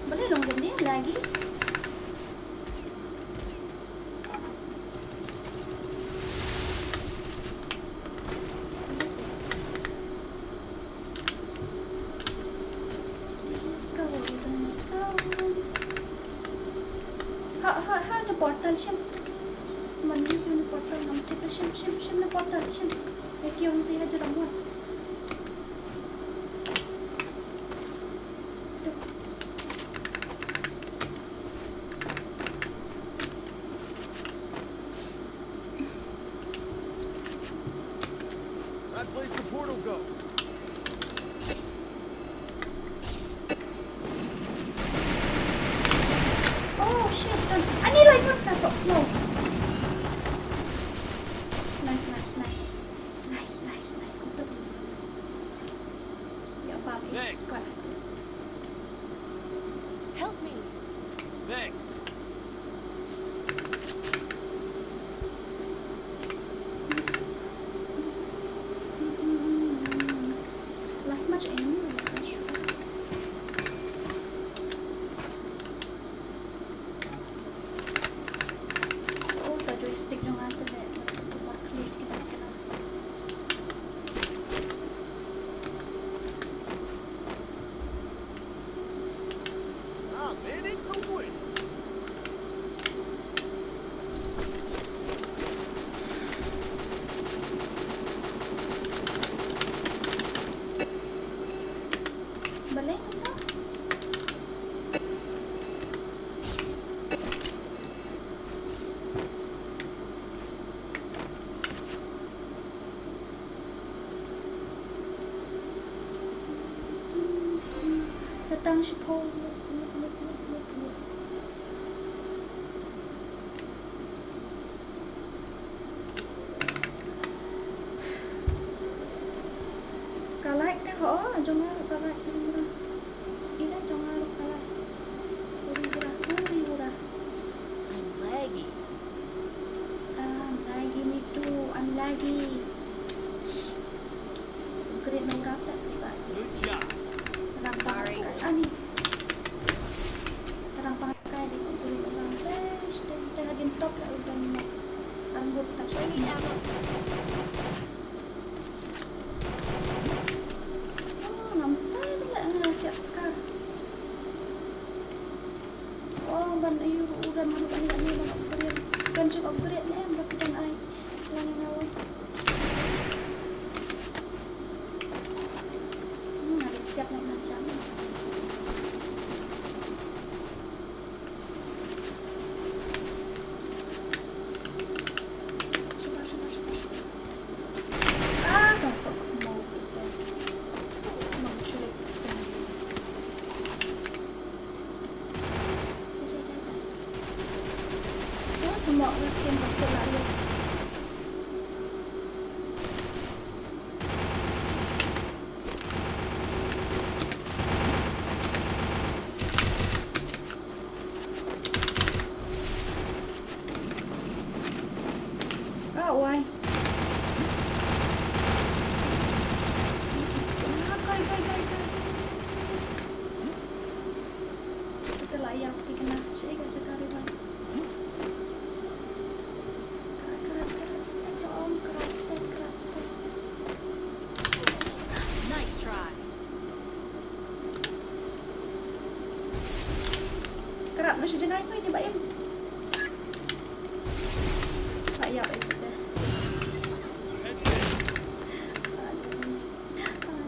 Boleh long gini lagi. Let's go, let's go. Ha, ha, ha, na portal shim. Man use na portal ngam tip shim, shim, shim na portal shim. Ïa kiew ngi phi ha jrong wan. That place the portal go. Oh shit, done. Ani lai pun ka sok. No. Nice, nice, nice. Nice, nice, nice. Untuk. Ya, bam, eh, squad. Help me. Thanks. Last match enemy. Oh, ka joystick jong nga te ba, ba click kita kita. shiphew. Ka light te ho, jong nga ruh ka light, huri hura. Ina jong nga ruh ka light. Huri hura, huri hura. I'm laggy. I'm laggy, me too. I'm laggy. Upgrade na u Rampage ni ba. Good job. Rang Sorry. Pangkai, ani. Rang Pangkai di upgrade na u Rampage. Te, te hadien top la u don ma. Ranggut ta. Show me ammo. Oh, ngam style la nga siap Scar. Oh, ban ayu u don ma ban ayu ban upgrade. Kan check upgrade ne em ba ki don ai. Lang nga wei. Hmm, ada siap nak macam. Sabar, sabar, sabar, sabar. Ah, masuk mau kita. Mau sulit. Cai, cai, cai, cai. Oh, tembak lagi yang takut lagi. Ah, wai. Ah, kai, kai, kai, kai. Kita la ïap thikna, sha ka jaka revive. Krat, krat, krat, step, ya, Om, krat, step, krat, step. Nice try. Krat, masih jngai poi ni, ba im. Ba ïap, eh, kita. Aduh. Aduh.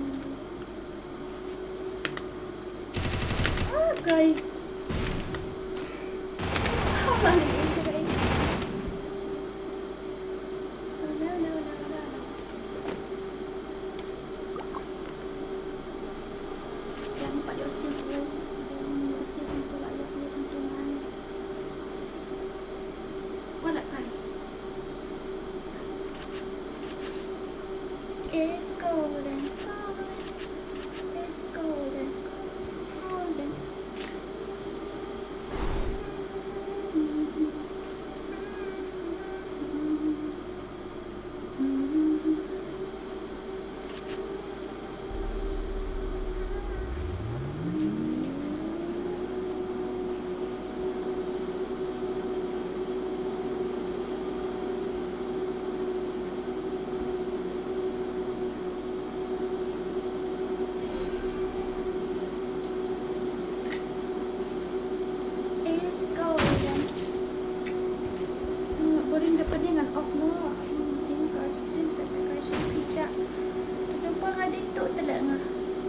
Okay. It's golden, golden. It's golden, golden. It's golden. Hmm, boring da pynïeng ngan off mo. Hmm, in ka stream sa ka kai sha phi cha. Te pa nga jai tu te le nga.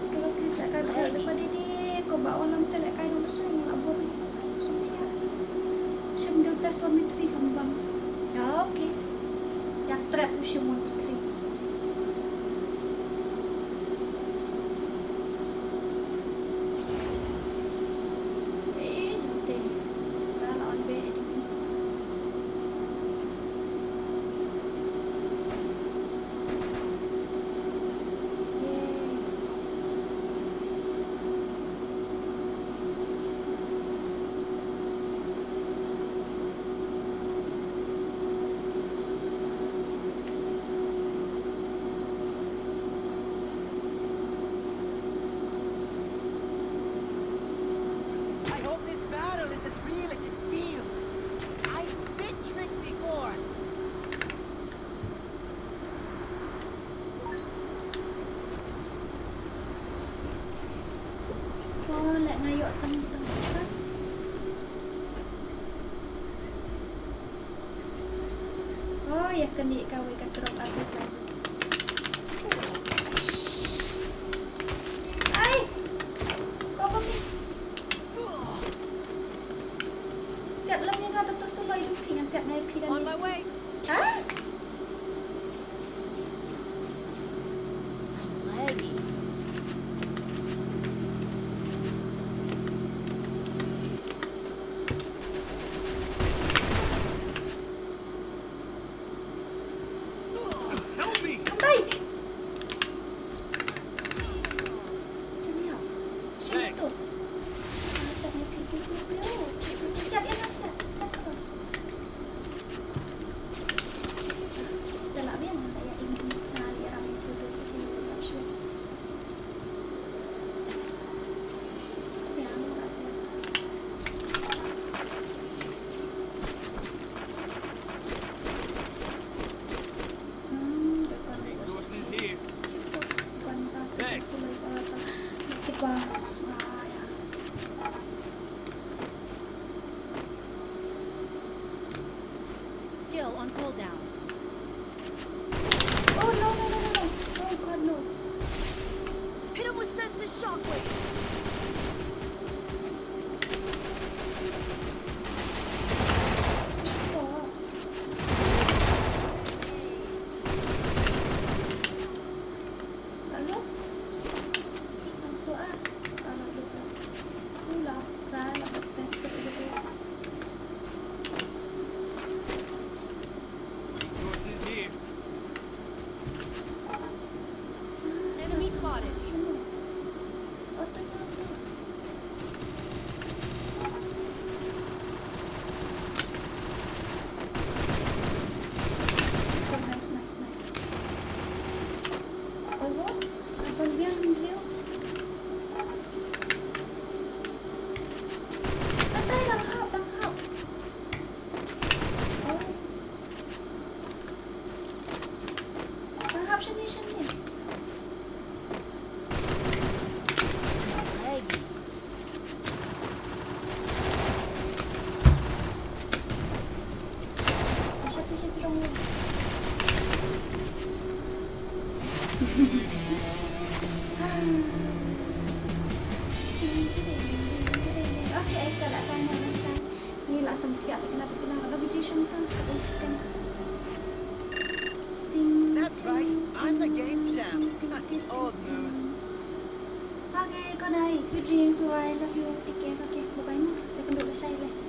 Te la phi sa ka kai da pa di di ko ba olam sa le kai no sa nga boring. Sa phi ya. Shim dul ta so mitri hambang. Ya, okay. Ya trap u shim mitri. I hope this battle is as real as it feels. I've been tricked before. Oh, leh nga ïoh tang tang sat. Oh, ïa kane kawei ka drop update lagi. Ai! Ko ba mi. Siat lem ïa nga da to suloi jong phi ngan siat ngai phi da. On my way. Ha? I'm lagging. Cooldown. Oh, no, no, no, no, no. Oh, God, no. Hit him with senses shockwave. Oh. Lalu? Aku ah. Kalau gitu. Aku lapar, lapar fest gitu. Resources here. Enemy spotted. Oh, nice, nice, nice. Oh, what? Apa dia yang beliau? Patay, dang hap, dang hap. Oh. Dang hap shane, shane. Laggy. Tisha, tisha, tisha. Okay, ay, kada tayo na siya. Ni la sam tiya, tikna, tikna, kada biji siya, tikna, kada biji. Ting. That's right, I'm the game champ. Old news. Okay, good night. Sweet dreams. Bye. Love you. Take care. Okay, bye bye. Second, bye bye.